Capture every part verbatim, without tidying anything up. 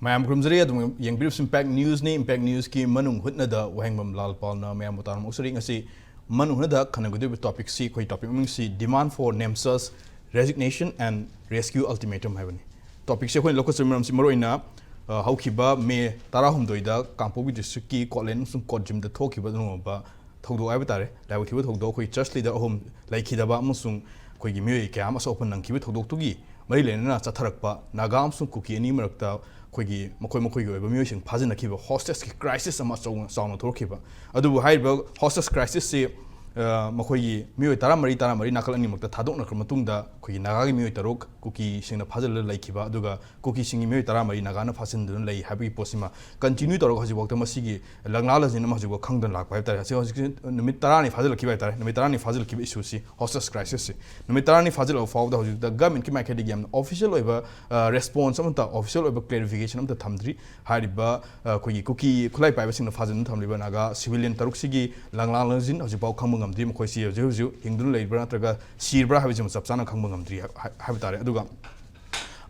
ꯃꯌꯥꯝ ꯈꯨꯔꯨꯝꯖꯔꯤ꯫ ꯑꯗꯨꯝ ꯌꯦꯡꯕꯤꯔꯤꯕꯁꯤ impact ꯅ꯭ꯌꯨꯁꯅꯤ꯫ Impact ꯅ꯭ꯌꯨꯁꯀꯤ ꯃꯅꯨꯡ ꯍꯨꯠꯅꯗ ꯋꯥꯍꯦꯡꯕꯝ ꯂꯥꯜ ꯄꯥꯜꯅ ꯃꯌꯥꯝꯕꯨ ꯇꯥꯔꯝ ꯑꯣꯛꯆꯔꯤ꯫ ꯉꯁꯤ ꯃꯅꯨꯡ ꯍꯨꯠꯅꯗ ꯈꯟꯅꯒꯗꯧꯔꯤꯕ ꯇꯣꯄꯤꯛꯁꯤ, ꯑꯩꯈꯣꯏ topic ꯃꯃꯤꯡꯁꯤ Demand for NEMSA's Resignation and Rescue Ultimatum ꯍꯥꯏꯕꯅꯤ꯫ ꯇꯣꯄꯤꯛꯁꯤ ꯑꯩꯈꯣꯏꯅ ꯂꯧꯈꯠꯆꯕꯒꯤ ꯃꯔꯝꯁꯤ ꯃꯔꯨꯑꯣꯏꯅ, ꯑ, ꯍꯧꯈꯤꯕ ꯃꯦ ꯇꯔꯥꯍꯨꯝꯗꯣꯏꯗ ꯀꯥꯡꯄꯣꯛꯄꯤ ꯗꯤꯁꯇ꯭ꯔꯤꯛꯀꯤ ꯀꯣꯠꯂꯦꯟ ꯑꯃꯁꯨꯡ ꯀꯣꯠꯖꯤꯝꯗ ꯊꯣꯛꯈꯤꯕ ꯑꯗꯨꯒꯨꯝꯂꯕ ꯊꯧꯗꯣꯛ ꯍꯥꯏꯕ ꯇꯥꯔꯦ, ꯂꯥꯏꯕꯛ ꯊꯤꯕ ꯊꯧꯗꯣꯛ, ꯑꯩꯈꯣꯏ ꯆꯔꯆ ꯂꯤꯗꯔ ꯑꯍꯨꯝ ꯂꯩꯈꯤꯗꯕ ꯑꯃꯁꯨꯡ ꯑꯩꯈꯣꯏꯒꯤ ꯃꯤꯑꯣꯏ ꯀꯌꯥ ꯑꯃ ꯑꯁꯣꯛ ꯑꯄꯟ ꯅꯪꯈꯤꯕ ꯊꯧꯗꯣꯛꯇꯨꯒꯤ ꯃꯔꯤ ꯂꯩꯅꯅ ꯆꯠꯊꯔꯛꯄ ꯅꯥꯒꯥ ꯑꯃꯁꯨꯡ ꯀꯨꯀꯤ ꯑꯅꯤ ꯃꯔꯛꯇ ꯑꯩꯈꯣꯏꯒꯤ ꯃꯈꯣꯏ ꯃꯈꯣꯏꯒꯤ ꯑꯣꯏꯕ ꯃꯤꯑꯣꯏꯁꯤꯡ ꯐꯥꯖꯤꯟꯅꯈꯤꯕ ꯍꯣꯁꯇꯦꯖꯀꯤ ꯀ꯭ꯔꯥꯏꯁꯤꯁ ꯑꯃ ꯑꯆꯧ-, ꯆꯥꯎꯅ ꯊꯣꯛꯈꯤꯕ꯫ ꯑꯗꯨꯕꯨ ꯍꯥꯏꯔꯤꯕ ꯍꯣꯁꯇꯦꯖ ꯀ꯭ꯔꯥꯏꯁꯤꯁꯁꯤ, ꯑ, ꯃꯈꯣꯏꯒꯤ ꯃꯤꯑꯣꯏ ꯇꯔꯥꯃꯔꯤ, ꯇꯔꯥꯃꯔꯤ ꯅꯥꯀꯜ ꯑꯅꯤꯃꯛꯇ ꯊꯥꯗꯣꯛꯅꯈ꯭ꯔ ꯃꯇꯨꯡꯗ ꯑꯩꯈꯣꯏꯒꯤ ꯅꯥꯒꯥꯒꯤ ꯃꯤꯑꯣꯏ ꯇꯔꯨꯛ ꯀꯨꯀꯤꯁꯤꯡꯅ ꯐꯥꯖꯤꯜꯂꯒ ꯂꯩꯈꯤꯕ, ꯑꯗꯨꯒ ꯀꯨꯀꯤꯁꯤꯡꯒꯤ ꯃꯤꯑꯣꯏ ꯇꯔꯥꯃꯔꯤ ꯅꯥꯒꯥꯅ ꯐꯥꯖꯤꯟꯗꯨꯅ ꯂꯩ ꯍꯥꯏꯕꯒꯤ ꯄꯣꯠꯁꯤꯃ ꯀꯟꯇꯤꯅ꯭ꯌꯨ ꯇꯧꯔꯒ ꯍꯧꯖꯤꯛꯐꯥꯎꯗ ꯃꯁꯤꯒꯤ ꯂꯪꯂꯥ ꯂꯪꯖꯤꯟ ꯑꯃ ꯍꯧꯖꯤꯛꯐꯥꯎ ꯈꯪꯗꯅ ꯂꯥꯛꯄ ꯍꯥꯏꯕ ꯇꯥꯔꯦ꯫ ꯑꯁꯤ ꯍꯧꯖꯤꯛꯁꯤ ꯅꯨꯃꯤꯠ ꯇꯔꯥꯅꯤ ꯐꯥꯖꯤꯜꯂꯛꯈꯤꯕ ꯍꯥꯏꯕ ꯇꯥꯔꯦ꯫ ꯅꯨꯃꯤꯠ ꯇꯔꯥꯅꯤ ꯐꯥꯖꯤꯜꯂꯛꯈꯤꯕ ꯏꯁꯨꯁꯤ, ꯍꯣꯁꯇꯦꯖ ꯀ꯭ꯔꯥꯏꯁꯤꯁꯁꯤ꯫ ꯅꯨꯃꯤꯠ ꯇꯔꯥꯅꯤ ꯐꯥꯖꯤꯜꯂꯛꯄ ꯐꯥꯎꯕꯗ ꯍꯧꯖꯤꯛꯇ ꯒꯚꯔꯟꯃꯦꯟꯠꯀꯤ ꯃꯥꯏꯀꯩꯗꯒꯤ ꯌꯥꯝꯅ ꯑꯣꯐꯤꯁꯤꯌꯦꯜ ꯑꯣꯏꯕ, ꯑ, ꯔꯦꯁꯄꯣꯟꯁ ꯑꯃꯠꯇ, ꯑꯣꯐꯤꯁꯤꯌꯦꯜ ꯑꯣꯏꯕ ꯀ꯭ꯂꯦꯔꯤꯐꯤꯀꯦꯁꯟ ꯑꯃꯠꯇ ꯊꯝꯗ꯭ꯔꯤ꯫ ꯍꯥꯏꯔꯤꯕ, ꯑ, ꯑꯩꯈꯣꯏꯒꯤ ꯀꯨꯀꯤ ꯈꯨꯠꯂꯥꯏ ꯄꯥꯏꯕꯁꯤꯡꯅ ꯐꯥꯖꯤꯟꯗꯨꯅ ꯊꯝꯂꯤꯕ ꯅꯥꯒꯥ ꯁꯤꯚꯤꯂꯤꯌꯟ ꯇꯔꯨꯛꯁꯤꯒꯤ ꯂꯪꯂꯥ ꯂꯪꯖꯤꯟ ꯍꯧꯖꯤꯛꯐꯥꯎ ꯈꯪꯕ ꯉꯝꯗ꯭ꯔꯤ꯫ ꯃꯈꯣꯏꯁꯤ ꯍꯧꯖꯤꯛ ꯍꯧꯖꯤꯛ ꯍꯤꯡꯗꯨꯅ ꯂꯩꯔꯤꯕ꯭ꯔꯥ ꯅꯠꯇ꯭ꯔꯒ ꯁꯤꯔꯕ꯭ꯔꯥ ꯍꯥꯏꯕꯁꯤꯃ ꯆꯞ ꯆꯥꯅ ꯈꯪꯕ ꯉꯝꯗ꯭ꯔꯤ ꯍꯥꯏ-, ꯍꯥꯏꯕ ꯇꯥꯔꯦ꯫ ꯑꯗꯨꯒ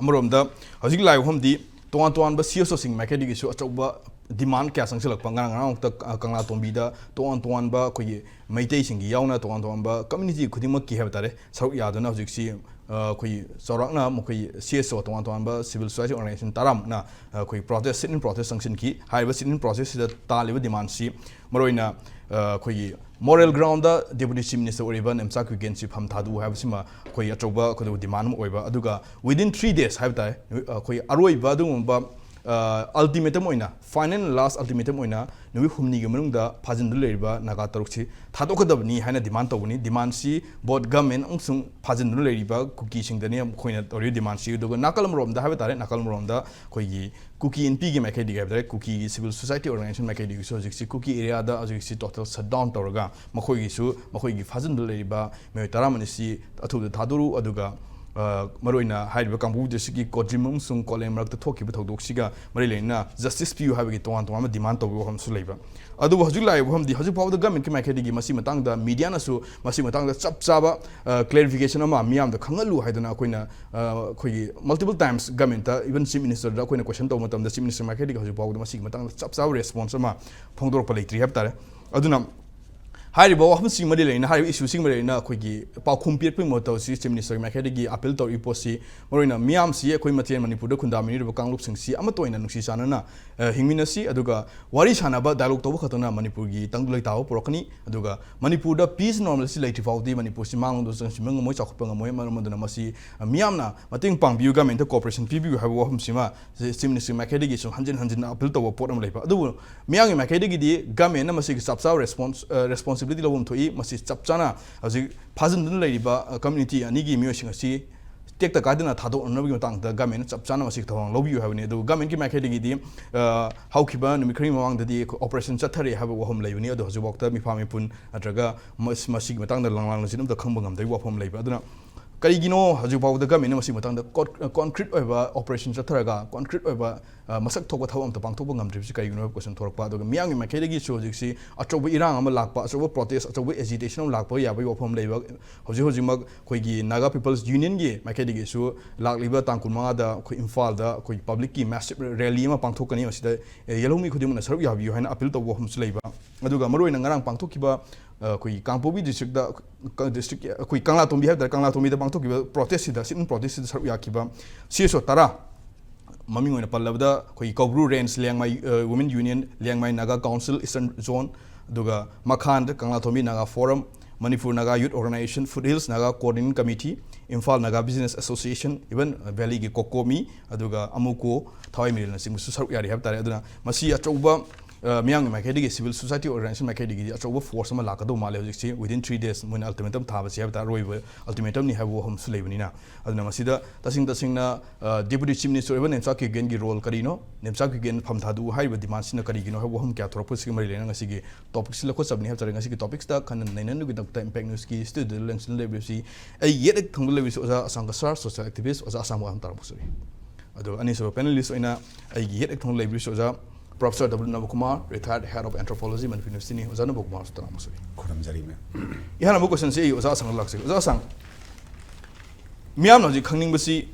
ꯑꯃꯔꯣꯝꯗ ꯍꯧꯖꯤꯛ ꯂꯥꯛꯏꯕ ꯃꯐꯝꯗꯤ ꯇꯣꯉꯥꯟ ꯇꯣꯉꯥꯟꯕ ꯁꯤ ꯑꯦꯁ ꯑꯣꯁꯤꯡ ꯃꯥꯏꯀꯩꯗꯒꯤꯁꯨ ꯑꯆꯧꯕ ꯗꯤꯃꯥꯟ ꯀꯌꯥ ꯆꯪꯁꯤꯜꯂꯛꯄ꯫ ꯉꯔꯥꯡ ꯉꯔꯥꯡꯃꯛꯇ, ꯑ, ꯀꯪꯂꯥ ꯇꯣꯝꯕꯤꯗ ꯇꯣꯉꯥꯟ ꯇꯣꯉꯥꯟꯕ ꯑꯩꯈꯣꯏꯒꯤ ꯃꯩꯇꯩꯁꯤꯡꯒꯤ ꯌꯥꯎꯅ ꯇꯣꯉꯥꯟ ꯇꯣꯉꯥꯟꯕ ꯀꯝꯃ꯭ꯌꯨꯅꯤꯇꯤ ꯈꯨꯗꯤꯡꯃꯛꯀꯤ ꯍꯥꯏꯕ ꯇꯥꯔꯦ, ꯁꯔꯨꯛ ꯌꯥꯗꯨꯅ ꯍꯧꯖꯤꯛꯁꯤ, ꯑ, ꯑꯩꯈꯣꯏꯒꯤ ꯆꯥꯎꯔꯥꯛꯅ ꯃꯈꯣꯏ ꯁꯤ ꯑꯦꯁ ꯑꯣ ꯇꯣꯉꯥꯟ ꯇꯣꯉꯥꯟꯕ ꯁꯤꯚꯤꯜ ꯁꯣꯁꯥꯏꯇꯤ ꯑꯣꯔꯒꯅꯥꯏꯖꯦꯁꯟ ꯇꯔꯥꯃꯨꯛꯅ, ꯑ, ꯑꯩꯈꯣꯏ ꯄ꯭ꯔꯣꯇꯦꯁ, ꯁꯤꯠ ꯏꯟ ꯄ꯭ꯔꯣꯇꯦꯁ ꯆꯪꯁꯤꯟꯈꯤ꯫ ꯍꯥꯏꯔꯤꯕ ꯁꯤꯠ ꯏꯟ ꯄ꯭ꯔꯣꯇꯦꯁꯁꯤꯗ ꯇꯥꯜꯂꯤꯕ ꯗꯤꯃꯥꯟꯁꯤ ꯃꯔꯨꯑꯣꯏꯅ, ꯑ, ꯑꯩꯈꯣꯏꯒꯤ ꯃꯣꯔꯦꯜ ꯒ꯭ꯔꯥꯎꯟꯗ ꯗꯦꯄꯨꯇꯤ ꯆꯤꯐ ꯃꯤꯅꯤꯁꯇꯔ ꯑꯣꯏꯔꯤꯕ ꯅꯦꯝꯆꯥ ꯀ꯭ꯌꯨꯀꯦꯟꯁꯤ ꯐꯝ ꯊꯥꯗꯣꯛꯎ ꯍꯥꯏꯕꯁꯤꯃ ꯑꯩꯈꯣꯏ ꯑꯆꯧꯕ ꯑꯩꯈꯣꯏ ꯗꯤꯃꯥꯟ ꯑꯃ ꯑꯣꯏꯕ꯫ ꯑꯗꯨꯒ within three days ꯍꯥꯏꯕ ꯇꯥꯔꯦ, ꯅꯨꯃꯤꯠ, ꯑꯩꯈꯣꯏ ꯑꯔꯣꯏꯕ ꯑꯗꯨꯒꯨꯝꯕ, ꯑ, ꯑꯜꯇꯤꯃꯦꯇꯝ ꯑꯣꯏꯅ, ꯐꯥꯏꯅꯦꯜ ꯂꯥꯁ ꯑꯜꯇꯤꯃꯦꯇꯝ ꯑꯣꯏꯅ ꯅꯨꯃꯤꯠ ꯍꯨꯝꯅꯤꯒꯤ ꯃꯅꯨꯡꯗ ꯐꯥꯖꯤꯟꯗꯨꯅ ꯂꯩꯔꯤꯕ ꯅꯥꯒꯥ ꯇꯔꯨꯛꯁꯤ ꯊꯥꯗꯣꯛꯀꯗꯕꯅꯤ ꯍꯥꯏꯅ ꯗꯤꯃꯥꯟ ꯇꯧꯕꯅꯤ꯫ ꯗꯤꯃꯥꯟꯁꯤ ꯕꯣꯠ ꯒꯚꯔꯟꯃꯦꯟꯠ ꯑꯃꯁꯨꯡ ꯐꯥꯖꯤꯟꯗꯨꯅ ꯂꯩꯔꯤꯕ ꯀꯨꯀꯤꯁꯤꯡꯗꯅꯤ ꯑꯩꯈꯣꯏꯅ ꯇꯧꯔꯤꯕ ꯗꯤꯃꯥꯟꯁꯤ꯫ ꯑꯗꯨꯒ ꯅꯥꯀꯜ ꯑꯃꯔꯣꯝꯗ ꯍꯥꯏꯕ ꯇꯥꯔꯦ, ꯅꯥꯀꯜ ꯑꯃꯔꯣꯝꯗ ꯑꯩꯈꯣꯏꯒꯤ ꯀꯨꯀꯤ ꯏꯟꯄꯤꯒꯤ ꯃꯥꯏꯀꯩꯗꯒꯤ ꯍꯥꯏꯕ ꯇꯥꯔꯦ, ꯀꯨꯀꯤꯒꯤ ꯁꯤꯚꯤꯜ ꯁꯣꯁꯥꯏꯇꯤ ꯑꯣꯔꯒꯅꯥꯏꯖꯦꯁꯟ ꯃꯥꯏꯀꯩꯗꯒꯤꯁꯨ ꯍꯧꯖꯤꯛꯁꯤ ꯀꯨꯀꯤ ꯑꯦꯔꯤꯌꯥꯗ ꯍꯧꯖꯤꯛꯁꯤ ꯇꯣꯇꯦꯜ ꯁꯠ ꯗꯥꯎꯟ ꯇꯧꯔꯒ ꯃꯈꯣꯏꯒꯤꯁꯨ, ꯃꯈꯣꯏꯒꯤ ꯐꯥꯖꯤꯟꯗꯨꯅ ꯂꯩꯔꯤꯕ ꯃꯤꯑꯣꯏ ꯇꯔꯥꯃꯔꯤꯁꯤ ꯑꯊꯨꯕꯗ ꯊꯥꯗꯣꯔꯛꯎ, ꯑꯗꯨꯒ, ꯃꯔꯨꯑꯣꯏꯅ ꯍꯥꯏꯔꯤꯕ ꯀꯥꯡꯄꯣꯛꯄꯤ ꯗꯤꯁꯇ꯭ꯔꯤꯛꯀꯤ ꯀꯣꯖꯤꯃꯝ ꯑꯃꯁꯨꯡ ꯀꯣꯂꯦꯝ ꯃꯔꯛꯇ ꯊꯣꯛꯈꯤꯕ ꯊꯧꯗꯣꯛꯁꯤꯒ ꯃꯔꯤ ꯂꯩꯅꯅ ꯖꯁꯇꯤꯁ ꯄꯤꯌꯨ ꯍꯥꯏꯕꯒꯤ ꯇꯣꯉꯥꯟ ꯇꯣꯉꯥꯟꯕ ꯗꯤꯃꯥꯟ ꯇꯧꯕ ꯋꯥꯐꯝꯁꯨ ꯂꯩꯕ꯫ ꯑꯗꯨꯕꯨ ꯍꯧꯖꯤꯛ ꯂꯥꯛꯏꯕ ꯋꯥꯐꯝꯗꯤ, ꯍꯧꯖꯤꯛ ꯐꯥꯎꯕꯗ ꯒꯃꯦꯟꯠꯀꯤ ꯃꯥꯏꯀꯩꯗꯒꯤ ꯃꯁꯤ ꯃꯇꯥꯡꯗ ꯃꯤꯗꯤꯌꯥꯅꯁꯨ ꯃꯁꯤ ꯃꯇꯥꯡꯗ ꯆꯞ ꯆꯥꯕ ꯀ꯭ꯂꯦꯔꯤꯐꯤꯀꯦꯁꯟ ꯑꯃ ꯃꯤꯌꯥꯝꯗ ꯈꯪꯍꯜꯂꯨ ꯍꯥꯏꯗꯅ ꯑꯩꯈꯣꯏꯅ ꯑꯩꯈꯣꯏꯒꯤ ꯃꯜꯇꯤꯄꯜ ꯇꯥꯏꯝꯁ ꯒꯃꯦꯟꯠꯇ, ꯏꯚꯟ ꯆꯤꯐ ꯃꯤꯅꯤꯁꯇꯔꯗ ꯑꯩꯈꯣꯏꯅ ꯀꯣꯏꯁꯟ ꯇꯧꯕ ꯃꯇꯝꯗ ꯆꯤꯐ ꯃꯤꯅꯤꯁꯇꯔ ꯃꯥꯏꯀꯩꯗꯒꯤ ꯍꯧꯖꯤꯛ ꯐꯥꯎꯕꯗ ꯃꯁꯤꯒꯤ ꯃꯇꯥꯡꯗ ꯆꯞ ꯆꯥꯕ ꯔꯦꯁꯄꯣꯟꯁ ꯑꯃ ꯐꯣꯡꯗꯣꯔꯛꯄ ꯂꯩꯇ꯭ꯔꯤ ꯍꯥꯏꯕ ꯇꯥꯔꯦ꯫ ꯑꯗꯨꯅ ꯍꯥꯏꯔꯤꯕ ꯋꯥꯐꯝꯁꯤꯡ ꯃꯔꯤ ꯂꯩꯅ, ꯍꯥꯏꯔꯤꯕ ꯏꯁꯨꯁꯤꯡ ꯃꯔꯤ ꯂꯩꯅ ꯑꯩꯈꯣꯏꯒꯤ ꯄꯥꯎꯈꯨꯝ ꯄꯤꯔꯛꯄꯒꯤ ꯃꯍꯨꯠꯇ ꯍꯧꯖꯤꯛ ꯆꯤꯐ ꯃꯤꯅꯤꯁꯇꯔꯒꯤ ꯃꯥꯏꯀꯩꯗꯒꯤ ꯑꯄꯤꯜ ꯇꯧꯔꯤꯕ ꯄꯣꯠꯁꯤ, ꯃꯔꯨꯑꯣꯏꯅ ꯃꯤꯌꯥꯝꯁꯤ, ꯑꯩꯈꯣꯏ ꯃꯁꯦꯟ ꯃꯅꯤꯄꯨꯔꯗ ꯈꯨꯟꯗꯥꯃꯤꯟꯅꯔꯤꯕ ꯀꯥꯡꯂꯨꯞꯁꯤꯡꯁꯤ ꯑꯃꯠꯇ ꯑꯣꯏꯅ ꯅꯨꯡꯁꯤ ꯆꯥꯟꯅꯅ ꯍꯤꯡꯃꯤꯟꯅꯁꯤ, ꯑꯗꯨꯒ ꯋꯥꯔꯤ ꯁꯥꯟꯅꯕ, ꯗꯥꯏꯂꯣꯒ ꯇꯧꯕ ꯈꯛꯇꯅ ꯃꯅꯤꯄꯨꯔꯒꯤ ꯇꯪꯗꯨ ꯂꯩꯇꯥꯕ ꯄꯨꯔꯛꯀꯅꯤ꯫ ꯑꯗꯨꯒ ꯃꯅꯤꯄꯨꯔꯗ ꯄꯤꯁ ꯅꯣꯔꯃꯦꯜꯁꯤ ꯂꯩꯇ꯭ꯔꯤ ꯐꯥꯎꯗꯤ ꯃꯅꯤꯄꯨꯔꯁꯤ ꯃꯥꯡꯂꯣꯝꯗ ꯆꯪꯁꯤꯟꯕ ꯉꯝꯃꯣꯏ, ꯆꯥꯎꯈꯠꯄ ꯉꯝꯃꯣꯏ꯫ ꯃꯔꯝ ꯑꯗꯨꯅ ꯃꯁꯤ ꯃꯤꯌꯥꯝꯅ ꯃꯇꯦꯡ ꯄꯥꯡꯕꯤꯌꯨ, ꯒꯃꯦꯟꯠꯇ ꯀꯣꯑꯣꯄꯔꯦꯁꯟ ꯄꯤꯕꯤꯌꯨ ꯍꯥꯏꯕ ꯋꯥꯐꯝꯁꯤꯃ ꯆꯤꯐ ꯃꯤꯅꯤꯁꯇꯔꯒꯤ ꯃꯥꯏꯀꯩꯗꯒꯤꯁꯨ ꯍꯟꯖꯤꯟ ꯍꯟꯖꯤꯟꯅ ꯑꯄꯤꯜ ꯇꯧꯕ ꯄꯣꯠ ꯑꯃ ꯂꯩꯕ꯫ ꯑꯗꯨꯕꯨ ꯃꯤꯌꯥꯝꯒꯤ ꯃꯥꯏꯀꯩꯗꯒꯤꯗꯤ ꯒꯃꯦꯟꯠꯅ ꯃꯁꯤꯒꯤ ꯆꯞ ꯆꯥꯕ ꯔꯦꯁꯄꯣꯟꯁ, ꯔꯦꯁꯄꯣꯟꯁꯤꯕꯤꯂꯤꯇꯤ ꯂꯧꯐꯝ ꯊꯣꯛꯏ꯫ ꯃꯁꯤ ꯆꯞ ꯆꯥꯅ ꯍꯧꯖꯤꯛ ꯐꯥꯖꯤꯟꯗꯨꯅ ꯂꯩꯔꯤꯕ ꯀꯝꯃ꯭ꯌꯨꯅꯤꯇꯤ ꯑꯅꯤꯒꯤ ꯃꯤꯑꯣꯏꯁꯤꯡ ꯑꯁꯤ ꯇꯦꯛꯇ ꯀꯥꯏꯗꯅ ꯊꯥꯗꯣꯛꯅꯅꯕꯒꯤ ꯃꯇꯥꯡꯗ ꯒꯃꯦꯟꯠꯅ ꯆꯞ ꯆꯥꯅ ꯃꯁꯤꯒꯤ ꯊꯧꯔꯥꯡ ꯂꯧꯕꯤꯌꯨ ꯍꯥꯏꯕꯅꯤ꯫ ꯑꯗꯨꯒ ꯒꯃꯦꯟꯠꯀꯤ ꯃꯥꯏꯀꯩꯗꯒꯤꯗꯤ ꯍꯧꯈꯤꯕ ꯅꯨꯃꯤꯠ ꯈꯔꯒꯤ ꯃꯃꯥꯡꯗꯗꯤ ꯑꯩꯈꯣꯏ ꯑꯣꯄꯔꯦꯁꯟ ꯆꯠꯊꯔꯦ ꯍꯥꯏꯕ ꯋꯥꯐꯝ ꯂꯩꯕꯅꯤ꯫ ꯑꯗꯣ ꯍꯧꯖꯤꯛꯐꯥꯎꯗ ꯃꯤꯐꯥ ꯃꯤꯄꯨꯟ ꯅꯠꯇ꯭ꯔꯒ ꯃꯁꯤꯒꯤ ꯃꯇꯥꯡꯗ ꯂꯪꯂꯥꯡ ꯂꯪꯖꯤꯟ ꯑꯝꯇ ꯈꯪꯕ ꯉꯝꯗꯕꯒꯤ ꯋꯥꯐꯝ ꯂꯩꯕ꯫ ꯑꯗꯨꯅ ꯀꯔꯤꯒꯤꯅꯣ ꯍꯧꯖꯤꯛ ꯐꯥꯎꯕꯗ ꯒꯃꯦꯟꯠꯅ ꯃꯁꯤꯒꯤ ꯃꯇꯥꯡꯗ ꯀꯣꯟꯀ꯭ꯔꯤꯠ ꯑꯣꯏꯕ ꯑꯣꯄꯔꯦꯁꯟ ꯆꯠꯊꯔꯒ ꯀꯣꯟꯀ꯭ꯔꯤꯠ ꯑꯣꯏꯕ ꯃꯁꯛ ꯊꯣꯛꯄ ꯊꯕꯛ ꯑꯝꯇ ꯄꯥꯡꯊꯣꯛꯄ ꯉꯝꯗ꯭ꯔꯤꯕꯁꯤ ꯀꯔꯤꯒꯤꯅꯣ ꯍꯥꯏꯕ ꯀꯣꯏꯁꯟ ꯊꯣꯔꯛꯄ꯫ ꯑꯗꯨꯒ ꯃꯤꯌꯥꯝꯒꯤ ꯃꯥꯏꯀꯩꯗꯒꯤꯁꯨ ꯍꯧꯖꯤꯛꯁꯤ ꯑꯆꯧꯕ ꯏꯔꯥꯡ ꯑꯃ ꯂꯥꯛꯄ, ꯑꯆꯧꯕ ꯄ꯭ꯔꯣꯇꯦꯁ, ꯑꯆꯧꯕ ꯑꯦꯖꯤꯇꯦꯁꯟ ꯑꯃ ꯂꯥꯛꯄ ꯌꯥꯕꯒꯤ ꯋꯥꯐꯝ ꯂꯩꯕ꯫ ꯍꯧꯖꯤꯛ ꯍꯧꯖꯤꯛꯃꯛ ꯑꯩꯈꯣꯏꯒꯤ ꯅꯥꯒꯥ ꯄꯤꯄꯜꯁ ꯌꯨꯅꯤꯌꯟꯒꯤ ꯃꯥꯏꯀꯩꯗꯒꯤꯁꯨ ꯂꯥꯛꯂꯤꯕ ꯇꯥꯡ ꯀꯨꯟꯃꯉꯥꯗ ꯑꯩꯈꯣꯏ ꯏꯝꯐꯥꯜꯗ ꯑꯩꯈꯣꯏ ꯄꯕ꯭ꯂꯤꯛꯀꯤ ꯃꯦꯁꯤꯞ ꯔꯦꯂꯤ ꯑꯃ ꯄꯥꯡꯊꯣꯛꯀꯅꯤ꯫ ꯃꯁꯤꯗ ꯌꯦꯜꯍꯧꯃꯤ ꯈꯨꯗꯤꯡꯃꯛꯅ ꯁꯔꯨꯛ ꯌꯥꯕꯤꯌꯨ ꯍꯥꯏꯅ ꯑꯄꯤꯜ ꯇꯧꯕ ꯋꯥꯐꯝꯁꯨ ꯂꯩꯕ꯫ ꯑꯗꯨꯒ ꯃꯔꯨꯑꯣꯏꯅ ꯉꯔꯥꯡ ꯄꯥꯡꯊꯣꯛꯈꯤꯕ ꯑꯩꯈꯣꯏꯒꯤ ꯀꯥꯡꯄꯣꯛꯄꯤ ꯗꯤꯁꯇ꯭ꯔꯤꯛꯇ, ꯗꯤꯁꯇ꯭ꯔꯤꯛ ꯑꯩꯈꯣꯏ ꯀꯪꯂꯥꯇꯣꯝꯕꯤ ꯍꯥꯏꯕ ꯇꯥꯔꯦ, ꯀꯪꯂꯥꯇꯣꯝꯕꯤꯗ ꯄꯥꯡꯊꯣꯛꯈꯤꯕ ꯄ꯭ꯔꯣꯇꯦꯁꯁꯤꯗ, ꯁꯤꯠ ꯏꯟ ꯄ꯭ꯔꯣꯇꯦꯁꯁꯤꯗ ꯁꯔꯨꯛ ꯌꯥꯈꯤꯕ ꯁꯤ ꯑꯦꯁ ꯑꯣ ꯇꯔꯥ, ꯃꯃꯤꯡ ꯑꯣꯏꯅ ꯄꯜꯂꯕꯗ ꯑꯩꯈꯣꯏꯒꯤ Koubru range Liangmai women union, Liangmai Naga council eastern zone, ꯑꯗꯨꯒ ꯃꯈꯥꯟꯗ Kanglatombi Naga forum, Manipur Naga youth organisation, foot hills Naga coordination committee, Imphal Naga business association, even ꯚꯦꯂꯤꯒꯤ ꯀꯣꯀꯣꯃꯤ, ꯑꯗꯨꯒ ꯑꯃꯨꯀꯣ, ꯊꯋꯥꯏ ꯃꯤꯔꯦꯜꯅꯆꯤꯡꯕꯁꯨ ꯁꯔꯨꯛ ꯌꯥꯔꯤ ꯍꯥꯏꯕ ꯇꯥꯔꯦ꯫ ꯑꯗꯨꯅ ꯃꯁꯤ ꯑꯆꯧꯕ ꯑ, ꯃꯤꯌꯥꯝꯒꯤ ꯃꯥꯏꯀꯩꯗꯒꯤ, civil society organization ꯃꯥꯏꯀꯩꯗꯒꯤ ꯑꯆꯧꯕ force ꯑꯃ ꯂꯥꯛꯀꯗꯧ ꯃꯥꯜꯂꯦ ꯍꯧꯖꯤꯛꯁꯤ꯫ Within three days ꯃꯣꯏꯅ ultimatum ꯊꯥꯕꯁꯤ ꯍꯥꯏꯕ ꯇꯥꯔꯦ, ꯑꯔꯣꯏꯕ ultimatum ꯅꯤ ꯍꯥꯏꯕ ꯋꯥꯐꯝꯁꯨ ꯂꯩꯕꯅꯤꯅ꯫ ꯑꯗꯨꯅ ꯃꯁꯤꯗ ꯇꯁꯦꯡ ꯇꯁꯦꯡꯅ, ꯑ, Deputy Chief Minister ꯑꯣꯏꯕ ꯅꯦꯝꯆꯥ ꯀꯤꯒꯦꯟꯒꯤ role ꯀꯔꯤꯅꯣ, ꯅꯦꯝꯆꯥ ꯀꯤꯒꯦꯟ ꯐꯝ ꯊꯥꯗꯣꯛꯎ ꯍꯥꯏꯔꯤꯕ demandꯁꯤꯅ ꯀꯔꯤꯒꯤꯅꯣ ꯍꯥꯏꯕ ꯋꯥꯐꯝ ꯀꯌꯥ ꯊꯣꯔꯛꯄꯁꯤꯒ ꯃꯔꯤ ꯂꯩꯅꯅ ꯉꯁꯤꯒꯤ topicꯁꯤ ꯂꯧꯈꯠꯆꯕꯅꯤ ꯍꯥꯏꯕ ꯇꯥꯔꯦ꯫ ꯉꯁꯤꯒꯤ topicꯁꯤꯗ ꯈꯟꯅ ꯅꯩꯅꯅꯕꯒꯤꯗꯃꯛꯇ Impact Newsꯀꯤ studioꯗ ꯂꯦꯡꯁꯤꯟ ꯂꯩꯕꯁꯤ ꯑꯩ ꯌꯦꯠ ꯍꯦꯛ ꯊꯪꯕꯗ ꯂꯩꯕꯁꯤ ꯑꯣꯖꯥ ꯑꯁꯥꯡ ꯀꯁꯥꯔ, social activist ꯑꯣꯖꯥ ꯑꯁꯥꯡꯕ ꯋꯥꯍꯪ ꯇꯥꯔꯛꯄꯁꯨ ꯌꯥꯏ꯫ ꯑꯗꯣ ꯑꯅꯤꯁꯨꯕ panelist ꯑꯣꯏꯅ ꯑꯩꯒꯤ ꯌꯦꯠ ꯍꯦꯛ ꯊꯪꯕꯗ ꯂꯩꯕꯤꯔꯤꯁꯤ ꯑꯣꯖꯥ Professor W ꯅꯕꯀꯨꯃꯥꯔ, retired head of anthropology, Manipur Universityꯅꯤ꯫ ꯑꯣꯖꯥ ꯅꯕꯀꯨꯃꯥꯔꯁꯨ ꯇꯥꯔꯛꯄꯁꯨ ꯌꯥꯏ꯫ ꯈꯨꯔꯨꯝꯖꯔꯤ, ma'am꯫ ꯏꯍꯥꯟ ꯍꯥꯟꯕ questionꯁꯤ ꯑꯩ ꯑꯣꯖꯥ ꯑꯁꯥꯡꯗ ꯂꯥꯛꯆꯒꯦ꯫ ꯑꯣꯖꯥ ꯑꯁꯥꯡ, ꯃꯤꯌꯥꯝꯅ ꯍꯧꯖꯤꯛ ꯈꯪꯅꯤꯡꯕꯁꯤ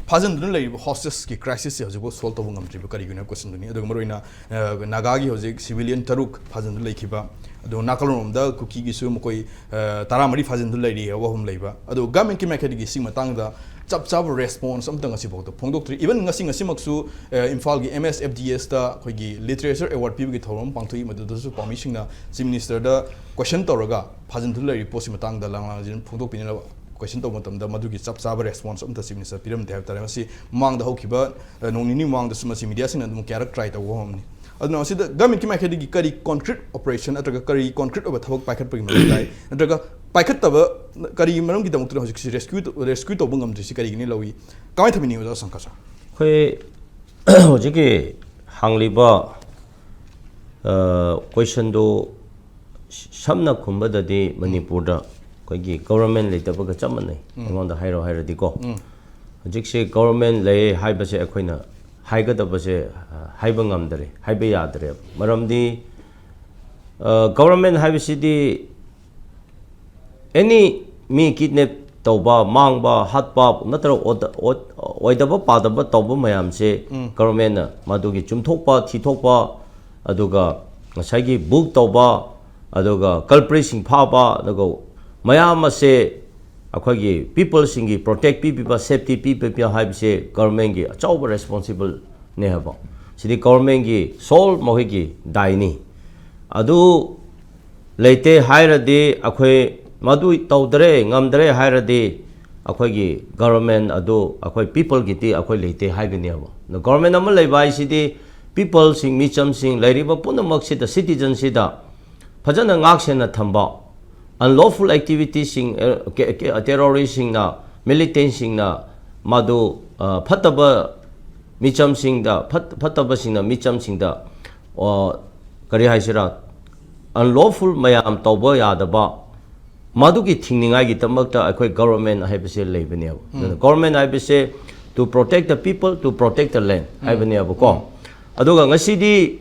ꯐꯥꯖꯤꯟꯗꯨꯅ ꯂꯩꯔꯤꯕ hostageꯀꯤ crisisꯁꯦ ꯍꯧꯖꯤꯛꯐꯥꯎ solve ꯇꯧꯕ ꯉꯝꯗ꯭ꯔꯤꯕ ꯀꯔꯤꯒꯤꯅꯣ ꯍꯥꯏꯕ questionꯗꯨꯅꯤ꯫ ꯑꯗꯨꯒ ꯃꯔꯨꯑꯣꯏꯅ, ꯑ, ꯅꯥꯒꯥꯒꯤ ꯍꯧꯖꯤꯛ civilian ꯇꯔꯨꯛ ꯐꯥꯖꯤꯟꯗꯨꯅ ꯂꯩꯈꯤꯕ, ꯑꯗꯨꯒ ꯅꯥꯀꯜꯂꯣꯝꯗ ꯀꯨꯀꯤꯒꯤꯁꯨ ꯃꯈꯣꯏ, ꯑ, ꯇꯔꯥꯃꯔꯤ ꯐꯥꯖꯤꯟꯗꯨꯅ ꯂꯩꯔꯤ ꯍꯥꯏꯕ ꯋꯥꯐꯝ ꯂꯩꯕ꯫ ꯑꯗꯨ governmentꯀꯤ ꯃꯥꯏꯀꯩꯗꯒꯤ ꯁꯤꯒꯤ ꯃꯇꯥꯡꯗ ꯆꯞ ꯆꯥꯕ response ꯑꯝꯇ ꯉꯁꯤꯐꯥꯎꯗ ꯐꯣꯡꯗꯣꯛꯇ꯭ꯔꯤ꯫ Even ꯉꯁꯤ, ꯉꯁꯤꯃꯛꯁꯨ, ꯑ, ꯏꯝꯐꯥꯜꯒꯤ M S F D Sꯇ ꯑꯩꯈꯣꯏꯒꯤ literature award ꯄꯤꯕꯒꯤ ꯊꯧꯔꯝ ꯑꯃ ꯄꯥꯡꯊꯣꯛꯏ꯫ ꯃꯗꯨꯗꯁꯨ ꯄꯥꯎꯃꯤꯁꯤꯡꯅ Chief Ministerꯗ question ꯇꯧꯔꯒ ꯐꯥꯖꯤꯟꯗꯨꯅ ꯂꯩꯔꯤꯕ ꯄꯣꯠꯁꯤ ꯃꯇꯥꯡꯗ ꯂꯥꯡꯂꯥꯡꯖꯤꯟ ꯐꯣꯡꯗꯣꯛꯄꯤꯅꯕ question ꯇꯧꯕ ꯃꯇꯝꯗ ꯃꯗꯨꯒꯤ ꯆꯞ ꯆꯥꯕ response ꯑꯝꯇ Chief Minister ꯄꯤꯔꯝꯗꯦ ꯍꯥꯏꯕ ꯇꯥꯔꯦ꯫ ꯃꯁꯤ ꯃꯃꯥꯡꯗ ꯍꯧꯈꯤꯕ, ꯑ, ꯅꯣꯡ ꯅꯤꯅꯤ ꯃꯃꯥꯡꯗꯁꯨ ꯃꯁꯤ mediaꯁꯤꯡꯅ ꯑꯗꯨꯝ ꯀꯌꯥꯔꯛ try ꯇꯧꯕ ꯍꯧꯔꯝꯅꯤ꯫ ꯑꯗꯨꯅ ꯃꯁꯤꯗ governmentꯀꯤ ꯃꯥꯏꯀꯩꯗꯒꯤ ꯀꯔꯤ concrete operation ꯅꯠꯇ꯭ꯔꯒ ꯀꯔꯤ concrete ꯑꯣꯏꯕ ꯊꯕꯛ ꯄꯥꯏꯈꯠꯄꯒꯤ ꯃꯊꯧ ꯇꯥꯏ? ꯅꯠꯇ꯭ꯔꯒ ꯄꯥꯏꯈꯠꯇꯕ ꯀꯔꯤ ꯃꯔꯝꯒꯤꯗꯃꯛꯇꯅ ꯍꯧꯖꯤꯛꯁꯤ rescue ꯇꯧ-, rescue ꯇꯧꯕ ꯉꯝꯗ꯭ꯔꯤꯁꯤ ꯀꯔꯤꯒꯤꯅꯤ ꯂꯧꯏ? ꯀꯃꯥꯏꯅ ꯊꯝꯕꯤꯅꯤ ꯑꯣꯖꯥ ꯁꯪꯀꯥꯁ? ꯑꯩꯈꯣꯏ ꯍꯧꯖꯤꯛꯀꯤ ꯍꯥꯡꯂꯤꯕ, ꯑ, questionꯗꯨ ꯁꯝꯅ ꯈꯨꯝꯕꯗꯗꯤ ꯃꯅꯤꯄꯨꯔꯗ ꯑꯩꯈꯣꯏꯒꯤ government ꯂꯩꯇꯕꯒ ꯆꯞ ꯃꯥꯟꯅꯩ꯫ ꯎꯝ꯫ ꯑꯩꯉꯣꯟꯗ ꯍꯥꯏꯔꯣ ꯍꯥꯏꯔꯗꯤꯀꯣ꯫ ꯎꯝ꯫ ꯍꯧꯖꯤꯛꯁꯦ government ꯂꯩ ꯍꯥꯏꯕꯁꯦ ꯑꯩꯈꯣꯏꯅ ꯍꯥꯏꯒꯗꯕꯁꯦ, ꯑ, ꯍꯥꯏꯕ ꯉꯝꯗ꯭ꯔꯦ, ꯍꯥꯏꯕ ꯌꯥꯗ꯭ꯔꯦ꯫ ꯃꯔꯝꯗꯤ, ꯑ, government ꯍꯥꯏꯕꯁꯤꯗꯤ any ꯃꯤ kidnap ꯇꯧꯕ, ꯃꯥꯡꯕ, ꯍꯥꯠꯄ ꯅꯠꯇ꯭ꯔꯒ ꯑꯣꯗ-, ꯑꯣꯠ-, ꯑꯣꯏꯗꯕ ꯄꯥꯗꯕ ꯇꯧꯕ ꯃꯌꯥꯝꯁꯦ ꯎꯝ꯫ Governmentꯅ ꯃꯗꯨꯒꯤ ꯆꯨꯝꯊꯣꯛꯄ, ꯊꯤꯊꯣꯛꯄ, ꯑꯗꯨꯒ ꯉꯁꯥꯏꯒꯤ book ꯇꯧꯕ, ꯑꯗꯨꯒ culpritꯁꯤꯡ ꯐꯥꯕ, ꯑꯗꯨꯒ ꯃꯌꯥꯝ ꯑꯁꯦ ꯑꯩꯈꯣꯏꯒꯤ peopleꯁꯤꯡꯒꯤ protect ꯄꯤꯕꯤꯕ, safety ꯄꯤꯕꯤꯕ ꯍꯥꯏꯕꯁꯦ governmentꯀꯤ ꯑꯆꯧꯕ responsibleꯅꯦ ꯍꯥꯏꯕ꯫ ꯁꯤꯗꯤ governmentꯀꯤ sole ꯃꯈꯣꯏꯒꯤ ꯗꯥꯏꯅꯤ꯫ ꯑꯗꯨ ꯂꯩꯇꯦ ꯍꯥꯏꯔꯗꯤ, ꯑꯩꯈꯣꯏ ꯃꯗꯨ ꯇꯧꯗ꯭ꯔꯦ, ꯉꯝꯗ꯭ꯔꯦ ꯍꯥꯏꯔꯗꯤ, ꯑꯩꯈꯣꯏꯒꯤ government ꯑꯗꯨ ꯑꯩꯈꯣꯏ peopleꯒꯤꯗꯤ ꯑꯩꯈꯣꯏ ꯂꯩꯇꯦ ꯍꯥꯏꯒꯅꯦꯕ꯫ ꯑꯗꯣ government ꯑꯃ ꯂꯩꯕ ꯍꯥꯏꯁꯤꯗꯤ ꯄꯤꯄꯜꯁꯤꯡ, ꯃꯤꯆꯝꯁꯤꯡ, ꯂꯩꯔꯤꯕ ꯄꯨꯝꯅꯃꯛꯁꯤꯗ, ꯁꯤꯇꯤꯖꯟꯁꯤꯗ ꯐꯖꯅ ꯉꯥꯛ ꯁꯦꯟꯅ ꯊꯝꯕ, ꯑꯟꯂꯣꯐꯨꯜ ꯑꯦꯛꯇꯤꯚꯤꯇꯤꯁꯤꯡ, ꯇꯦꯔꯣꯔꯤꯁꯁꯤꯡꯅ, ꯃꯤꯂꯤꯇꯦꯟꯁꯤꯡꯅ ꯃꯗꯨ ꯑ, ꯐꯠꯇꯕ ꯃꯤꯆꯝꯁꯤꯡꯗ, ꯐꯠ- ꯐꯠꯇꯕꯁꯤꯡꯅ ꯃꯤꯆꯝꯁꯤꯡꯗ, ꯑ, ꯀꯔꯤ ꯍꯥꯏꯁꯤꯔꯥ, ꯑꯟꯂꯣꯐꯨꯜ ꯃꯌꯥꯝ ꯇꯧꯕ ꯌꯥꯗꯕ, ꯃꯗꯨꯒꯤ ꯊꯤꯡꯅꯤꯡꯉꯥꯏꯒꯤꯗꯃꯛꯇ ꯑꯩꯈꯣꯏ ꯒꯣꯕꯔꯃꯦꯟ ꯍꯥꯏꯕꯁꯦ ꯂꯩꯕꯅꯦꯕ꯫ ꯑꯗꯨꯅ ꯒꯣꯕꯔꯃꯦꯟ ꯍꯥꯏꯕꯁꯦ, "To protect the people, to protect the land" ꯍꯥꯏꯕꯅꯦꯕꯀꯣ꯫ ꯑꯗꯨꯒ ꯉꯁꯤꯗꯤ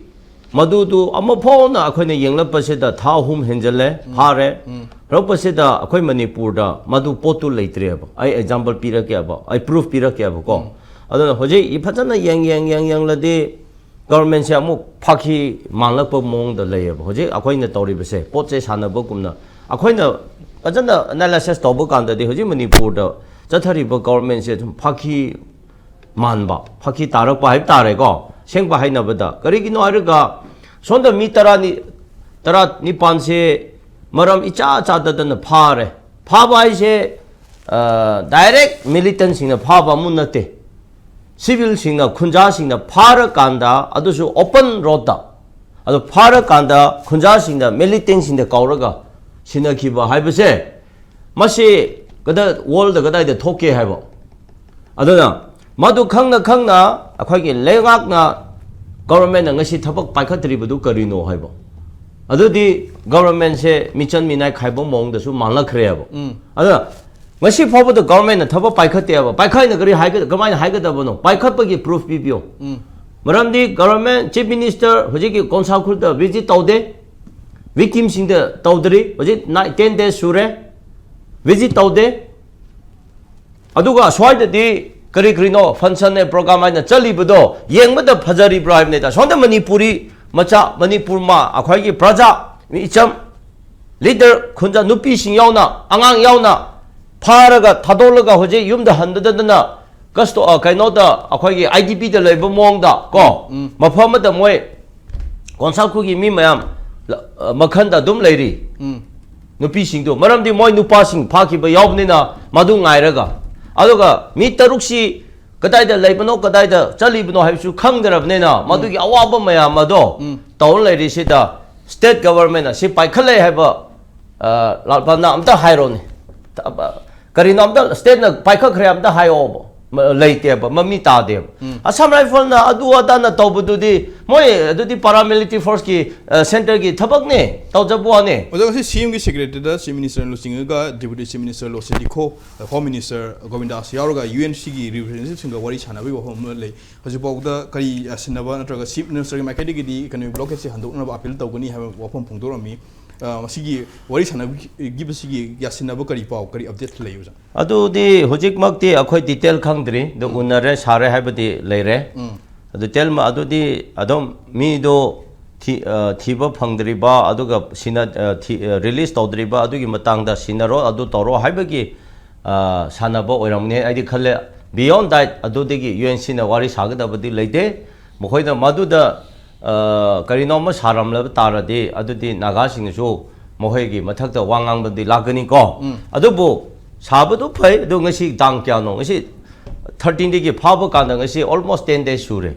ꯃꯗꯨꯗꯨ ꯑꯃꯐꯥꯎꯅ ꯑꯩꯈꯣꯏꯅ ꯌꯦꯡꯂꯛꯄꯁꯤꯗ ꯊꯥ ꯑꯍꯨꯝ ꯍꯦꯟꯖꯜꯂꯦ, ꯐꯥꯔꯦ꯫ ꯐꯔꯛꯄꯁꯤꯗ ꯑꯩꯈꯣꯏ ꯃꯅꯤꯄꯨꯔꯗ ꯃꯗꯨ ꯄꯣꯠꯇꯨ ꯂꯩꯇ꯭ꯔꯦꯕ꯫ ꯑꯩ ꯑꯦꯛꯖꯥꯝꯄꯜ ꯄꯤꯔꯛꯀꯦꯕ, ꯑꯩ ꯄ꯭ꯔꯨꯐ ꯄꯤꯔꯛꯀꯦꯕꯀꯣ꯫ ꯑꯗꯨꯅ ꯍꯧꯖꯤꯛ ꯐꯖꯅ ꯌꯦꯡ ꯌꯦꯡ ꯌꯦꯡ ꯌꯦꯡꯂꯗꯤ ꯒꯣꯕꯔꯃꯦꯟꯁꯦ ꯑꯃꯨꯛ ꯐꯥꯈꯤ ꯃꯥꯟꯂꯛꯄ ꯃꯑꯣꯡꯗ ꯂꯩꯌꯦꯕ ꯍꯧꯖꯤꯛ ꯑꯩꯈꯣꯏꯅ ꯇꯧꯔꯤꯕꯁꯦ, ꯄꯣꯠ ꯆꯩ ꯁꯥꯟꯅꯕꯒꯨꯝꯅ꯫ ꯑꯩꯈꯣꯏꯅ ꯐꯖꯅ ꯑꯦꯅꯥꯂꯥꯏꯁꯤꯁ ꯇꯧꯕ ꯀꯥꯟꯗꯗꯤ ꯍꯧꯖꯤꯛ ꯃꯅꯤꯄꯨꯔꯗ ꯆꯠꯊꯔꯤꯕ ꯒꯣꯕꯔꯃꯦꯟꯁꯦ ꯁꯨꯝ ꯐꯥꯈꯤ ꯃꯥꯟꯕ, ꯐꯥꯈꯤ ꯇꯥꯔꯛꯄ ꯍꯥꯏꯕ ꯇꯥꯔꯦꯀꯣ, ꯁꯦꯡꯕ ꯍꯥꯏꯅꯕꯗ꯫ ꯀꯔꯤꯒꯤꯅꯣ ꯍꯥꯏꯔꯒ, ꯁꯣꯝꯗ ꯃꯤ ꯇꯔꯥꯅꯤ, ꯇꯔꯥꯅꯤꯄꯥꯟꯁꯦ ꯃꯔꯝ ꯏꯆꯥ ꯆꯥꯗꯗꯅ ꯐꯥꯔꯦ꯫ ꯐꯥꯕ ꯍꯥꯏꯁꯦ, ꯗꯥꯏꯔꯦꯛ ꯃꯤꯂꯤꯇꯦꯟꯁꯤꯡꯅ ꯐꯥꯕ ꯑꯃꯨꯛ ꯅꯠꯇꯦ꯫ ꯁꯤꯚꯤꯜꯁꯤꯡꯅ, ꯈꯨꯟꯖꯥꯁꯤꯡꯅ ꯐꯥꯔꯀꯥꯟꯗ, ꯑꯗꯨꯁꯨ ꯑꯣꯄꯟ ꯔꯣꯗꯇ, ꯑꯗꯨ ꯐꯥꯔꯀꯥꯟꯗ ꯈꯨꯟꯖꯥꯁꯤꯡꯅ, ꯃꯤꯂꯤꯇꯦꯟꯁꯤꯡꯗ ꯀꯧꯔꯒ ꯁꯤꯟꯅꯈꯤꯕ ꯍꯥꯏꯕꯁꯦ, ꯃꯁꯤ ꯀꯗꯥ ꯋꯥꯔꯜꯗ ꯀꯗꯥꯏꯗ ꯊꯣꯛꯀꯦ ꯍꯥꯏꯕ? ꯑꯗꯨꯅ ꯃꯗꯨ ꯈꯪꯅ ꯈꯪꯅ ꯑꯩꯈꯣꯏꯒꯤ ꯂꯩꯉꯥꯛꯅ, ꯒꯣꯕꯔꯃꯦꯟꯅ ꯉꯁꯤ ꯊꯕꯛ ꯄꯥꯏꯈꯠꯇ꯭ꯔꯤꯕꯗꯨ ꯀꯔꯤꯅꯣ ꯍꯥꯏꯕ? ꯑꯗꯨꯗꯤ ꯒꯣꯕꯔꯃꯦꯟꯁꯦ ꯃꯤꯆꯪ ꯃꯤꯅꯥꯏ ꯈꯥꯏꯕ ꯃꯑꯣꯡꯗꯁꯨ ꯃꯥꯜꯂꯛꯈ꯭ꯔꯦꯕ꯫ ꯑꯗꯨꯅ ꯉꯁꯤ ꯐꯥꯎꯕꯗ ꯒꯣꯕꯔꯃꯦꯟꯅ ꯊꯕꯛ ꯄꯥꯏꯈꯠꯇꯦꯕ꯫ ꯄꯥꯏꯈꯠꯅ ꯀꯔꯤ ꯍꯥꯏꯒ-, ꯀꯃꯥꯏꯅ ꯍꯥꯏꯒꯗꯕꯅꯣ? ꯄꯥꯏꯈꯠꯄꯒꯤ ꯄ꯭ꯔꯨꯐ ꯄꯤꯕꯤꯌꯣ꯫ ꯃꯔꯝꯗꯤ ꯒꯣꯕꯔꯃꯦꯟ ꯆꯤꯐ ꯃꯤꯅꯤꯁꯇꯔ ꯍꯧꯖꯤꯛꯀꯤ ꯀꯣꯟꯁꯥꯈꯨꯜꯗ ꯚꯤꯖꯤꯠ ꯇꯧꯗꯦ, ꯚꯤꯛꯇꯤꯝꯁꯤꯡꯗ ꯇꯧꯗ꯭ꯔꯤ, ꯍꯧꯖꯤꯛ ꯅꯥꯏ-, ꯇꯦꯟ ꯗꯦꯖ ꯁꯨꯔꯦ ꯚꯤꯖꯤꯠ ꯇꯧꯗꯦ꯫ ꯑꯗꯨꯒ ꯑꯁ꯭ꯋꯥꯏꯗꯗꯤ ꯀꯔꯤ ꯀꯔꯤꯅꯣ ꯐꯪꯁꯟꯅꯦ, ꯄ꯭ꯔꯣꯒ꯭ꯔꯥꯝ ꯍꯥꯏꯅ ꯆꯠꯂꯤꯕꯗꯣ ꯌꯦꯡꯕꯗ ꯐꯖꯔꯤꯕ꯭ꯔꯥ ꯍꯥꯏꯕꯅꯤꯗ꯫ ꯁꯣꯝꯗ ꯃꯅꯤꯄꯨꯔꯤ ꯃꯆꯥ, ꯃꯅꯤꯄꯨꯔ ꯃꯥ, ꯑꯩꯈꯣꯏꯒꯤ ꯄ꯭ꯔꯖꯥ, ꯃꯤ ꯏꯆꯝ, ꯂꯤꯗꯔ, ꯈꯨꯟꯖꯥ, ꯅꯨꯄꯤꯁꯤꯡ ꯌꯥꯎꯅ, ꯑꯉꯥꯡ ꯌꯥꯎꯅ ꯐꯥꯔꯒ ꯊꯥꯗꯣꯛꯂꯒ ꯍꯧꯖꯤꯛ ꯌꯨꯝꯗ ꯍꯟꯗꯗꯅ ꯀꯁꯇꯣ-, ꯑ, ꯀꯩꯅꯣꯗ, ꯑꯩꯈꯣꯏꯒꯤ ꯑꯥꯏ ꯗꯤ ꯄꯤꯗ ꯂꯩꯕ ꯃꯑꯣꯡꯗ ꯀꯣ, ꯎꯝ꯫ ꯃꯐꯝ ꯑꯃꯗ ꯃꯣꯏ ꯀꯣꯟꯁꯥꯈꯨꯜꯒꯤ ꯃꯤ ꯃꯌꯥꯝ ꯂ-, ꯑ, ꯃꯈꯟꯗ ꯑꯗꯨꯝ ꯂꯩꯔꯤ꯫ ꯎꯝ꯫ ꯅꯨꯄꯤꯁꯤꯡꯗꯣ, ꯃꯔꯝꯗꯤ ꯃꯣꯏ ꯅꯨꯄꯥꯁꯤꯡ ꯐꯥꯈꯤꯕ ꯌꯥꯎꯕꯅꯤꯅ ꯃꯗꯨ ꯉꯥꯏꯔꯒ, ꯑꯗꯨꯒ ꯃꯤ ꯇꯔꯨꯛꯁꯤ ꯀꯗꯥꯏꯗ ꯂꯩꯕꯅꯣ, ꯀꯗꯥꯏꯗ ꯆꯠꯂꯤꯕꯅꯣ ꯍꯥꯏꯕꯁꯨ ꯈꯪꯗ꯭ꯔꯕꯅꯤꯅ, ꯃꯗꯨꯒꯤ ꯑꯋꯥꯕ ꯃꯌꯥꯝ ꯑꯗꯣ ꯎꯝ꯫ ꯇꯧꯔ ꯂꯩꯔꯤꯁꯤꯗ, state government ꯁꯤ ꯄꯥꯏꯈꯠꯂꯛꯑꯦ ꯍꯥꯏꯕ, ꯑ, ꯂꯥꯜꯄꯥꯅ ꯑꯝꯇ ꯍꯥꯏꯔꯣꯅꯦ꯫ ꯀꯔꯤꯅꯣ ꯑꯝꯇ stateꯅ ꯄꯥꯏꯈꯠꯈ꯭ꯔꯦ ꯑꯝꯇ ꯍꯥꯏꯌꯣꯕ꯫ ꯃ-, ꯂꯩꯇꯦꯕ, ꯃꯃꯤ ꯇꯥꯗꯦꯕ꯫ ꯎꯝ꯫ Assam Riflesꯅ ꯑꯗꯨ ꯑꯗꯥꯅ ꯇꯧꯕꯗꯨꯗꯤ, ꯃꯣꯏ ꯑꯗꯨꯗꯤ paramilitary forceꯀꯤ, ꯑ, centreꯒꯤ ꯊꯕꯛꯅꯦ, ꯇꯧꯖꯕ ꯋꯥꯅꯦ꯫ ꯑꯣꯖꯥ, ꯉꯁꯤ CMꯒꯤ secretaryꯗ Chief Minister ꯂꯨꯆꯤꯡꯉꯒ Deputy Chief Minister ꯂꯣꯁꯤꯗꯤꯈꯣ, Home Minister ꯒꯣꯕꯤꯟꯗꯥꯁ ꯌꯥꯎꯔꯒ UNCꯒꯤ representativeꯁꯤꯡꯒ ꯋꯥꯔꯤ ꯁꯥꯟꯅꯕꯒꯤ ꯋꯥꯐꯝ ꯑꯃ ꯂꯩ꯫ ꯍꯧꯖꯤꯛꯐꯥꯎꯗ ꯀꯔꯤ ꯌꯥꯁꯤꯟꯅꯕ ꯅꯠꯇ꯭ꯔꯒ Chief Ministerꯒꯤ ꯃꯥꯏꯀꯩꯗꯒꯤꯗꯤ ꯀꯩꯅꯣ blockadeꯁꯦ ꯍꯟꯗꯣꯛꯅꯕ appeal ꯇꯧꯒꯅꯤ ꯍꯥꯏꯕ ꯋꯥꯐꯝ ꯐꯣꯡꯗꯣꯔꯛꯑꯝꯃꯤ꯫ ꯑ, ꯃꯁꯤꯒꯤ ꯋꯥꯔꯤ ꯁꯥꯟꯅꯕꯒꯤ ꯌꯥꯁꯤꯟꯅꯕ ꯀꯔꯤ ꯄꯥꯎ, ꯀꯔꯤ update ꯂꯩ, ꯑꯣꯖꯥ? ꯑꯗꯨꯗꯤ ꯍꯧꯖꯤꯛꯃꯛꯇꯤ ꯑꯩꯈꯣꯏ detail ꯈꯪꯗ꯭ꯔꯤ꯫ ꯑꯗꯨ ꯎꯅꯔꯦ, ꯁꯥꯔꯦ ꯍꯥꯏꯕꯗꯤ ꯂꯩꯔꯦ꯫ ꯎꯝ꯫ ꯑꯗꯨ detail ꯃ-, ꯑꯗꯨꯗꯤ ꯑꯗꯨꯝ ꯃꯤꯗꯣ ꯊꯤ-, ꯑ, ꯊꯤꯕ ꯐꯪꯗ꯭ꯔꯤꯕ, ꯑꯗꯨꯒ ꯁꯤꯅ-, ꯑ, ꯊꯤ-, ꯑ, release ꯇꯧꯗ꯭ꯔꯤꯕ, ꯑꯗꯨꯒꯤ ꯃꯇꯥꯡꯗ ꯁꯤꯟꯅꯔꯣ, ꯑꯗꯨ ꯇꯧꯔꯣ ꯍꯥꯏꯕꯒꯤ, ꯑ, ꯁꯥꯟꯅꯕ ꯑꯣꯏꯔꯝꯒꯅꯤ ꯑꯩꯗꯤ ꯈꯜꯂꯦ꯫ Beyond that, ꯑꯗꯨꯗꯒꯤ UNCꯅ ꯋꯥꯔꯤ ꯁꯥꯒꯗꯕꯗꯤ ꯂꯩꯇꯦ꯫ ꯃꯈꯣꯏꯅ ꯃꯗꯨꯗ, ꯑ, ꯀꯔꯤꯅꯣ ꯑꯃ ꯁꯥꯔꯝꯂꯕ ꯇꯥꯔꯗꯤ, ꯑꯗꯨꯗꯤ ꯅꯥꯒꯥꯁꯤꯡꯅꯁꯨ ꯃꯈꯣꯏꯒꯤ ꯃꯊꯛꯇ ꯋꯥ ꯉꯥꯡꯕꯗꯤ ꯂꯥꯛꯀꯅꯤꯀꯣ꯫ ꯎꯝ꯫ ꯑꯗꯨꯕꯨ ꯁꯥꯕꯗꯨ ꯐꯩ, ꯑꯗꯨ ꯉꯁꯤ ꯇꯥꯡ ꯀꯌꯥꯅꯣ? ꯉꯁꯤ thirteenꯗꯒꯤ ꯐꯥꯕ ꯀꯥꯟꯗ ꯉꯁꯤ almost ten days ꯁꯨꯔꯦ꯫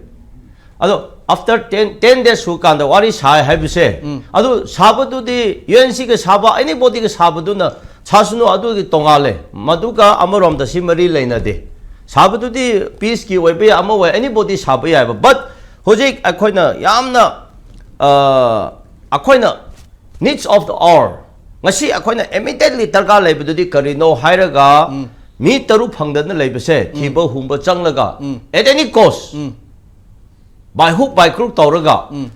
ꯑꯗꯣ after ten, ten days ꯁꯨꯔꯀꯥꯟꯗ ꯋꯥꯔꯤ ꯁꯥꯏ ꯍꯥꯏꯕꯁꯦ, ꯎꯝ꯫ ꯑꯗꯨ ꯁꯥꯕꯗꯨꯗꯤ UNCꯒ ꯁꯥꯕ, anybodyꯒ ꯁꯥꯕꯗꯨꯅ ꯁꯥꯁꯅꯨ, ꯑꯗꯨꯒꯤ ꯇꯣꯉꯥꯜꯂꯦ꯫ ꯃꯗꯨꯒ ꯑꯃꯔꯣꯝꯗ ꯁꯤ ꯃꯔꯤ ꯂꯩꯅꯗꯦ꯫ ꯁꯥꯕꯗꯨꯗꯤ peaceꯀꯤ ꯑꯣꯏꯕ ꯌꯥꯏ, ꯑꯃ ꯑꯣꯏ, anybody ꯁꯥꯕ ꯌꯥꯏꯕ꯫ But ꯍꯧꯖꯤꯛ ꯑꯩꯈꯣꯏꯅ ꯌꯥꯝꯅ, ꯑ, ꯑꯩꯈꯣꯏꯅ needs of the hour, ꯉꯁꯤ ꯑꯩꯈꯣꯏꯅ immediately ꯗꯔꯀꯥꯔ ꯂꯩꯕꯗꯨꯗꯤ ꯀꯔꯤꯅꯣ ꯍꯥꯏꯔꯒ, ꯎꯝ꯫ ꯃꯤ ꯇꯔꯨꯛ ꯐꯪꯗꯅ ꯂꯩꯕꯁꯦ, ꯎꯝ꯫ ꯊꯤꯕ ꯍꯨꯝꯕ ꯆꯪꯂꯒ, ꯎꯝ꯫ At any cost, um. By hook by crook ꯇꯧꯔꯒ, ꯎꯝ꯫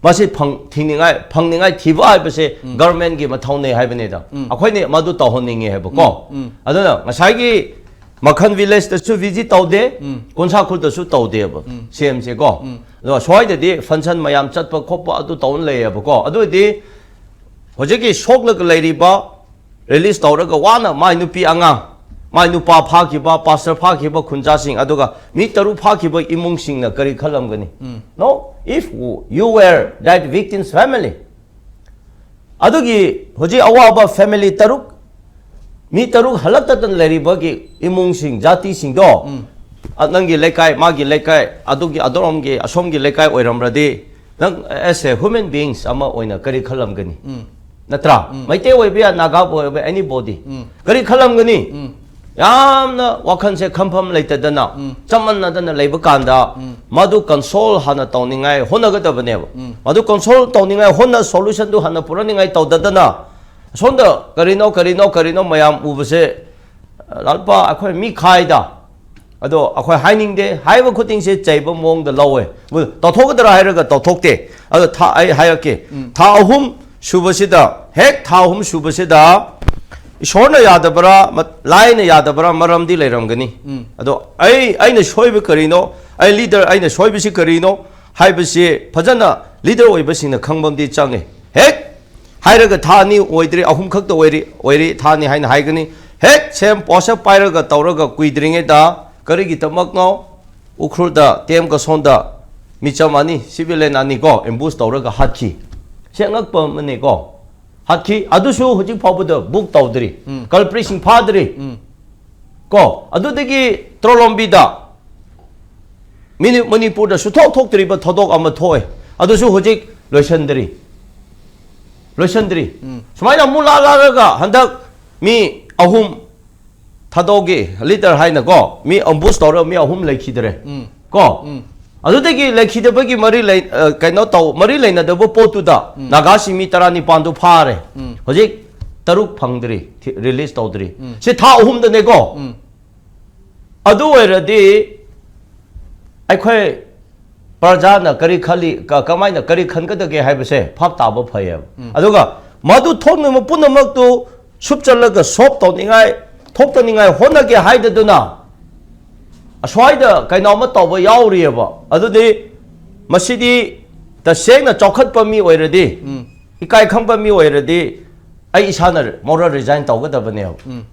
ꯃꯁꯤ ꯐꯪ-, ꯊꯤꯡꯅꯤꯡꯉꯥꯏ, ꯐꯪꯅꯤꯡꯉꯥꯏ ꯊꯤꯕ ꯍꯥꯏꯕꯁꯦ ꯎꯝ꯫ Governmentꯀꯤ ꯃꯊꯧꯅꯦ ꯍꯥꯏꯕꯅꯤꯗ꯫ ꯎꯝ꯫ ꯑꯩꯈꯣꯏꯅ ꯃꯗꯨ ꯇꯧꯍꯟꯅꯤꯡꯉꯦ ꯍꯥꯏꯕꯀꯣ꯫ ꯎꯝ, ꯎꯝ꯫ ꯑꯗꯨꯅ ꯉꯁꯥꯏꯒꯤ ꯃꯈꯟ villageꯇꯁꯨ visit ꯇꯧꯗꯦ, ꯎꯝ꯫ ꯀꯣꯟꯁꯥꯈꯨꯜꯗꯁꯨ ꯇꯧꯗꯦꯕ, ꯎꯝ꯫ CMꯁꯦꯀꯣ꯫ ꯎꯝ꯫ ꯑꯗꯣ ꯁ꯭ꯋꯥꯏꯗꯗꯤ function ꯃꯌꯥꯝ ꯆꯠꯄ ꯈꯣꯠꯄ ꯑꯗꯨ ꯇꯧꯅ ꯂꯩꯌꯦꯕꯀꯣ꯫ ꯑꯗꯨ ꯑꯣꯏꯔꯗꯤ ꯍꯧꯖꯤꯛꯀꯤ ꯁꯣꯛꯂꯒ ꯂꯩꯔꯤꯕ, release ꯇꯧꯔꯒ ꯋꯥꯅ ꯃꯥꯏ ꯅꯨꯄꯤ ꯑꯉꯥꯡ, ꯃꯥꯏ ꯅꯨꯄꯥ ꯐꯥꯈꯤꯕ, pastor ꯐꯥꯈꯤꯕ ꯈꯨꯟꯖꯥꯁꯤꯡ, ꯑꯗꯨꯒ ꯃꯤ ꯇꯔꯨꯛ ꯐꯥꯈꯤꯕ ꯏꯃꯨꯡꯁꯤꯡꯅ ꯀꯔꯤ ꯈꯜꯂꯝꯒꯅꯤ? ꯎꯝ꯫ No, if you were that victim's family, ꯑꯗꯨꯒꯤ ꯍꯧꯖꯤꯛ ꯑꯋꯥꯕ family ꯇꯔꯨꯛ, ꯃꯤ ꯇꯔꯨꯛ ꯍꯜꯂꯛꯇꯗꯅ ꯂꯩꯔꯤꯕꯒꯤ ꯏꯃꯨꯡꯁꯤꯡ, ꯖꯥꯇꯤꯁꯤꯡꯗꯣ, ꯎꯝ꯫ ꯑ, ꯅꯪꯒꯤ ꯂꯩꯀꯥꯏ, ꯃꯥꯒꯤ ꯂꯩꯀꯥꯏ, ꯑꯗꯨꯒꯤ ꯑꯗꯣꯝꯒꯤ, ꯑꯁꯣꯝꯒꯤ ꯂꯩꯀꯥꯏ ꯑꯣꯏꯔꯝꯔꯗꯤ, ꯅꯪ as a human beings ꯑꯃ ꯑꯣꯏꯅ ꯀꯔꯤ ꯈꯜꯂꯝꯒꯅꯤ? ꯅꯠꯇ꯭ꯔꯥ? ꯃꯩꯇꯩ ꯑꯣꯏꯕ ꯌꯥ, ꯅꯥꯒꯥ ꯑꯣꯏꯕ, anybody꯫ ꯀꯔꯤ ꯈꯜꯂꯝꯒꯅꯤ? ꯌꯥꯝꯅ ꯋꯥꯈꯜꯁꯦ ꯈꯟꯐꯝ ꯂꯩꯇꯗꯅ, ꯆꯃꯝꯅꯗꯅ ꯂꯩꯕ ꯀꯥꯟꯗ, ꯃꯗꯨ console ꯍꯥꯟꯅ ꯇꯧꯅꯤꯡꯉꯥꯏ ꯍꯣꯠꯅꯒꯗꯕꯅꯦꯕ꯫ ꯃꯗꯨ console ꯇꯧꯅꯤꯡꯉꯥꯏ ꯍꯣꯠꯅ, solution ꯗꯨ ꯍꯥꯟꯅ ꯄꯨꯔꯛꯅꯤꯡꯉꯥꯏ ꯇꯧꯗꯗꯅ, ꯁꯣꯝꯗ ꯀꯔꯤꯅꯣ, ꯀꯔꯤꯅꯣ, ꯀꯔꯤꯅꯣ ꯃꯌꯥꯝ ꯎꯕꯁꯦ, ꯂꯥꯜꯄꯥ, ꯑꯩꯈꯣꯏ ꯃꯤ ꯈꯥꯏꯗ꯫ ꯑꯗꯣ ꯑꯩꯈꯣꯏ ꯍꯥꯏꯅꯤꯡꯗꯦ, ꯍꯥꯏꯕ ꯈꯨꯗꯤꯡꯁꯦ ꯆꯩꯕ ꯃꯑꯣꯡꯗ ꯂꯧꯋꯦ꯫ ꯇꯧꯊꯣꯛꯀꯗ꯭ꯔꯥ ꯍꯥꯏꯔꯒ ꯇꯧꯊꯣꯛꯇꯦ꯫ ꯑꯗꯣ ꯊꯥ, ꯑꯩ ꯍꯥꯏꯔꯛꯀꯦ, ꯊꯥ ꯑꯍꯨꯝ ꯁꯨꯕꯁꯤꯗ, ꯍꯦꯛ ꯊꯥ ꯑꯍꯨꯝ ꯁꯨꯕꯁꯤꯗ, ꯏꯁꯣꯔꯅ ꯌꯥꯗꯕ꯭ꯔꯥ, ꯃ-, ꯂꯥꯏꯅ ꯌꯥꯗꯕ꯭ꯔꯥ, ꯃꯔꯝꯗꯤ ꯂꯩꯔꯝꯒꯅꯤ꯫ ꯑꯗꯣ ꯑꯩ, ꯑꯩꯅ ꯁꯣꯏꯕ ꯀꯔꯤꯅꯣ, ꯑꯩ leader, ꯑꯩꯅ ꯁꯣꯏꯕꯁꯤ ꯀꯔꯤꯅꯣ ꯍꯥꯏꯕꯁꯤ ꯐꯖꯅ leader ꯑꯣꯏꯕꯁꯤꯡꯅ ꯈꯪꯕ ꯑꯃꯗꯤ ꯆꯪꯉꯦ꯫ ꯍꯦꯛ ꯍꯥꯏꯔꯒ ꯊꯥ ꯑꯅꯤ ꯑꯣꯏꯗ꯭ꯔꯤ, ꯑꯍꯨꯝ ꯈꯛꯇ ꯑꯣꯏꯔꯤ, ꯑꯣꯏꯔꯤ, ꯊꯥ ꯑꯅꯤ ꯍꯥꯏꯅ ꯍꯥꯏꯒꯅꯤ꯫ ꯍꯦꯛ ꯁꯦꯝ ꯄꯣꯁ ꯄꯥꯏꯔꯒ ꯇꯧꯔꯒ ꯀꯨꯏꯗ꯭ꯔꯤꯉꯩꯗ ꯀꯔꯤꯒꯤꯗꯃꯛꯅꯣ ꯎꯈ꯭ꯔꯨꯜꯗ ꯇꯦꯝ ꯀꯁꯣꯟꯗ ꯃꯤꯆꯝ ꯑꯅꯤ, civilian ꯑꯅꯤ ꯀꯣ, ambush ꯇꯧꯔꯒ ꯍꯥꯠꯈꯤ꯫ ꯁꯤ ꯑꯉꯛꯄ ꯑꯃꯅꯤꯀꯣ꯫ ꯍꯥꯠꯈꯤ꯫ ꯑꯗꯨꯁꯨ ꯍꯧꯖꯤꯛ ꯐꯥꯎꯕꯗ book ꯇꯧꯗ꯭ꯔꯤ꯫ Culprit ꯁꯤꯡ ꯐꯥꯗ꯭ꯔꯤ꯫ ꯀꯣ, ꯑꯗꯨꯗꯒꯤ ꯇ꯭ꯔꯣꯂꯣꯝꯕꯤꯗ ꯃꯤꯅꯤ-, ꯃꯅꯤꯄꯨꯔꯗ ꯁꯨꯊꯣꯛ ꯊꯣꯛꯇ꯭ꯔꯤꯕ ꯊꯧꯗꯣꯛ ꯑꯃ ꯊꯣꯛꯑꯦ꯫ ꯑꯗꯨꯁꯨ ꯍꯧꯖꯤꯛ ꯂꯣꯏꯁꯤꯟꯗ꯭ꯔꯤ꯫ ꯂꯣꯏꯁꯤꯟꯗ꯭ꯔꯤ꯫ ꯁꯨꯃꯥꯏꯅ ꯑꯃꯨꯛ ꯂꯥꯛ ꯂꯥꯛꯂꯒ ꯍꯟꯗꯛ ꯃꯤ ꯑꯍꯨꯝ ꯊꯥꯗꯣꯛꯒꯦ, leader ꯍꯥꯏꯅꯀꯣ, ꯃꯤ ambush ꯇꯧꯔꯒ ꯃꯤ ꯑꯍꯨꯝ ꯂꯩꯈꯤꯗ꯭ꯔꯦ꯫ ꯀꯣ? ꯑꯗꯨꯗꯒꯤ ꯂꯩꯈꯤꯗꯕꯒꯤ ꯃꯔꯤ ꯂꯩ-, ꯑ, ꯀꯩꯅꯣ ꯇꯧ-, ꯃꯔꯤ ꯂꯩꯅꯗꯕ ꯄꯣꯠꯇꯨꯗ ꯅꯥꯒꯥꯁꯤ ꯃꯤ ꯇꯔꯥꯅꯤꯄꯥꯟꯗꯨ ꯐꯥꯔꯦ꯫ ꯍꯧꯖꯤꯛ ꯇꯔꯨꯛ ꯐꯪꯗ꯭ꯔꯤ, ꯊꯤ-, release ꯇꯧꯗ꯭ꯔꯤ꯫ ꯁꯤ ꯊꯥ ꯑꯍꯨꯝꯗꯅꯦꯀꯣ꯫ ꯑꯗꯨ ꯑꯣꯏꯔꯗꯤ ꯑꯩꯈꯣꯏ ꯄ꯭ꯔꯖꯥꯅ ꯀꯔꯤ ꯈꯜꯂꯤ, ꯀ-, ꯀꯃꯥꯏꯅ ꯀꯔꯤ ꯈꯟꯒꯗꯒꯦ ꯍꯥꯏꯕꯁꯦ ꯚꯥꯞ ꯇꯥꯕ ꯐꯩꯌꯦꯕ꯫ ꯑꯗꯨꯒ ꯃꯗꯨ ꯊꯣꯛꯅꯕ ꯄꯨꯝꯅꯃꯛꯇꯨ ꯁꯨꯞꯆꯜꯂꯒ solve ꯇꯧꯅꯤꯡꯉꯥꯏ, ꯊꯣꯛꯇꯅꯤꯡꯉꯥꯏ ꯍꯣꯠꯅꯒꯦ ꯍꯥꯏꯗꯗꯨꯅ ꯑꯁ꯭ꯋꯥꯏꯗ ꯀꯩꯅꯣꯝꯃ ꯇꯧꯕ ꯌꯥꯎꯔꯤꯑꯕ꯫ ꯑꯗꯨꯗꯤ ꯃꯁꯤꯗꯤ ꯇꯁꯦꯡꯅ ꯆꯥꯎꯈꯠꯄ ꯃꯤ ꯑꯣꯏꯔꯗꯤ, ꯏꯀꯥꯏ ꯈꯪꯕ ꯃꯤ ꯑꯣꯏꯔꯗꯤ, ꯑꯩ ꯏꯁꯥꯅ moral resign ꯇꯧꯒꯗꯕꯅꯦꯕ꯫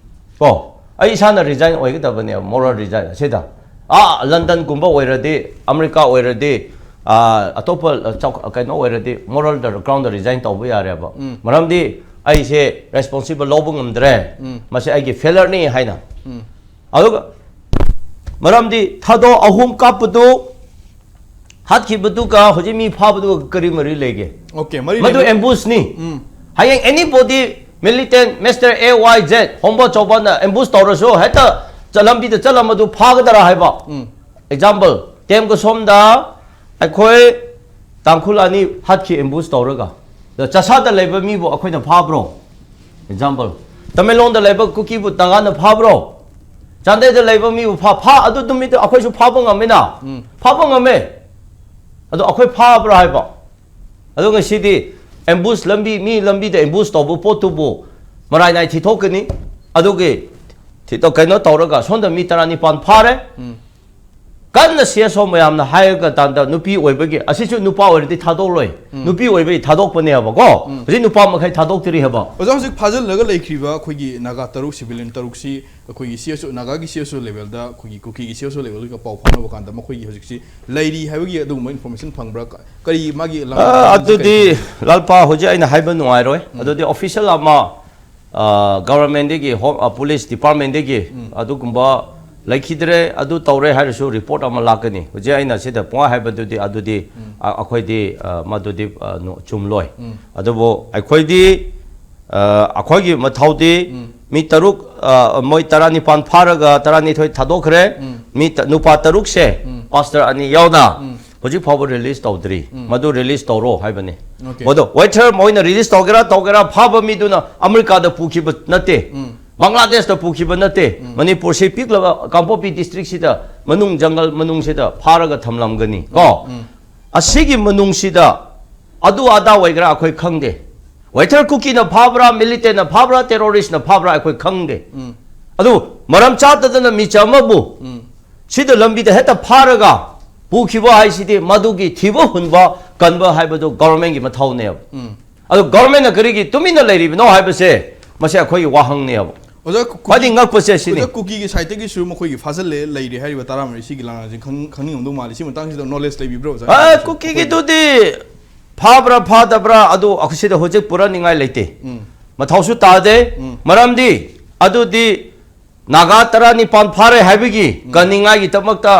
ꯀꯣ? ꯑꯩ ꯏꯁꯥꯅ resign ꯑꯣꯏꯒꯗꯕꯅꯦꯕ, moral resign꯫ ꯑꯁꯤꯗ, ꯑꯥ, ꯂꯟꯗꯟꯒꯨꯝꯕ ꯑꯣꯏꯔꯗꯤ, ꯑꯃꯦꯔꯤꯀꯥ ꯑꯣꯏꯔꯗꯤ, ꯑꯥ, ꯑꯇꯣꯞꯄ, ꯑ, ꯆꯥꯎꯈ-, ꯀꯩꯅꯣ ꯑꯣꯏꯔꯗꯤ, moral ground ꯗ resign ꯇꯧꯕ ꯌꯥꯔꯦꯕ꯫ ꯃꯔꯝꯗꯤ ꯑꯩꯁꯦ responsible ꯂꯧꯕ ꯉꯝꯗ꯭ꯔꯦ, ꯃꯁꯤ ꯑꯩꯒꯤ failure ꯅꯤ ꯍꯥꯏꯅ꯫ ꯑꯗꯨꯒ ꯃꯔꯝꯗꯤ ꯊꯥꯗꯣꯛ ꯑꯍꯨꯝ ꯀꯥꯞꯄꯗꯨ, ꯍꯥꯠꯈꯤꯕꯗꯨꯒ ꯍꯧꯖꯤꯛ ꯃꯤ ꯐꯥꯕꯗꯨꯒ ꯀꯔꯤ ꯃꯔꯤ ꯂꯩꯒꯦ? ꯑꯣꯀꯦ, ꯃꯔꯤ ꯃꯗꯨ ꯂꯩꯅ- ꯑꯦꯝꯕꯨꯁꯅꯤ꯫ ꯎꯝ. ꯍꯌꯦꯡ anybody, militant, Mister A Y Z, ꯍꯣꯡꯕ ꯆꯥꯎꯕꯅ ꯑꯦꯝꯕꯨꯁ ꯇꯧꯔꯁꯨ ꯍꯦꯛꯇ ꯆ- ꯂꯝꯕꯤꯗ ꯆꯠꯂꯝꯕꯗꯨ ꯐꯥꯒꯗꯔꯥ ꯍꯥꯏꯕ? ꯎꯝ. ꯑꯦꯛꯖꯥꯝꯄꯜ, ꯇꯦꯝꯒ ꯁꯣꯝꯗ ꯑꯩꯈꯣꯏ ꯇꯥꯡꯈꯨꯜ ꯑꯅꯤ ꯍꯥꯠꯈꯤ ꯑꯦꯝꯕꯨꯁ ꯇꯧꯔꯒ꯫ ꯑꯗ ꯆꯥꯁꯥꯗ ꯂꯩꯕ ꯃꯤꯕꯨ ꯑꯩꯈꯣꯏꯅ ꯐꯥꯕ꯭ꯔꯣ? ꯑꯦꯛꯖꯥꯝꯄꯜ, ꯇꯃꯦꯡꯂꯣꯡꯗ ꯂꯩꯕ ꯀꯨꯀꯤꯕꯨ ꯅꯥꯒꯥꯅ ꯐꯥꯕ꯭ꯔꯣ? ꯆꯥꯟꯗꯦꯜꯗ ꯂꯩꯕ ꯃꯤꯕꯨ ꯐꯥ ꯐꯥ ꯑꯗꯨ ꯅꯨꯃꯤꯠꯇꯨ ꯑꯩꯈꯣꯏꯁꯨ ꯐꯥꯕ ꯉꯝꯃꯤꯅ꯫ ꯎꯝ. ꯐꯥꯕ ꯉꯝꯃꯦ꯫ ꯑꯗꯣ ꯑꯩꯈꯣꯏ ꯐꯥꯕ꯭ꯔꯥ ꯍꯥꯏꯕ? ꯑꯗꯣ ꯉꯁꯤꯗꯤ ꯑꯦꯝꯕꯨꯁ ꯂꯝꯕꯤ, ꯃꯤ ꯂꯝꯕꯤꯗ ꯑꯦꯝꯕꯨꯁ ꯇꯧꯕ ꯄꯣꯠꯇꯨꯕꯨ ꯃꯔꯥꯏ ꯅꯥꯏ ꯊꯤꯊꯣꯛꯀꯅꯤ꯫ ꯑꯗꯨꯒꯤ ꯊꯤꯊꯣꯛ- ꯀꯩꯅꯣ ꯇꯧꯔꯒ ꯁꯣꯝꯗ ꯃꯤ ꯇꯔꯥꯅꯤꯄꯥꯟ ꯐꯥꯔꯦ꯫ ꯎꯝ. ꯀꯟꯅ ꯁꯤ ꯑꯦꯁ ꯑꯣ ꯃꯌꯥꯝꯅ ꯍꯥꯏꯔꯒ ꯇꯥꯟꯗ ꯅꯨꯄꯤ ꯑꯣꯏꯕꯒꯤ, ꯑꯁꯤꯁꯨ ꯅꯨꯄꯥ ꯑꯣꯏꯔꯗꯤ ꯊꯥꯗꯣꯛꯂꯣꯏ꯫ ꯅꯨꯄꯤ ꯑꯣꯏꯕꯒꯤ ꯊꯥꯗꯣꯛꯄꯅꯦꯕꯀꯣ꯫ ꯍꯧꯖꯤꯛ ꯅꯨꯄꯥ ꯃꯈꯩ ꯊꯥꯗꯣꯛꯇ꯭ꯔꯤ ꯍꯥꯏꯕ꯫ ꯑꯣꯖꯥ, ꯍꯧꯖꯤꯛ ꯐꯥꯖꯤꯜꯂꯒ ꯂꯩꯈ꯭ꯔꯤꯕ ꯑꯩꯈꯣꯏꯒꯤ ꯅꯥꯒꯥ ꯇꯔꯨꯛ, ꯁꯤꯚꯤꯂꯤꯌꯟ ꯇꯔꯨꯛꯁꯤ ꯑꯩꯈꯣꯏꯒꯤ ꯁꯤ ꯑꯦꯁ ꯑꯣ, ꯅꯥꯒꯥꯒꯤ ꯁꯤ ꯑꯦꯁ ꯑꯣ ꯂꯦꯚꯦꯜꯗ, ꯑꯩꯈꯣꯏꯒꯤ ꯀꯨꯀꯤꯒꯤ ꯁꯤ ꯑꯦꯁ ꯑꯣ ꯂꯦꯚꯦꯜꯒ ꯄꯥꯎ ꯐꯥꯎꯅꯕ ꯀꯥꯟꯗ ꯃꯈꯣꯏꯒꯤ ꯍꯧꯖꯤꯛꯁꯤ ꯂꯩꯔꯤ ꯍꯥꯏꯕꯒꯤ ꯑꯗꯨꯒꯨꯝꯕ ꯏꯟꯐꯣꯔꯃꯦꯁꯟ ꯐꯪꯕ꯭ꯔꯥ? ꯀ- ꯀꯔꯤ ꯃꯥꯒꯤ ꯂꯝ- ꯑ, ꯂꯝꯁꯤ ꯑꯗꯨꯗꯤ ꯀꯔꯤ ꯐꯪꯒꯦ? ꯂꯥꯜꯄꯥ, ꯍꯧꯖꯤꯛ ꯑꯩꯅ ꯍꯥꯏꯕ ꯅꯨꯡꯉꯥꯏꯔꯣꯏ꯫ ꯑꯗꯨꯗꯤ ꯑꯣꯐꯤꯁꯤꯌꯦꯜ ꯑꯃ ꯒꯚꯔꯟꯃꯦꯟꯗꯒꯤ, ꯍꯣꯝ ꯄꯨꯂꯤꯁ ꯗꯤꯄꯥꯔꯠꯃꯦꯟꯗꯒꯤ ꯑꯗꯨꯒꯨꯝꯕ ꯂꯩꯈꯤꯗ꯭ꯔꯦ, ꯑꯗꯨ ꯇꯧꯔꯦ ꯍꯥꯏꯔꯁꯨ ꯔꯤꯄꯣꯔꯠ ꯑꯃ ꯂꯥꯛꯀꯅꯤ꯫ ꯍꯧꯖꯤꯛ ꯑꯩꯅ ꯁꯤꯗ ꯄꯨꯡꯍꯥꯏ ꯍꯥꯏꯕꯗꯨꯗꯤ ꯑꯗꯨꯗꯤ ꯑ- ꯑꯩꯈꯣꯏꯗꯤ ꯑ, ꯃꯗꯨꯗꯤ ꯑ, ꯅꯨ- ꯆꯨꯝꯂꯣꯏ꯫ ꯑꯗꯨꯕꯨ ꯑꯩꯈꯣꯏꯗꯤ ꯑ, ꯑꯩꯈꯣꯏꯒꯤ ꯃꯊꯧꯗꯤ ꯃꯤ ꯇꯔꯨꯛ, ꯑ, ꯃꯣꯏ ꯇꯔꯥꯅꯤꯄꯥꯟ ꯐꯥꯔꯒ ꯇꯔꯥꯅꯤꯊꯣꯏ ꯊꯥꯗꯣꯛꯈ꯭ꯔꯦ꯫ ꯃꯤ ꯇ- ꯅꯨꯄꯥ ꯇꯔꯨꯛꯁꯦ, ꯄꯥꯁꯇꯔ ꯑꯅꯤ ꯌꯥꯎꯅ, ꯍꯧꯖꯤꯛ ꯐꯥꯎꯕ ꯔꯤꯂꯤꯁ ꯇꯧꯗ꯭ꯔꯤ꯫ ꯃꯗꯨ ꯔꯤꯂꯤꯁ ꯇꯧꯔꯣ ꯍꯥꯏꯕꯅꯤ꯫ Okay. ꯃꯗꯨ ꯋꯦꯊꯔ ꯃꯣꯏꯅ ꯔꯤꯂꯤꯁ ꯇꯧꯒꯦꯔꯥ ꯇꯧꯒꯦꯔꯥ, ꯐꯥꯕ ꯃꯤꯗꯨꯅ ꯑꯃꯦꯔꯤꯀꯥꯗ ꯄꯨꯈꯤꯕ ꯅꯠꯇꯦ, ꯕꯪꯒ꯭ꯂꯥꯗꯦꯁꯇ ꯄꯨꯈꯤꯕ ꯅꯠꯇꯦ꯫ ꯃꯅꯤꯄꯨꯔꯁꯤ ꯄꯤꯛꯂꯕ ꯀꯥꯡꯄꯣꯛꯄꯤ ꯗꯤꯁꯇ꯭ꯔꯤꯛꯁꯤꯗ, ꯃꯅꯨꯡ ꯖꯪꯒꯜ ꯃꯅꯨꯡꯁꯤꯗ ꯐꯥꯔꯒ ꯊꯝꯂꯝꯒꯅꯤ ꯀꯣ꯫ ꯑꯁꯤꯒꯤ ꯃꯅꯨꯡꯁꯤꯗ ꯑꯗꯨ ꯑꯗꯥ ꯑꯣꯏꯒꯦꯔꯥ ꯑꯩꯈꯣꯏ ꯈꯪꯗꯦ꯫ ꯋꯦꯊꯔ ꯀꯨꯀꯤꯅ ꯐꯥꯕ꯭ꯔꯥ, ꯃꯤꯂꯤꯇꯦꯟꯅ ꯐꯥꯕ꯭ꯔꯥ, ꯇꯦꯔꯣꯔꯤꯁꯅ ꯐꯥꯕ꯭ꯔꯥ ꯑꯩꯈꯣꯏ ꯈꯪꯗꯦ꯫ ꯑꯗꯨ ꯃꯔꯝ ꯆꯥꯗꯗꯅ ꯃꯤꯆꯝ ꯑꯃꯕꯨ ꯁꯤꯗ ꯂꯝꯕꯤꯗ ꯍꯦꯛꯇ ꯐꯥꯔꯒ ꯄꯨꯈꯤꯕ ꯍꯥꯏꯁꯤꯗꯤ ꯃꯗꯨꯒꯤ ꯊꯤꯕ ꯍꯨꯟꯕ ꯀꯟꯕ ꯍꯥꯏꯕꯗꯨ ꯒꯚꯔꯟꯃꯦꯟꯒꯤ ꯃꯊꯧꯅꯦꯕ꯫ ꯑꯗꯨ ꯒꯚꯔꯟꯃꯦꯟꯅ ꯀꯔꯤꯒꯤ ꯇꯨꯃꯤꯟꯅ ꯂꯩꯔꯤꯕꯅꯣ ꯍꯥꯏꯕꯁꯦ, ꯃꯁꯤ ꯑꯩꯈꯣꯏꯒꯤ ꯋꯥꯍꯪꯅꯦꯕ꯫ ꯑꯣꯖꯥ, ꯀꯨ- ꯈ꯭ꯋꯥꯏꯗꯒꯤ ꯉꯛꯄꯁꯦ ꯁꯤꯅꯤ꯫ ꯑꯣꯖꯥ, ꯀꯨꯀꯤꯒꯤ ꯁꯥꯏꯠꯇꯒꯤꯁꯨ ꯃꯈꯣꯏꯒꯤ ꯐꯥꯖꯤꯜꯂꯦ, ꯂꯩꯔꯦ ꯍꯥꯏꯔꯤꯕ ꯇꯔꯥꯃꯔꯤ ꯁꯤꯒꯤ ꯂꯥꯡꯁꯦ ꯈꯪ- ꯈꯪꯅꯤꯡꯉꯝꯗꯧ ꯃꯥꯜꯂꯤ꯫ ꯁꯤ ꯃꯇꯥꯡꯁꯤꯗ ꯅꯣꯂꯦꯖ ꯂꯩꯕꯤꯕ꯭ꯔꯣ, ꯑꯣꯖꯥ? ꯑ, ꯀꯨꯀꯤꯒꯤꯗꯨꯗꯤ ꯐꯥꯕ꯭ꯔꯥ ꯐꯥꯗꯕ꯭ꯔꯥ ꯑꯗꯨ ꯑꯩꯈꯣꯏ ꯁꯤꯗ ꯍꯧꯖꯤꯛ ꯄꯨꯔꯛꯅꯤꯡꯉꯥꯏ ꯂꯩꯇꯦ꯫ ꯃꯊꯧꯁꯨ ꯇꯥꯗꯦ꯫ ꯃꯔꯝꯗꯤ ꯑꯗꯨꯗꯤ ꯅꯥꯒꯥ ꯇꯔꯥꯅꯤꯄꯥꯟ ꯐꯥꯔꯦ ꯍꯥꯏꯕꯒꯤ ꯀꯟꯅꯤꯡꯉꯥꯏꯒꯤꯗꯃꯛꯇ,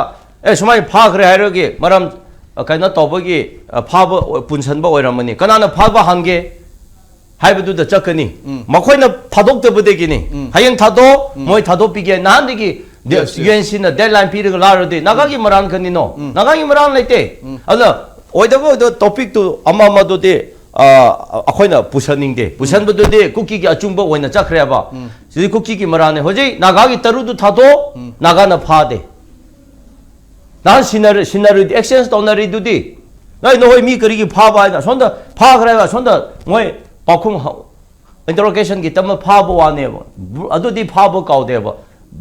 ꯑꯦ, ꯁꯨꯃꯥꯏꯅ ꯐꯥꯈ꯭ꯔꯦ ꯍꯥꯏꯔꯒꯤ ꯃꯔꯝ, ꯑ, ꯀꯩꯅꯣ ꯇꯧꯕꯒꯤ, ꯑ, ꯐꯥꯕ, ꯑ, ꯄꯨꯟꯁꯟꯕ ꯑꯣꯏꯔꯝꯃꯅꯤ꯫ ꯀꯅꯥꯅ ꯐꯥꯕ ꯍꯥꯟꯒꯦ ꯍꯥꯏꯕꯗꯨꯗ ꯆꯠꯀꯅꯤ꯫ ꯎꯝ꯫ ꯃꯈꯣꯏꯅ ꯊꯥꯗꯣꯛꯇꯕꯗꯒꯤꯅꯤ꯫ ꯎꯝ꯫ ꯍꯌꯦꯡ ꯊꯥꯗꯣꯛ, ꯎꯝ꯫ ꯃꯣꯏ ꯊꯥꯗꯣꯛꯄꯤꯒꯦ꯫ ꯅꯍꯥꯟꯗꯒꯤ Yes, yes. ꯌꯨ ꯑꯦꯟ ꯁꯤꯅ deadline ꯄꯤꯔꯒ ꯂꯥꯛꯔꯗꯤ ꯅꯥꯒꯥꯒꯤ ꯃꯔꯥꯟ ꯀꯔꯤꯅꯣ? ꯎꯝ꯫ ꯅꯥꯒꯥꯒꯤ ꯃꯔꯥꯟ ꯂꯩꯇꯦ꯫ ꯎꯝ꯫ ꯑꯗꯨꯅ ꯑꯣꯏꯗꯕ ꯑꯣꯏꯗꯕ topicꯇꯨ ꯑꯃ ꯑꯃꯗꯨꯗꯤ, ꯑ, ꯑꯩꯈꯣꯏꯅ ꯄꯨꯁꯟꯅꯤꯡꯗꯦ꯫ ꯄꯨꯁꯟꯕꯗꯨꯗꯤ ꯀꯨꯀꯤꯒꯤ ꯑꯆꯨꯝꯕ ꯑꯣꯏꯅ ꯆꯠꯈ꯭ꯔꯦꯕ꯫ ꯎꯝ꯫ ꯁꯤꯗꯤ ꯀꯨꯀꯤꯒꯤ ꯃꯔꯥꯟꯅꯦ꯫ ꯍꯧꯖꯤꯛ ꯅꯥꯒꯥꯒꯤ ꯇꯔꯨꯛꯇꯨ ꯊꯥꯗꯣꯛ, ꯎꯝ꯫ ꯅꯥꯒꯥꯅ ꯐꯥꯗꯦ꯫ ꯅꯍꯥꯟ ꯁꯤꯟꯅꯔ-, ꯁꯤꯟꯅꯔꯤꯗꯨ, exchange ꯇꯧꯅꯔꯤꯗꯨꯗꯤ, ꯅꯣꯏ, ꯅꯈꯣꯏ ꯃꯤ ꯀꯔꯤꯒꯤ ꯐꯥꯕ ꯍꯥꯏꯅ? ꯁꯣꯝꯗ ꯐꯥꯈ꯭ꯔꯦ ꯍꯥꯏꯕ, ꯁꯣꯝꯗ ꯃꯣꯏ ꯄꯥꯎꯈꯨꯝ ꯍ-, interrogationꯒꯤ ꯇꯝꯃ ꯐꯥꯕ ꯋꯥꯅꯦꯕ꯫ ꯕ꯭ꯔ-, ꯑꯗꯨꯗꯤ ꯐꯥꯕ ꯀꯥꯎꯗꯦꯕ꯫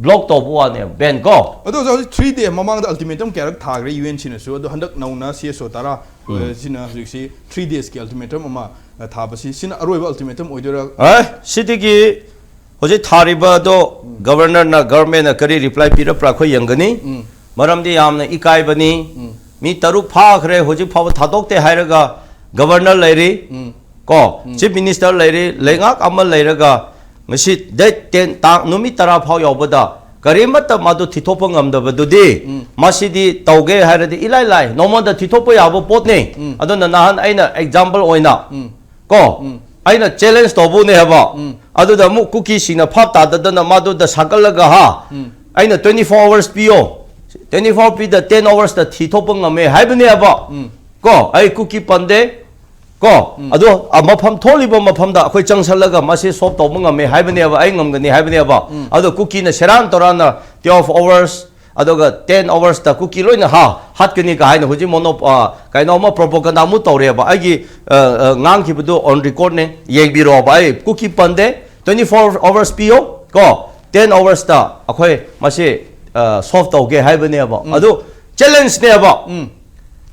Block ꯇꯧꯕ ꯋꯥꯅꯦꯕ꯫ ꯕꯦꯟ ꯀꯣ꯫ ꯑꯗꯣ ꯑꯣꯖꯥ, ꯍꯧꯖꯤꯛ three day ꯃꯃꯥꯡꯗ ultimatum ꯀꯌꯥꯔꯛ ꯊꯥꯈ꯭ꯔꯦ ꯌꯨ ꯑꯦꯟ ꯁꯤꯅꯁꯨ꯫ ꯑꯗꯣ ꯍꯟꯗꯛ ꯅꯧꯅ ꯁꯤ ꯑꯦꯁ ꯑꯣ ꯇꯔꯥ, ꯎꯝ꯫ ꯑ, ꯁꯤꯅ ꯍꯧꯖꯤꯛꯁꯤ three daysꯀꯤ ultimatum ꯑꯃ, ꯑ, ꯊꯥꯕꯁꯤ, ꯁꯤꯅ ꯑꯔꯣꯏꯕ ultimatum ꯑꯣꯏꯗꯣꯏꯔꯥ? ꯑꯦ, ꯁꯤꯗꯒꯤ ꯍꯧꯖꯤꯛ ꯊꯥꯔꯤꯕ ꯑꯗꯣ ꯎꯝ꯫ Governorꯅ, governmentꯅ ꯀꯔꯤ reply ꯄꯤꯔꯛꯄ꯭ꯔꯥ ꯑꯩꯈꯣꯏ ꯌꯦꯡꯒꯅꯤ꯫ ꯎꯝ꯫ ꯃꯔꯝꯗꯤ ꯌꯥꯝꯅ ꯏꯀꯥꯏꯕꯅꯤ꯫ ꯎꯝ꯫ ꯃꯤ ꯇꯔꯨꯛ ꯐꯥꯈ꯭ꯔꯦ, ꯍꯧꯖꯤꯛ ꯐꯥꯎꯕ ꯊꯥꯗꯣꯛꯇꯦ ꯍꯥꯏꯔꯒ Governor ꯂꯩꯔꯤ꯫ ꯎꯝ꯫ ꯀꯣ, ꯎꯝ꯫ Chief Minister ꯂꯩꯔꯤ, ꯂꯩꯉꯥꯛ ꯑꯃ ꯂꯩꯔꯒ ꯉꯁꯤ date ten, ꯇꯥꯡ, ꯅꯨꯃꯤꯠ ꯇꯔꯥ ꯐꯥꯎ ꯌꯧꯕꯗ ꯀꯔꯤꯃꯠꯇ ꯃꯥꯗꯨ ꯊꯤꯊꯣꯛꯄ ꯉꯝꯗꯕꯗꯨꯗꯤ, ꯎꯝ꯫ ꯃꯁꯤꯗꯤ ꯇꯧꯒꯦ ꯍꯥꯏꯔꯗꯤ ꯏꯂꯥꯏ ꯂꯥꯏ, ꯅꯣꯡꯃꯗ ꯊꯤꯊꯣꯛꯄ ꯌꯥꯕ ꯄꯣꯠꯅꯤ꯫ ꯎꯝ꯫ ꯑꯗꯨꯅ ꯅꯍꯥꯟ ꯑꯩꯅ example ꯑꯣꯏꯅ, ꯎꯝ꯫ ꯀꯣ, ꯎꯝ꯫ ꯑꯩꯅ challenge ꯇꯧꯕꯅꯦ ꯍꯥꯏꯕ꯫ ꯎꯝ꯫ ꯑꯗꯨꯗ ꯑꯃꯨꯛ ꯀꯨꯀꯤꯁꯤꯡꯅ ꯐꯥꯞ ꯇꯥꯗꯗꯅ ꯃꯥꯗꯨꯗ ꯁꯥꯒꯠꯂꯒ ꯍꯥ, ꯎꯝ꯫ ꯑꯩꯅ twenty four hours ꯄꯤꯌꯣ, twenty four ꯄꯤꯗ ten hoursꯇ ꯊꯤꯊꯣꯛꯄ ꯉꯝꯃꯦ ꯍꯥꯏꯕꯅꯦꯕ꯫ ꯎꯝ꯫ ꯀꯣ, ꯑꯩ ꯀꯨꯀꯤ ꯄꯟꯗꯦ꯫ ꯀꯣ, ꯎꯝ꯫ ꯑꯗꯣ, ꯑ, ꯃꯐꯝ, ꯊꯣꯛꯂꯤꯕ ꯃꯐꯝꯗ ꯑꯩꯈꯣꯏ ꯆꯪꯁꯜꯂꯒ ꯃꯁꯤ solve ꯇꯧꯕ ꯉꯝꯃꯦ ꯍꯥꯏꯕꯅꯦꯕ, ꯑꯩ ꯉꯝꯒꯅꯤ ꯍꯥꯏꯕꯅꯦꯕ꯫ ꯎꯝ꯫ ꯑꯗꯣ ꯀꯨꯀꯤꯅ ꯁꯦꯔꯥꯟ ꯇꯧꯔꯥꯟꯅ twelve hours, ꯑꯗꯨꯒ ten hoursꯇ ꯀꯨꯀꯤ ꯂꯣꯏꯅ ꯍꯥ, ꯍꯥꯠꯀꯅꯤ ꯀ ꯍꯥꯏꯅ ꯍꯧꯖꯤꯛ ꯃꯣꯅꯣ-, ꯑ, ꯀꯩꯅꯣ ꯑꯃ propaganda ꯑꯃꯨꯛ ꯇꯧꯔꯦꯕ꯫ ꯑꯩꯒꯤ, ꯑ, ꯑ, ꯉꯥꯡꯈꯤꯕꯗꯨ on recordꯅꯦ, ꯌꯦꯡꯕꯤꯔꯣꯕ꯫ ꯑꯩ ꯀꯨꯀꯤ ꯄꯟꯗꯦ, twenty four hours ꯄꯤꯌꯣ, ꯀꯣ, ten hoursꯇ ꯑꯩꯈꯣꯏ ꯃꯁꯤ, ꯑ, solve ꯇꯧꯒꯦ ꯍꯥꯏꯕꯅꯦꯕ꯫ ꯎꯝ꯫ ꯑꯗꯨ challengeꯅꯦꯕ꯫ ꯎꯝ꯫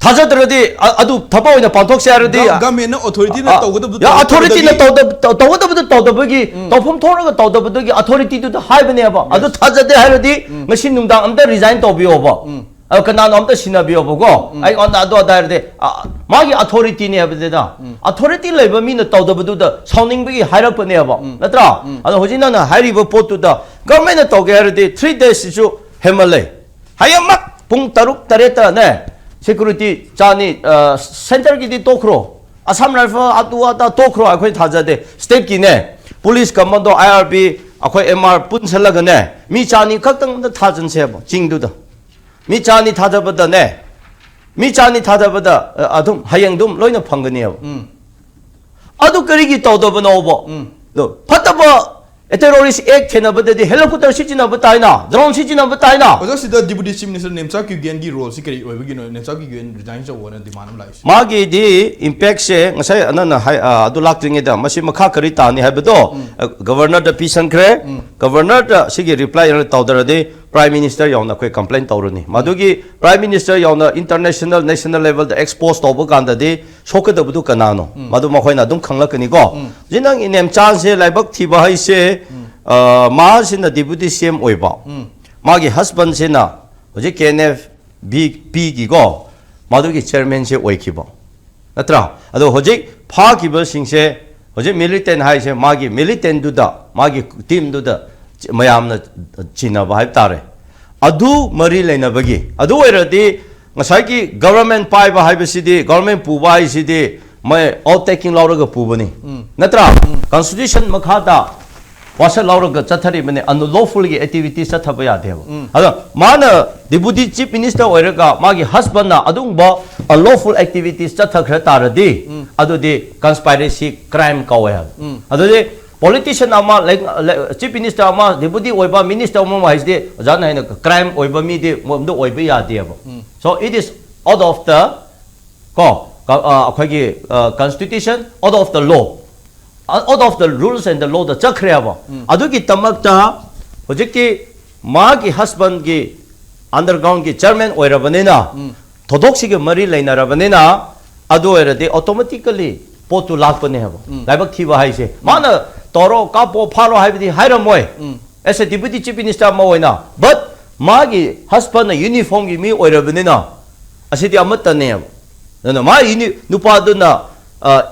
ꯊꯥꯖꯗ꯭ꯔꯗꯤ, ꯑ-, ꯑꯗꯨ ꯊꯕꯛ ꯑꯣꯏꯅ ꯄꯥꯡꯊꯣꯛꯁꯦ ꯍꯥꯏꯔꯗꯤ, ꯒ-, governmentꯅ, authorityꯅ ꯑ, ꯇꯧꯒꯗꯕꯗꯨ ꯌꯥ, authorityꯅ ꯇꯧꯗꯕꯗꯒꯤ ꯇꯧꯗꯕ-, ꯇꯧ-, ꯇꯧꯒꯗꯕꯗꯨ ꯇꯧꯗꯕꯒꯤ, ꯎꯝ꯫ ꯇꯧꯐꯝ ꯊꯣꯛꯂꯒ ꯇꯧꯗꯕꯗꯨꯒꯤ authorityꯗꯨꯗ ꯍꯥꯏꯕꯅꯦꯕ꯫ ꯑꯗꯨ Yes. ꯊꯥꯖꯗꯦ ꯍꯥꯏꯔꯗꯤ ꯎꯝ꯫ ꯉꯁꯤ ꯅꯨꯡꯗꯥꯡ ꯑꯝꯇ resign ꯇꯧꯕꯤꯌꯣꯕ꯫ ꯎꯝ꯫ ꯑꯗꯣ ꯀꯅꯥꯅꯣ ꯑꯝꯇ ꯁꯤꯟꯅꯕꯤꯌꯣꯕꯀꯣ꯫ ꯑꯩꯉꯣꯟꯗ ꯑꯗꯨ ꯑꯗꯥ ꯍꯥꯏꯔꯗꯤ, ꯑ, ꯃꯥꯒꯤ authority ꯅꯦ ꯍꯥꯏꯕꯅꯤꯗ꯫ Authority ꯂꯩꯕ ꯃꯤꯅ ꯇꯧꯗꯕꯗꯨꯗ ꯁꯥꯎꯅꯤꯡꯕꯒꯤ ꯍꯥꯏꯔꯛꯄꯅꯦꯕ, ꯅꯠꯇ꯭ꯔꯥ? ꯑꯗꯣ ꯍꯧꯖꯤꯛ ꯅꯪꯅ ꯍꯥꯏꯔꯤꯕ ꯄꯣꯠꯇꯨꯗ government ꯅ ꯇꯧꯒꯦ ꯍꯥꯏꯔꯗꯤ three days ꯁꯤꯁꯨ ꯍꯦꯟꯃꯜꯂꯦ꯫ ꯍꯌꯦꯡꯃꯛ ꯄꯨꯡ ꯇꯔꯨꯛ ꯇꯔꯦꯠꯇꯅꯦ, security ꯆꯥꯅꯤ, ꯑ, centre ꯒꯤꯗꯤ ꯇꯣꯛꯈ꯭ꯔꯣ, Assam Rifle ꯑꯗꯨ ꯑꯗꯥ ꯇꯣꯛꯈ꯭ꯔꯣ, ꯑꯩꯈꯣꯏ ꯊꯥꯖꯗꯦ꯫ State ꯀꯤꯅꯦ, police commando, I R B, ꯑꯩꯈꯣꯏ M R ꯄꯨꯟꯁꯜꯂꯒꯅꯦ, ꯃꯤ ꯆꯥꯅꯤ ꯈꯛꯇꯪ ꯑꯝꯇ ꯊꯥꯖꯤꯟꯁꯦꯕ ꯆꯤꯡꯗꯨꯗ꯫ ꯃꯤ ꯆꯥꯅꯤ ꯊꯥꯗꯕꯗꯅꯦ, ꯃꯤ ꯆꯥꯅꯤ ꯊꯥꯗꯕꯗ, ꯑ, ꯑꯗꯨꯝ ꯍꯌꯦꯡ ꯑꯗꯨꯝ ꯂꯣꯏꯅ ꯐꯪꯒꯅꯦꯕ꯫ ꯑꯗꯨ ꯀꯔꯤꯒꯤ ꯇꯧꯗꯕꯅꯣꯕ? ꯑꯗꯣ ꯐꯠꯇꯕ terrorist act ꯊꯦꯡꯅꯕꯗꯗꯤ helicopter ꯁꯤꯖꯤꯟꯅꯕ ꯇꯥꯏꯅ, drone ꯁꯤꯖꯤꯟꯅꯕ ꯇꯥꯏꯅ꯫ ꯑꯣꯖꯥ, ꯁꯤꯗ Deputy Chief Minister Nemcha ꯀꯤꯞꯒꯦꯟꯒꯤ role ꯁꯤ ꯀꯔꯤ ꯑꯣꯏꯕꯒꯤꯅꯣ? ꯅꯦꯝꯆꯥ ꯀꯤꯞꯒꯦꯟ resign ꯇꯧꯑꯣꯅ demand ꯑꯃ ꯂꯥꯛꯏꯁꯦ꯫ ꯃꯥꯒꯤꯗꯤ impact ꯁꯦ ꯉꯁꯥꯏ ꯑꯅꯟꯅ ꯍꯥꯏ, ꯑ, ꯑꯗꯨ ꯂꯥꯛꯇ꯭ꯔꯤꯉꯩꯗ ꯃꯁꯤ ꯃꯈꯥ ꯀꯔꯤ ꯇꯥꯅꯤ ꯍꯥꯏꯕꯗꯣ, ꯑ, Governor ꯗ ꯄꯤꯁꯟꯈ꯭ꯔꯦ꯫ Governor ꯗ ꯁꯤꯒꯤ reply ꯑꯣꯏꯅ ꯇꯧꯗ꯭ꯔꯗꯤ Prime Minister ꯌꯧꯅ ꯑꯩꯈꯣꯏ complain ꯇꯧꯔꯅꯤ꯫ ꯃꯗꯨꯒꯤ Prime Minister ꯌꯧꯅ international, national level ꯗ expose ꯇꯧꯕ ꯀꯥꯟꯗꯗꯤ ꯁꯣꯛꯀꯗꯕꯗꯨ ꯀꯅꯥꯅꯣ? ꯃꯗꯨ ꯃꯈꯣꯏꯅ ꯑꯗꯨꯝ ꯈꯪꯂꯛꯀꯅꯤꯀꯣ꯫ ꯍꯧꯖꯤꯛ ꯅꯪ ꯏꯅꯦꯝꯆꯥꯁꯦ ꯂꯥꯏꯕꯛ ꯊꯤꯕ ꯍꯥꯏꯁꯦ, ꯑ, ꯃꯥꯁꯤꯅ Deputy C M ꯑꯣꯏꯕ, ꯃꯥꯒꯤ husband ꯁꯤꯅ ꯍꯧꯖꯤꯛ K N F B P ꯒꯤꯀꯣ, ꯃꯗꯨꯒꯤ chairman ꯁꯦ ꯑꯣꯏꯈꯤꯕ, ꯅꯠꯇ꯭ꯔꯥ? ꯑꯗꯣ ꯍꯧꯖꯤꯛ ꯐꯥꯈꯤꯕꯁꯤꯡꯁꯦ, ꯍꯧꯖꯤꯛ militant ꯍꯥꯏꯁꯦ ꯃꯥꯒꯤ militant ꯗꯨꯗ, ꯃꯥꯒꯤ team ꯗꯨꯗ ꯃꯌꯥꯝꯅ ꯆꯤꯟꯅꯕ ꯍꯥꯏꯕ ꯇꯥꯔꯦ꯫ ꯑꯗꯨ ꯃꯔꯤ ꯂꯩꯅꯕꯒꯤ, ꯑꯗꯨ ꯑꯣꯏꯔꯗꯤ ꯉꯁꯥꯏꯒꯤ government ꯄꯥꯏꯕ ꯍꯥꯏꯕꯁꯤꯗꯤ, government ꯄꯨꯕ ꯍꯥꯏꯁꯤꯗꯤ ꯃꯣꯏ oath taking ꯂꯧꯔꯒ ꯄꯨꯕꯅꯤ, ꯅꯠꯇ꯭ꯔꯥ? Constitution ꯃꯈꯥꯗ ꯋꯥꯁꯛ ꯂꯧꯔꯒ ꯆꯠꯊꯔꯤꯕꯅꯤ, unlawful ꯒꯤ activities ꯆꯠꯊꯕ ꯌꯥꯗꯦꯕ꯫ ꯑꯗꯣ ꯃꯥꯅ Deputy Chief Minister ꯑꯣꯏꯔꯒ ꯃꯥꯒꯤ husband ꯅ ꯑꯗꯨꯒꯨꯝꯕ unlawful activities ꯆꯠꯊꯈ꯭ꯔ ꯇꯥꯔꯗꯤ, ꯑꯗꯨꯗꯤ conspiracy crime ꯀꯧꯋꯦ ꯍꯥꯏꯕ꯫ ꯑꯗꯨꯗꯤ politician ꯑꯃ, ꯂꯩ-, ꯂꯩ-, Chief Minister ꯑꯃ, Deputy ꯑꯣꯏꯕ Minister ꯑꯃ ꯍꯥꯏꯁꯤꯗꯤ ꯑꯣꯖꯥꯅ ꯍꯥꯏꯅ crime ꯑꯣꯏꯕ ꯃꯤꯗꯤ ꯃꯗꯨ ꯑꯣꯏꯕ ꯌꯥꯗꯦꯕ꯫ So it is out of the, ꯀꯣ, ꯀ-, ꯑ, ꯑꯩꯈꯣꯏꯒꯤ, ꯑ, constitution, out of the law, out of the rules and the law ꯗ ꯆꯠꯈ꯭ꯔꯦꯕ꯫ ꯑꯗꯨꯒꯤꯗꯃꯛꯇ ꯍꯧꯖꯤꯛꯀꯤ ꯃꯥꯒꯤ husband ꯒꯤ underground ꯒꯤ chairman ꯑꯣꯏꯔꯕꯅꯤꯅ, ꯊꯧꯗꯣꯛꯁꯤꯒ ꯃꯔꯤ ꯂꯩꯅꯔꯕꯅꯤꯅ, ꯑꯗꯨ ꯑꯣꯏꯔꯗꯤ automatically ꯄꯣꯠꯇꯨ ꯂꯥꯛꯄꯅꯦ ꯍꯥꯏꯕ꯫ ꯂꯥꯏꯕꯛ ꯊꯤꯕ ꯍꯥꯏꯁꯦ꯫ ꯃꯥꯅ ꯇꯧꯔꯣ, ꯀꯥꯞꯄꯣ, ꯐꯥꯔꯣ ꯍꯥꯏꯕꯗꯤ ꯍꯥꯏꯔꯝꯃꯣꯏ꯫ As a Deputy Chief Minister ꯑꯃ ꯑꯣꯏꯅ, but ꯃꯥꯒꯤ ꯍꯁꯕꯦꯟꯅ ꯌꯨꯅꯤꯐꯣꯔꯝꯒꯤ ꯃꯤ ꯑꯣꯏꯔꯕꯅꯤꯅ ꯑꯁꯤꯗꯤ ꯑꯃꯠꯇꯅꯦꯕ꯫ ꯑꯗꯨꯅ ꯃꯥ ꯌꯨꯅꯤ-, ꯅꯨꯄꯥꯗꯨꯅ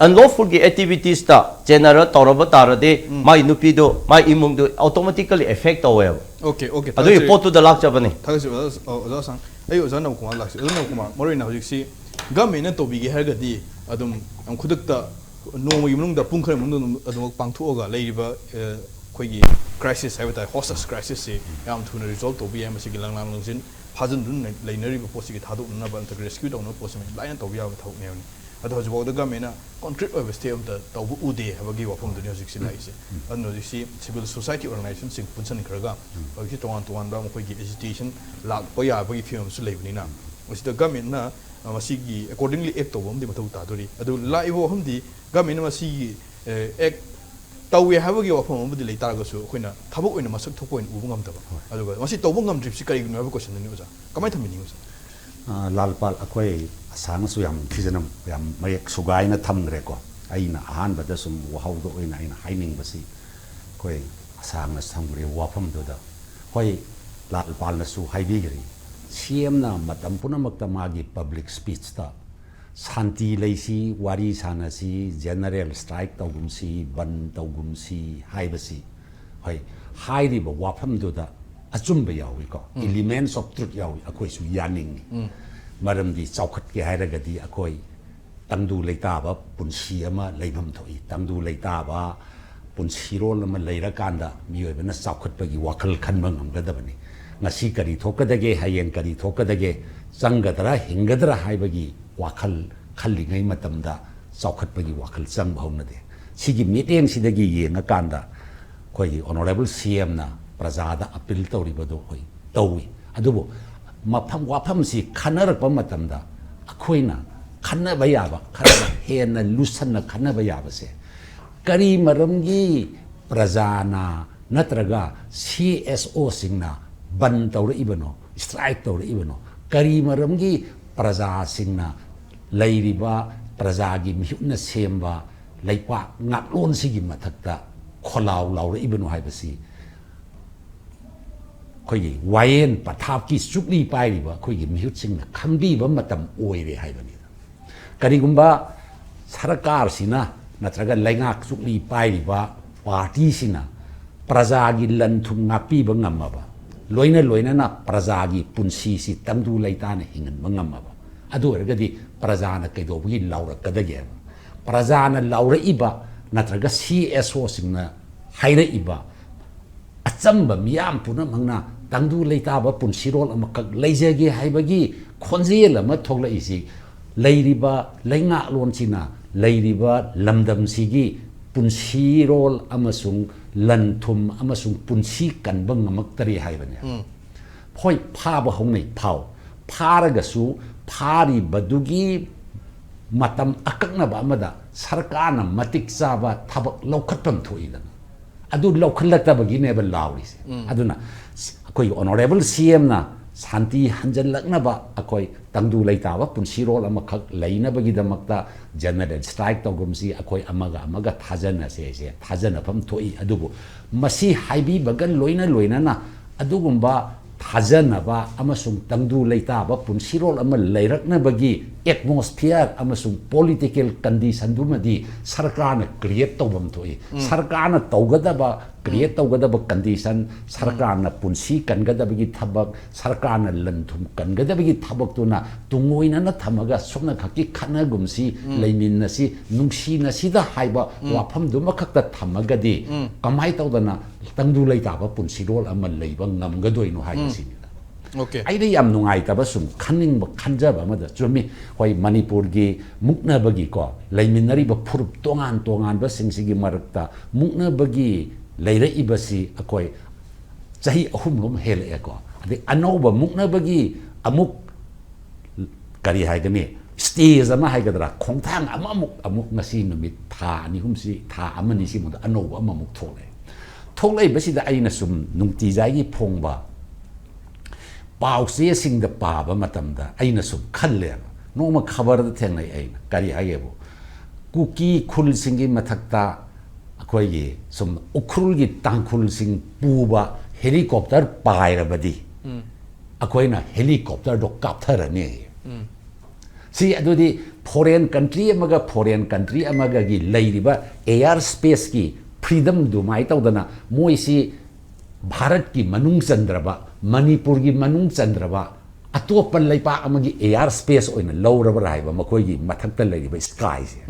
ꯑꯟꯂꯣꯐꯨꯜꯒꯤ ꯑꯦꯛꯇꯤꯚꯤꯇꯤꯁꯇ ꯆꯦꯟꯅꯔ ꯇꯧꯔꯕ ꯇꯥꯔꯗꯤ ꯃꯥꯒꯤ ꯅꯨꯄꯤꯗꯣ, ꯃꯥꯒꯤ ꯏꯃꯨꯡꯗꯣ ꯑꯣꯇꯣꯃꯦꯇꯤꯀꯦꯜꯂꯤ ꯑꯦꯐꯦꯛ ꯇꯧꯋꯦꯕ꯫ ꯑꯣꯀꯦ ꯑꯣꯀꯦ ꯑꯗꯨꯒꯤ ꯊꯥꯒꯠꯆꯔꯤ꯫ ꯄꯣꯠꯇꯨꯗ ꯂꯥꯛꯆꯕꯅꯤ꯫ ꯊꯥꯒꯠꯆꯔꯤ ꯑꯣꯖꯥ, ꯑꯣ, ꯑꯣꯖꯥ ꯑꯁꯥꯡ꯫ ꯑꯩ ꯑꯣꯖꯥ ꯅꯧꯀꯨꯃꯥꯔ ꯂꯥꯛꯆꯩ꯫ ꯑꯣꯖꯥ ꯅꯧꯀꯨꯃꯥꯔ, ꯃꯔꯨꯑꯣꯏꯅ ꯍꯧꯖꯤꯛꯁꯤ ꯒꯃꯦꯟꯅ ꯇꯧꯕꯤꯒꯦ ꯍꯥꯏꯔꯒꯗꯤ ꯑꯗꯨꯝ ꯌꯥꯝ ꯈꯨꯗꯛꯇ ꯅꯣꯡꯃꯒꯤ ꯃꯅꯨꯡꯗ, ꯄꯨꯡ ꯈꯔ ꯃꯅꯨꯡꯗ ꯑꯗꯨꯝ, ꯑꯗꯨꯃꯛ ꯄꯥꯡꯊꯣꯛꯑꯒ ꯂꯩꯔꯤꯕ, ꯑ, ꯑꯩꯈꯣꯏꯒꯤ ꯀ꯭ꯔꯥꯏꯁꯤꯁ ꯍꯥꯏꯕ ꯇꯥꯔꯦ, ꯍꯣꯁꯇꯦꯖ ꯀ꯭ꯔꯥꯏꯁꯤꯁꯁꯤ ꯌꯥꯝ ꯊꯨꯅ ꯔꯤꯖꯣꯜꯕ ꯇꯧꯕ ꯌꯥꯏ꯫ ꯃꯁꯤꯒꯤ ꯂꯪꯂꯥꯡ ꯂꯪꯖꯤꯟ ꯐꯥꯖꯤꯟꯗꯨꯅ ꯂꯩ-, ꯂꯩꯅꯔꯤꯕ ꯄꯣꯠꯁꯤꯒꯤ ꯊꯥꯗꯣꯛꯅꯅꯕ ꯅꯠꯇ꯭ꯔꯒ ꯔꯦꯁꯀ꯭ꯌꯨ ꯇꯧꯅꯕ ꯄꯣꯠꯁꯤꯃ ꯂꯥꯏꯅ ꯇꯧꯕ ꯌꯥꯕ ꯊꯕꯛꯅꯦ ꯍꯥꯏꯕꯅꯤ꯫ ꯑꯗꯣ ꯍꯧꯖꯤꯛꯐꯥꯎꯗ ꯒꯃꯦꯟꯅ ꯀꯣꯟꯀ꯭ꯔꯤꯠ ꯑꯣꯏꯕ ꯁ꯭ꯇꯦꯞ ꯑꯝꯇ ꯇꯧꯕ ꯎꯗꯦ ꯍꯥꯏꯕꯒꯤ ꯋꯥꯐꯝꯗꯨꯅꯤ ꯍꯧꯖꯤꯛꯁꯤ ꯂꯥꯛꯏꯁꯦ꯫ ꯑꯗꯨꯅ ꯍꯧꯖꯤꯛꯁꯤ ꯁꯤꯚꯤꯜ ꯁꯣꯁꯥꯏꯇꯤ ꯑꯣꯔꯒꯅꯥꯏꯖꯦꯁꯟꯁꯤꯡ ꯄꯨꯟꯁꯤꯟꯈ꯭ꯔꯒ ꯍꯧꯖꯤꯛꯁꯤ ꯇꯣꯉꯥꯟ ꯇꯣꯉꯥꯟꯕ ꯃꯈꯣꯏꯒꯤ ꯑꯦꯖꯤꯇꯦꯁꯟ ꯂꯥꯛꯄ ꯌꯥꯕꯒꯤ ꯐꯤꯕꯝꯁꯨ ꯂꯩꯕꯅꯤꯅ, ꯃꯁꯤꯗ ꯒꯃꯦꯟꯅ, ꯑ, ꯃꯁꯤꯒꯤ ꯑꯦꯀꯣꯔꯗꯤꯡꯂꯤ ꯑꯦꯛ ꯇꯧꯕ ꯑꯃꯗꯤ ꯃꯊꯧ ꯇꯥꯗꯣꯔꯤ꯫ ꯑꯗꯨ ꯂꯥꯛꯏꯕ ꯋꯥꯐꯝꯗꯤ ꯒꯃꯦꯟꯅ ꯃꯁꯤꯒꯤ, ꯑ, ꯑꯦꯛ ꯇꯧꯋꯦ ꯍꯥꯏꯕꯒꯤ ꯋꯥꯐꯝ ꯑꯃꯕꯨꯗꯤ ꯂꯩ ꯇꯥꯔꯒꯁꯨ ꯑꯩꯈꯣꯏꯅ ꯊꯕꯛ ꯑꯣꯏꯅ ꯃꯁꯛ ꯊꯣꯛꯄ ꯑꯣꯏꯅ ꯎꯕ ꯉꯝꯗꯕ꯫ ꯑꯗꯨꯒ ꯃꯁꯤ ꯇꯧꯕ ꯉꯝꯗ꯭ꯔꯤꯕꯁꯤ ꯀꯔꯤꯒꯤꯅꯣ ꯍꯥꯏꯕ ꯀꯣꯏꯁꯟꯗꯨꯅꯤ ꯑꯣꯖꯥ꯫ ꯀꯃꯥꯏꯅ ꯊꯝꯕꯤꯅꯤꯡꯉꯤ ꯑꯣꯖꯥ? ꯑ, ꯂꯥꯜꯄꯥꯜ, ꯑꯩꯈꯣꯏ ꯑꯁꯥꯡꯅꯁꯨ ꯌꯥꯝ ꯊꯤꯖꯅ, ꯌꯥꯝ ꯃꯌꯦꯛ ꯁꯨꯒꯥꯏꯅ ꯊꯝꯈ꯭ꯔꯦꯀꯣ꯫ ꯑꯩꯅ ꯑꯍꯥꯟꯕꯗ ꯁꯨꯝ ꯋꯥꯍꯧꯗ ꯑꯣꯏꯅ ꯑꯩꯅ ꯍꯥꯏꯅꯤꯡꯕꯁꯤ, ꯑꯩꯈꯣꯏ ꯑꯁꯥꯡꯅꯁꯨ ꯊꯝꯈ꯭ꯔꯦ ꯋꯥꯐꯝꯗꯨꯗ, ꯍꯣꯏ, ꯂꯥꯜꯄꯥꯜꯅꯁꯨ ꯍꯥꯏꯕꯤꯈ꯭ꯔꯦ, ꯁꯤ ꯑꯦꯝꯅ ꯃꯇꯝ ꯄꯨꯝꯅꯃꯛꯇ ꯃꯥꯒꯤ ꯄꯕ꯭ꯂꯤꯛ ꯁ꯭ꯄꯤꯆꯇ ꯁꯥꯟꯇꯤ ꯂꯩꯁꯤ, ꯋꯥꯔꯤ ꯁꯥꯟꯅꯁꯤ, ꯖꯦꯅꯔꯦꯜ ꯁ꯭ꯇ꯭ꯔꯥꯏꯛ ꯇꯧꯒꯨꯝꯁꯤ, ꯕꯟ ꯇꯧꯒꯨꯝꯁꯤ ꯍꯥꯏꯕꯁꯤ, ꯍꯣꯏ, ꯍꯥꯏꯔꯤꯕ ꯋꯥꯐꯝꯗꯨꯗ ꯑꯆꯨꯝꯕ ꯌꯥꯎꯏꯀꯣ, elements of truth ꯌꯥꯎꯏ, ꯑꯩꯈꯣꯏꯁꯨ ꯌꯥꯅꯤꯡꯉꯤ꯫ ꯃꯔꯝꯗꯤ ꯆꯥꯎꯈꯠꯀꯦ ꯍꯥꯏꯔꯒꯗꯤ ꯑꯩꯈꯣꯏ ꯇꯪꯗꯨ ꯂꯩꯇꯥꯕ ꯄꯨꯟꯁꯤ ꯑꯃ ꯂꯩꯐꯝ ꯊꯣꯛꯏ꯫ ꯇꯪꯗꯨ ꯂꯩꯇꯥꯕ ꯄꯨꯟꯁꯤꯔꯣꯜ ꯑꯃ ꯂꯩꯔꯀꯥꯟꯗ ꯃꯤꯑꯣꯏꯕꯅ ꯆꯥꯎꯈꯠꯄꯒꯤ ꯋꯥꯈꯜ ꯈꯟꯕ ꯉꯝꯒꯗꯕꯅꯤ꯫ ꯉꯁꯤ ꯀꯔꯤ ꯊꯣꯛꯀꯗꯒꯦ, ꯍꯌꯦꯡ ꯀꯔꯤ ꯊꯣꯛꯀꯗꯒꯦ, ꯆꯪꯒꯗ꯭ꯔꯥ ꯍꯤꯡꯒꯗ꯭ꯔꯥ ꯍꯥꯏꯕꯒꯤ ꯋꯥꯈꯜ ꯈꯜꯂꯤꯉꯩ ꯃꯇꯝꯗ ꯆꯥꯎꯈꯠꯄꯒꯤ ꯋꯥꯈꯜ ꯆꯪꯕ ꯍꯧꯅꯗꯦ꯫ ꯁꯤꯒꯤ ꯃꯤꯠꯌꯦꯡꯁꯤꯗꯒꯤ ꯌꯦꯡꯉꯀꯥꯟꯗ ꯑꯩꯈꯣꯏꯒꯤ ꯑꯣꯅꯔꯦꯕꯜ ꯁꯤ ꯑꯦꯝꯅ ꯄ꯭ꯔꯖꯥꯗ ꯑꯄꯤꯜ ꯇꯧꯔꯤꯕꯗꯨ ꯑꯩꯈꯣꯏ ꯇꯧꯏ꯫ ꯑꯗꯨꯕꯨ ꯃꯐꯝ, ꯋꯥꯐꯝꯁꯤ ꯈꯟꯅꯔꯛꯄ ꯃꯇꯝꯗ ꯑꯩꯈꯣꯏꯅ ꯈꯟꯅꯕ ꯌꯥꯕ, ꯈꯟꯅꯕ, ꯍꯦꯟꯅ ꯂꯨꯁꯟꯅ ꯈꯟꯅꯕ ꯌꯥꯕꯁꯦ, ꯀꯔꯤ ꯃꯔꯝꯒꯤ ꯄ꯭ꯔꯖꯥꯅ ꯅꯠꯇ꯭ꯔꯒ ꯁꯤ ꯑꯦꯁ ꯑꯣꯁꯤꯡꯅ ꯕꯟ ꯇꯧꯔꯛꯏꯕꯅꯣ, ꯁ꯭ꯇ꯭ꯔꯥꯏꯛ ꯇꯧꯔꯛꯏꯕꯅꯣ? ꯀꯔꯤ ꯃꯔꯝꯒꯤ ꯄ꯭ꯔꯖꯥꯁꯤꯡꯅ ꯂꯩꯔꯤꯕ ꯄ꯭ꯔꯖꯥꯒꯤ ꯃꯤꯍꯨꯠꯅ ꯁꯦꯝꯕ ꯂꯩꯄꯥꯛ ꯉꯥꯛꯂꯣꯟꯁꯤꯒꯤ ꯃꯊꯛꯇ ꯈꯣꯜꯂꯥꯎ ꯂꯥꯎꯔꯛꯏꯕꯅꯣ ꯍꯥꯏꯕꯁꯤ ꯑꯩꯈꯣꯏꯒꯤ ꯋꯥꯌꯦꯟ ꯄꯊꯥꯞꯀꯤ ꯆꯨꯛꯂꯤ ꯄꯥꯏꯔꯤꯕ ꯑꯩꯈꯣꯏꯒꯤ ꯃꯤꯍꯨꯠꯁꯤꯡꯅ ꯈꯪꯕꯤꯕ ꯃꯇꯝ ꯑꯣꯏꯔꯦ ꯍꯥꯏꯕꯅꯤꯗ꯫ ꯀꯔꯤꯒꯨꯝꯕ ꯁꯔꯀꯥꯔꯁꯤꯅ ꯅꯠꯇ꯭ꯔꯒ ꯂꯩꯉꯥꯛ ꯆꯨꯛꯂꯤ ꯄꯥꯏꯔꯤꯕ ꯄꯥꯔꯇꯤꯁꯤꯅ ꯄ꯭ꯔꯖꯥꯒꯤ ꯂꯟ ꯊꯨꯝ ꯉꯥꯛꯄꯤꯕ ꯉꯝꯃꯕ, ꯂꯣꯏꯅ ꯂꯣꯏꯅꯅ ꯄ꯭ꯔꯖꯥꯒꯤ ꯄꯨꯟꯁꯤꯁꯤ ꯇꯪꯗꯨ ꯂꯩꯇꯥꯅ ꯍꯤꯡꯍꯟꯕ ꯉꯝꯃꯕ, ꯑꯗꯨ ꯑꯣꯏꯔꯒꯗꯤ ꯄ꯭ꯔꯖꯥꯅ ꯀꯩꯗꯧꯕꯒꯤ ꯂꯥꯎꯔꯛꯀꯗꯒꯦ? ꯄ꯭ꯔꯖꯥꯅ ꯂꯥꯎꯔꯛꯏꯕ ꯅꯠꯇ꯭ꯔꯒ ꯁꯤ ꯑꯦꯁ ꯑꯣꯁꯤꯡꯅ ꯍꯥꯏꯔꯛꯏꯕ ꯑꯆꯝꯕ ꯃꯤꯌꯥꯝ ꯄꯨꯝꯅꯃꯛꯅ ꯇꯪꯗꯨ ꯂꯩꯇꯥꯕ ꯄꯨꯟꯁꯤꯔꯣꯜ ꯑꯃꯈꯛ ꯂꯩꯖꯒꯦ ꯍꯥꯏꯕꯒꯤ ꯈꯣꯟꯖꯦꯜ ꯑꯃ ꯊꯣꯛꯂꯛꯏꯁꯤ ꯂꯩꯔꯤꯕ ꯂꯩꯉꯥꯛꯂꯣꯟꯁꯤꯅ ꯂꯩꯔꯤꯕ ꯂꯝꯗꯝꯁꯤꯒꯤ ꯄꯨꯟꯁꯤꯔꯣꯜ ꯑꯃꯁꯨꯡ ꯂꯟ ꯊꯨꯝ ꯑꯃꯁꯨꯡ ꯄꯨꯟꯁꯤ ꯀꯟꯕ ꯉꯝꯃꯛꯇꯔꯦ ꯍꯥꯏꯕꯅꯦ꯫ ꯎꯝ꯫ ꯍꯣꯏ, ꯐꯥꯕ ꯍꯧꯅꯩ, ꯐꯥꯎ꯫ ꯐꯥꯔꯒꯁꯨ ꯐꯥꯔꯤꯕꯗꯨꯒꯤ ꯃꯇꯝ ꯑꯀꯛꯅꯕ ꯑꯃꯗ ꯁꯔꯀꯥꯔꯅ ꯃꯇꯤꯛ ꯆꯥꯕ ꯊꯕꯛ ꯂꯧꯈꯠꯐꯝ ꯊꯣꯛꯏꯗꯅ꯫ ꯑꯗꯨ ꯂꯧꯈꯠꯂꯛꯇꯕꯒꯤꯅꯦꯕ ꯂꯥꯎꯔꯤꯁꯦ꯫ ꯎꯝ꯫ ꯑꯗꯨꯅ ꯁ-, ꯑꯩꯈꯣꯏꯒꯤ ꯑꯣꯅꯔꯦꯕꯜ ꯁꯤ ꯑꯦꯝꯅ ꯁꯥꯟꯇꯤ ꯍꯟꯖꯜꯂꯛꯅꯕ, ꯑꯩꯈꯣꯏ ꯇꯪꯗꯨ ꯂꯩꯇꯥꯕ ꯄꯨꯟꯁꯤꯔꯣꯜ ꯑꯃꯈꯛ ꯂꯩꯅꯕꯒꯤꯗꯃꯛꯇ ꯖꯦꯅꯔꯦꯜ ꯁ꯭ꯇ꯭ꯔꯥꯏꯛ ꯇꯧꯒꯨꯝꯁꯤ, ꯑꯩꯈꯣꯏ ꯑꯃꯒ ꯑꯃꯒ ꯊꯥꯖꯅꯁꯦꯁꯦ ꯊꯥꯖꯅꯐꯝ ꯊꯣꯛꯏ꯫ ꯑꯗꯨꯕꯨ ꯃꯁꯤ ꯍꯥꯏꯕꯤꯕꯒ ꯂꯣꯏꯅ ꯂꯣꯏꯅꯅ ꯑꯗꯨꯒꯨꯝꯕ ꯊꯥꯖꯅꯕ ꯑꯃꯁꯨꯡ ꯇꯪꯗꯨ ꯂꯩꯇꯥꯕ ꯄꯨꯟꯁꯤꯔꯣꯜ ꯑꯃ ꯂꯩꯔꯛꯅꯕꯒꯤ ꯑꯦꯠꯃꯣꯁꯐꯤꯌꯔ ꯑꯃꯁꯨꯡ ꯄꯣꯂꯤꯇꯤꯀꯦꯜ ꯀꯟꯗꯤꯁꯟꯗꯨꯃꯗꯤ ꯁꯔꯀꯥꯔꯅ ꯀ꯭ꯔꯤꯌꯦꯠ ꯇꯧꯐꯝ ꯊꯣꯛꯏ꯫ ꯎꯝ꯫ ꯁꯔꯀꯥꯔꯅ ꯇꯧꯒꯗꯕ, ꯀ꯭ꯔꯤꯌꯦꯠ ꯇꯧꯒꯗꯕ ꯀꯟꯗꯤꯁꯟ, ꯁꯔꯀꯥꯔꯅ ꯄꯨꯟꯁꯤ ꯀꯟꯒꯗꯕꯒꯤ ꯊꯕꯛ, ꯁꯔꯀꯥꯔꯅ ꯂꯟ ꯊꯨꯝ ꯀꯟꯒꯗꯕꯒꯤ ꯊꯕꯛꯇꯨꯅ ꯇꯨꯡꯑꯣꯏꯅꯅ ꯊꯝꯃꯒ ꯁꯨꯞꯅꯈꯛꯀꯤ ꯈꯠꯅꯒꯨꯝꯁꯤ, ꯎꯝ꯫ ꯂꯩꯃꯤꯟꯅꯁꯤ, ꯅꯨꯡꯁꯤꯅꯁꯤꯗ ꯍꯥꯏꯕ ꯎꯝ꯫ ꯋꯥꯐꯝꯗꯨꯃꯈꯛꯇ ꯊꯝꯃꯒꯗꯤ ꯎꯝ꯫ ꯀꯃꯥꯏꯅ ꯇꯧꯗꯅ ꯇꯪꯗꯨ ꯂꯩꯇꯥꯕ ꯄꯨꯟꯁꯤꯔꯣꯜ ꯑꯃ ꯂꯩꯕ ꯉꯝꯒꯗꯣꯏꯅꯣ ꯍꯥꯏꯕꯁꯤꯅꯤꯗ꯫ ꯑꯣꯀꯦ꯫ ꯑꯩꯅ ꯌꯥꯝ ꯅꯨꯡꯉꯥꯏꯇꯕ ꯁꯨꯝ ꯈꯟꯅꯤꯡꯕ, ꯈꯟꯖꯕ ꯑꯃꯗ, ꯆꯨꯝꯃꯤ, ꯑꯩꯈꯣꯏ ꯃꯅꯤꯄꯨꯔꯒꯤ ꯃꯨꯛꯅꯕꯒꯤꯀꯣ, ꯂꯩꯃꯤꯟꯅꯔꯤꯕ ꯐꯨꯔꯨꯞ ꯇꯣꯉꯥꯟ ꯇꯣꯉꯥꯟꯕꯁꯤꯡꯁꯤꯒꯤ ꯃꯔꯛꯇ ꯃꯨꯛꯅꯕꯒꯤ ꯂꯩꯔꯛꯏꯕꯁꯤ ꯑꯩꯈꯣꯏ ꯆꯍꯤ ꯑꯍꯨꯝꯂꯣꯝ ꯍꯦꯜꯂꯛꯑꯦꯀꯣ꯫ ꯑꯗꯩ ꯑꯅꯧꯕ ꯃꯨꯛꯅꯕꯒꯤ ꯑꯃꯨꯛ, ꯀꯔꯤ ꯍꯥꯏꯒꯅꯤ, ꯁ꯭ꯇꯦꯖ ꯑꯃ ꯍꯥꯏꯒꯗ꯭ꯔꯥ, ꯈꯣꯡꯊꯥꯡ ꯑꯃꯃꯨꯛ, ꯑꯃꯨꯛ ꯉꯁꯤ ꯅꯨꯃꯤꯠ ꯊꯥ ꯑꯅꯤ ꯑꯍꯨꯝꯁꯤ, ꯊꯥ ꯑꯃꯅꯤ ꯁꯤꯃꯗ ꯑꯅꯧꯕ ꯑꯃꯃꯨꯛ ꯊꯣꯛꯂꯛꯑꯦ꯫ ꯊꯣꯛꯂꯛꯏꯕꯁꯤꯗ ꯑꯩꯅ ꯁꯨꯝ ꯅꯨꯡꯇꯤꯖꯥꯏꯒꯤ ꯐꯣꯡꯕ ꯄꯥꯎ ꯆꯦꯁꯤꯡꯗ ꯄꯥꯕ ꯃꯇꯝꯗ ꯑꯩꯅ ꯁꯨꯝ ꯈꯜꯂꯦꯕ꯫ ꯅꯣꯡꯃ ꯈꯕꯔꯗ ꯊꯦꯡꯅꯩ ꯑꯩꯅ꯫ ꯀꯔꯤ ꯍꯥꯏꯒꯦꯕꯨ, ꯀꯨꯀꯤ ꯈꯨꯜꯁꯤꯡꯒꯤ ꯃꯊꯛꯇ ꯑꯩꯈꯣꯏꯒꯤ ꯁꯨꯝ ꯎꯈ꯭ꯔꯨꯜꯒꯤ ꯇꯥꯡꯈꯨꯜꯁꯤꯡ ꯄꯨꯕ ꯍꯦꯂꯤꯀꯣꯞꯇꯔ ꯄꯥꯏꯔꯕꯗꯤ ꯑꯩꯈꯣꯏꯅ ꯍꯦꯂꯤꯀꯣꯞꯇꯔꯗꯣ ꯀꯥꯞꯊꯔꯅꯤ꯫ ꯁꯤ ꯑꯗꯨꯗꯤ ꯐꯣꯔꯦꯟ ꯀꯟꯇ꯭ꯔꯤ ꯑꯃꯒ ꯐꯣꯔꯦꯟ ꯀꯟꯇ꯭ꯔꯤ ꯑꯃꯒꯒꯤ ꯂꯩꯔꯤꯕ ꯑꯦꯌꯥꯔ ꯁ꯭ꯄꯦꯁꯀꯤ ꯐ꯭ꯔꯤꯗꯝꯗꯨꯃꯥꯏꯅ ꯇꯧꯗꯅ ꯃꯣꯏꯁꯤ ꯚꯥꯔꯠꯀꯤ ꯃꯅꯨꯡ ꯆꯟꯗ꯭ꯔꯕ, ꯃꯅꯤꯄꯨꯔꯒꯤ ꯃꯅꯨꯡ ꯆꯟꯗ꯭ꯔꯕ ꯑꯇꯣꯞꯄ ꯂꯩꯄꯥꯛ ꯑꯃꯒꯤ ꯑꯦꯌꯥꯔ ꯁ꯭ꯄꯦꯁ ꯑꯣꯏꯅ ꯂꯧꯔꯕ꯭ꯔꯥ ꯍꯥꯏꯕ, ꯃꯈꯣꯏꯒꯤ ꯃꯊꯛꯇ ꯂꯩꯔꯤꯕ ꯁ꯭ꯀꯥꯏꯁꯦ꯫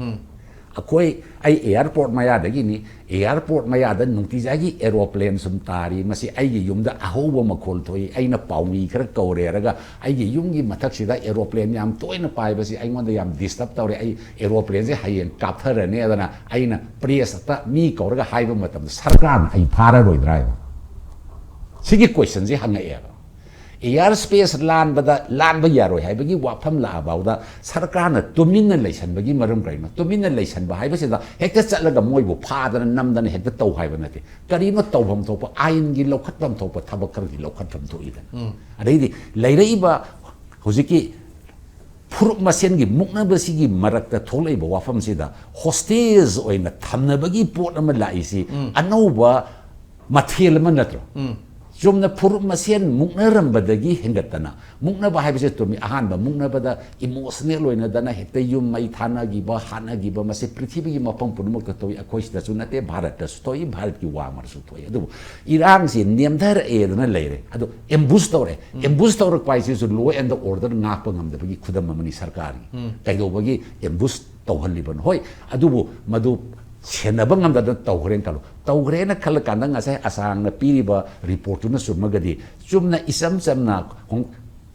ꯑꯩꯈꯣꯏ, ꯑꯩ ꯑꯦꯌꯥꯔꯄꯣꯔꯠ ꯃꯌꯥꯗꯒꯤꯅꯤ, ꯑꯦꯌꯥꯔꯄꯣꯔꯠ ꯃꯌꯥꯗ ꯅꯨꯡꯇꯤꯖꯥꯒꯤ ꯑꯦꯔꯣꯄ꯭ꯂꯦꯟ ꯁꯨꯝ ꯇꯥꯔꯤ, ꯃꯁꯤ ꯑꯩꯒꯤ ꯌꯨꯝꯗ ꯑꯍꯧꯕ ꯃꯈꯣꯜ ꯊꯣꯛꯏ, ꯑꯩꯅ ꯄꯥꯎꯃꯤ ꯈꯔ ꯀꯧꯔꯦꯔꯒ ꯑꯩꯒꯤ ꯌꯨꯝꯒꯤ ꯃꯊꯛꯁꯤꯗ ꯑꯦꯔꯣꯄ꯭ꯂꯦꯟ ꯌꯥꯝ ꯇꯣꯏꯅ ꯄꯥꯏꯕꯁꯤ ꯑꯩꯉꯣꯟꯗ ꯌꯥꯝ ꯗꯤꯁꯇꯔꯕ ꯇꯧꯔꯦ, ꯑꯩ ꯑꯦꯔꯣꯄ꯭ꯂꯦꯟꯁꯦ ꯍꯌꯦꯡ ꯀꯥꯞꯊꯔꯅꯤ ꯑꯗꯨꯅ ꯑꯩꯅ ꯄ꯭ꯔꯦꯁꯇ ꯃꯤ ꯀꯧꯔꯒ ꯍꯥꯏꯕ ꯃꯇꯝꯗ ꯁꯔꯀꯥꯔꯅ ꯑꯩ ꯐꯥꯔꯔꯣꯏꯗ꯭ꯔꯥ ꯍꯥꯏꯕ, ꯁꯤꯒꯤ ꯀꯣꯏꯁꯟꯁꯤ ꯍꯪꯉꯛꯑꯦꯕ꯫ ꯑꯦꯌꯥꯔ ꯁ꯭ꯄꯦꯁ ꯂꯥꯟꯕꯗ, ꯂꯥꯟꯕ ꯌꯥꯔꯣꯏ ꯍꯥꯏꯕꯒꯤ ꯋꯥꯐꯝ ꯂꯥꯛꯑꯐꯥꯎꯗ ꯁꯔꯀꯥꯔꯅ ꯇꯨꯃꯤꯟꯅ ꯂꯩꯁꯟꯕꯒꯤ ꯃꯔꯝ ꯀꯔꯤꯅꯣ? ꯇꯨꯃꯤꯟꯅ ꯂꯩꯁꯟꯕ ꯍꯥꯏꯕꯁꯤꯗ ꯍꯦꯛꯇ ꯆꯠꯂꯒ ꯃꯣꯏꯕꯨ ꯐꯥꯗꯅ ꯅꯝꯗꯅ ꯍꯦꯛꯇ ꯇꯧ ꯍꯥꯏꯕ ꯅꯠꯇꯦ꯫ ꯀꯔꯤꯅꯣ ꯇꯧꯐꯝ ꯊꯣꯛꯄ, ꯑꯥꯏꯟꯒꯤ ꯂꯧꯈꯠꯐꯝ ꯊꯣꯛꯄ ꯊꯕꯛ ꯈꯔꯗꯤ ꯂꯧꯈꯠꯐꯝ ꯊꯣꯛꯏꯗꯅ꯫ ꯑꯗꯩꯗꯤ ꯂꯩꯔꯛꯏꯕ ꯍꯧꯖꯤꯛꯀꯤ ꯐꯨꯔꯨꯞ ꯃꯁꯦꯟꯒꯤ ꯃꯨꯛꯅꯕꯁꯤꯒꯤ ꯃꯔꯛꯇ ꯊꯣꯛꯂꯛꯏꯕ ꯋꯥꯐꯝꯁꯤꯗ ꯍꯣꯁꯇꯦꯖ ꯑꯣꯏꯅ ꯊꯝꯅꯕꯒꯤ ꯄꯣꯠ ꯑꯃ ꯂꯥꯛꯏꯁꯤ ꯑꯅꯧꯕ ꯃꯊꯦꯜ ꯑꯃ ꯅꯠꯇ꯭ꯔꯣ? ꯆꯨꯝꯅ ꯐꯨꯔꯨꯞ ꯃꯁꯦꯟ ꯃꯨꯛꯅꯔꯝꯕꯗꯒꯤ ꯍꯦꯟꯒꯠꯇꯅ, ꯃꯨꯛꯅꯕ ꯍꯥꯏꯕꯁꯦ ꯆꯨꯝꯃꯤ, ꯑꯍꯥꯟꯕ ꯃꯨꯛꯅꯕꯗ ꯏꯃꯣꯁꯅꯦꯜ ꯑꯣꯏꯅꯗꯅ ꯍꯦꯛꯇ ꯌꯨꯝ ꯃꯩ ꯊꯥꯅꯈꯤꯕ, ꯍꯥꯠꯅꯈꯤꯕ, ꯃꯁꯤ ꯄ꯭ꯔꯤꯊꯤꯕꯤꯒꯤ ꯃꯐꯝ ꯄꯨꯝꯅꯃꯛꯇ ꯊꯣꯛꯏ, ꯑꯩꯈꯣꯏ ꯁꯤꯗꯁꯨ ꯅꯠꯇꯦ, ꯚꯥꯔꯠꯇꯁꯨ ꯊꯣꯛꯏ, ꯚꯥꯔꯠꯀꯤ ꯋꯥꯡꯃꯗꯁꯨ ꯊꯣꯛꯏ꯫ ꯑꯗꯨꯕꯨ ꯏꯔꯥꯡꯁꯤ ꯅꯦꯝꯊꯔꯛꯑꯦꯗꯅ ꯂꯩꯔꯦ, ꯑꯗꯣ ꯑꯦꯝꯕꯨꯁ ꯇꯧꯔꯛꯑꯦ꯫ ꯑꯦꯝꯕꯨꯁ ꯇꯧꯔꯛꯄ ꯍꯥꯏꯁꯤꯁꯨ law and order ꯉꯥꯛꯄ ꯉꯝꯗꯕꯒꯤ ꯈꯨꯗꯝ ꯑꯃꯅꯤ ꯁꯔꯀꯥꯔꯒꯤ꯫ ꯀꯩꯗꯧꯕꯒꯤ ꯑꯦꯝꯕꯨꯁ ꯇꯧꯍꯜꯂꯤꯕꯅꯣ? ꯍꯣꯏ, ꯑꯗꯨꯕꯨ ꯃꯗꯨ ꯁꯦꯟꯅꯕ ꯉꯝꯗꯗꯅ ꯇꯧꯈ꯭ꯔꯦꯅ ꯈꯜꯂꯣ꯫ ꯇꯧꯈ꯭ꯔꯦꯅ ꯈꯜꯂꯀꯥꯟꯗ ꯉꯁꯥꯏ ꯑꯁꯥꯡꯅ ꯄꯤꯔꯤꯕ ꯔꯤꯄꯣꯔꯠꯇꯨꯅ ꯆꯨꯝꯃꯒꯗꯤ, ꯆꯨꯝꯅ ꯏꯆꯝ ꯆꯝꯅ ꯈꯨꯡ-,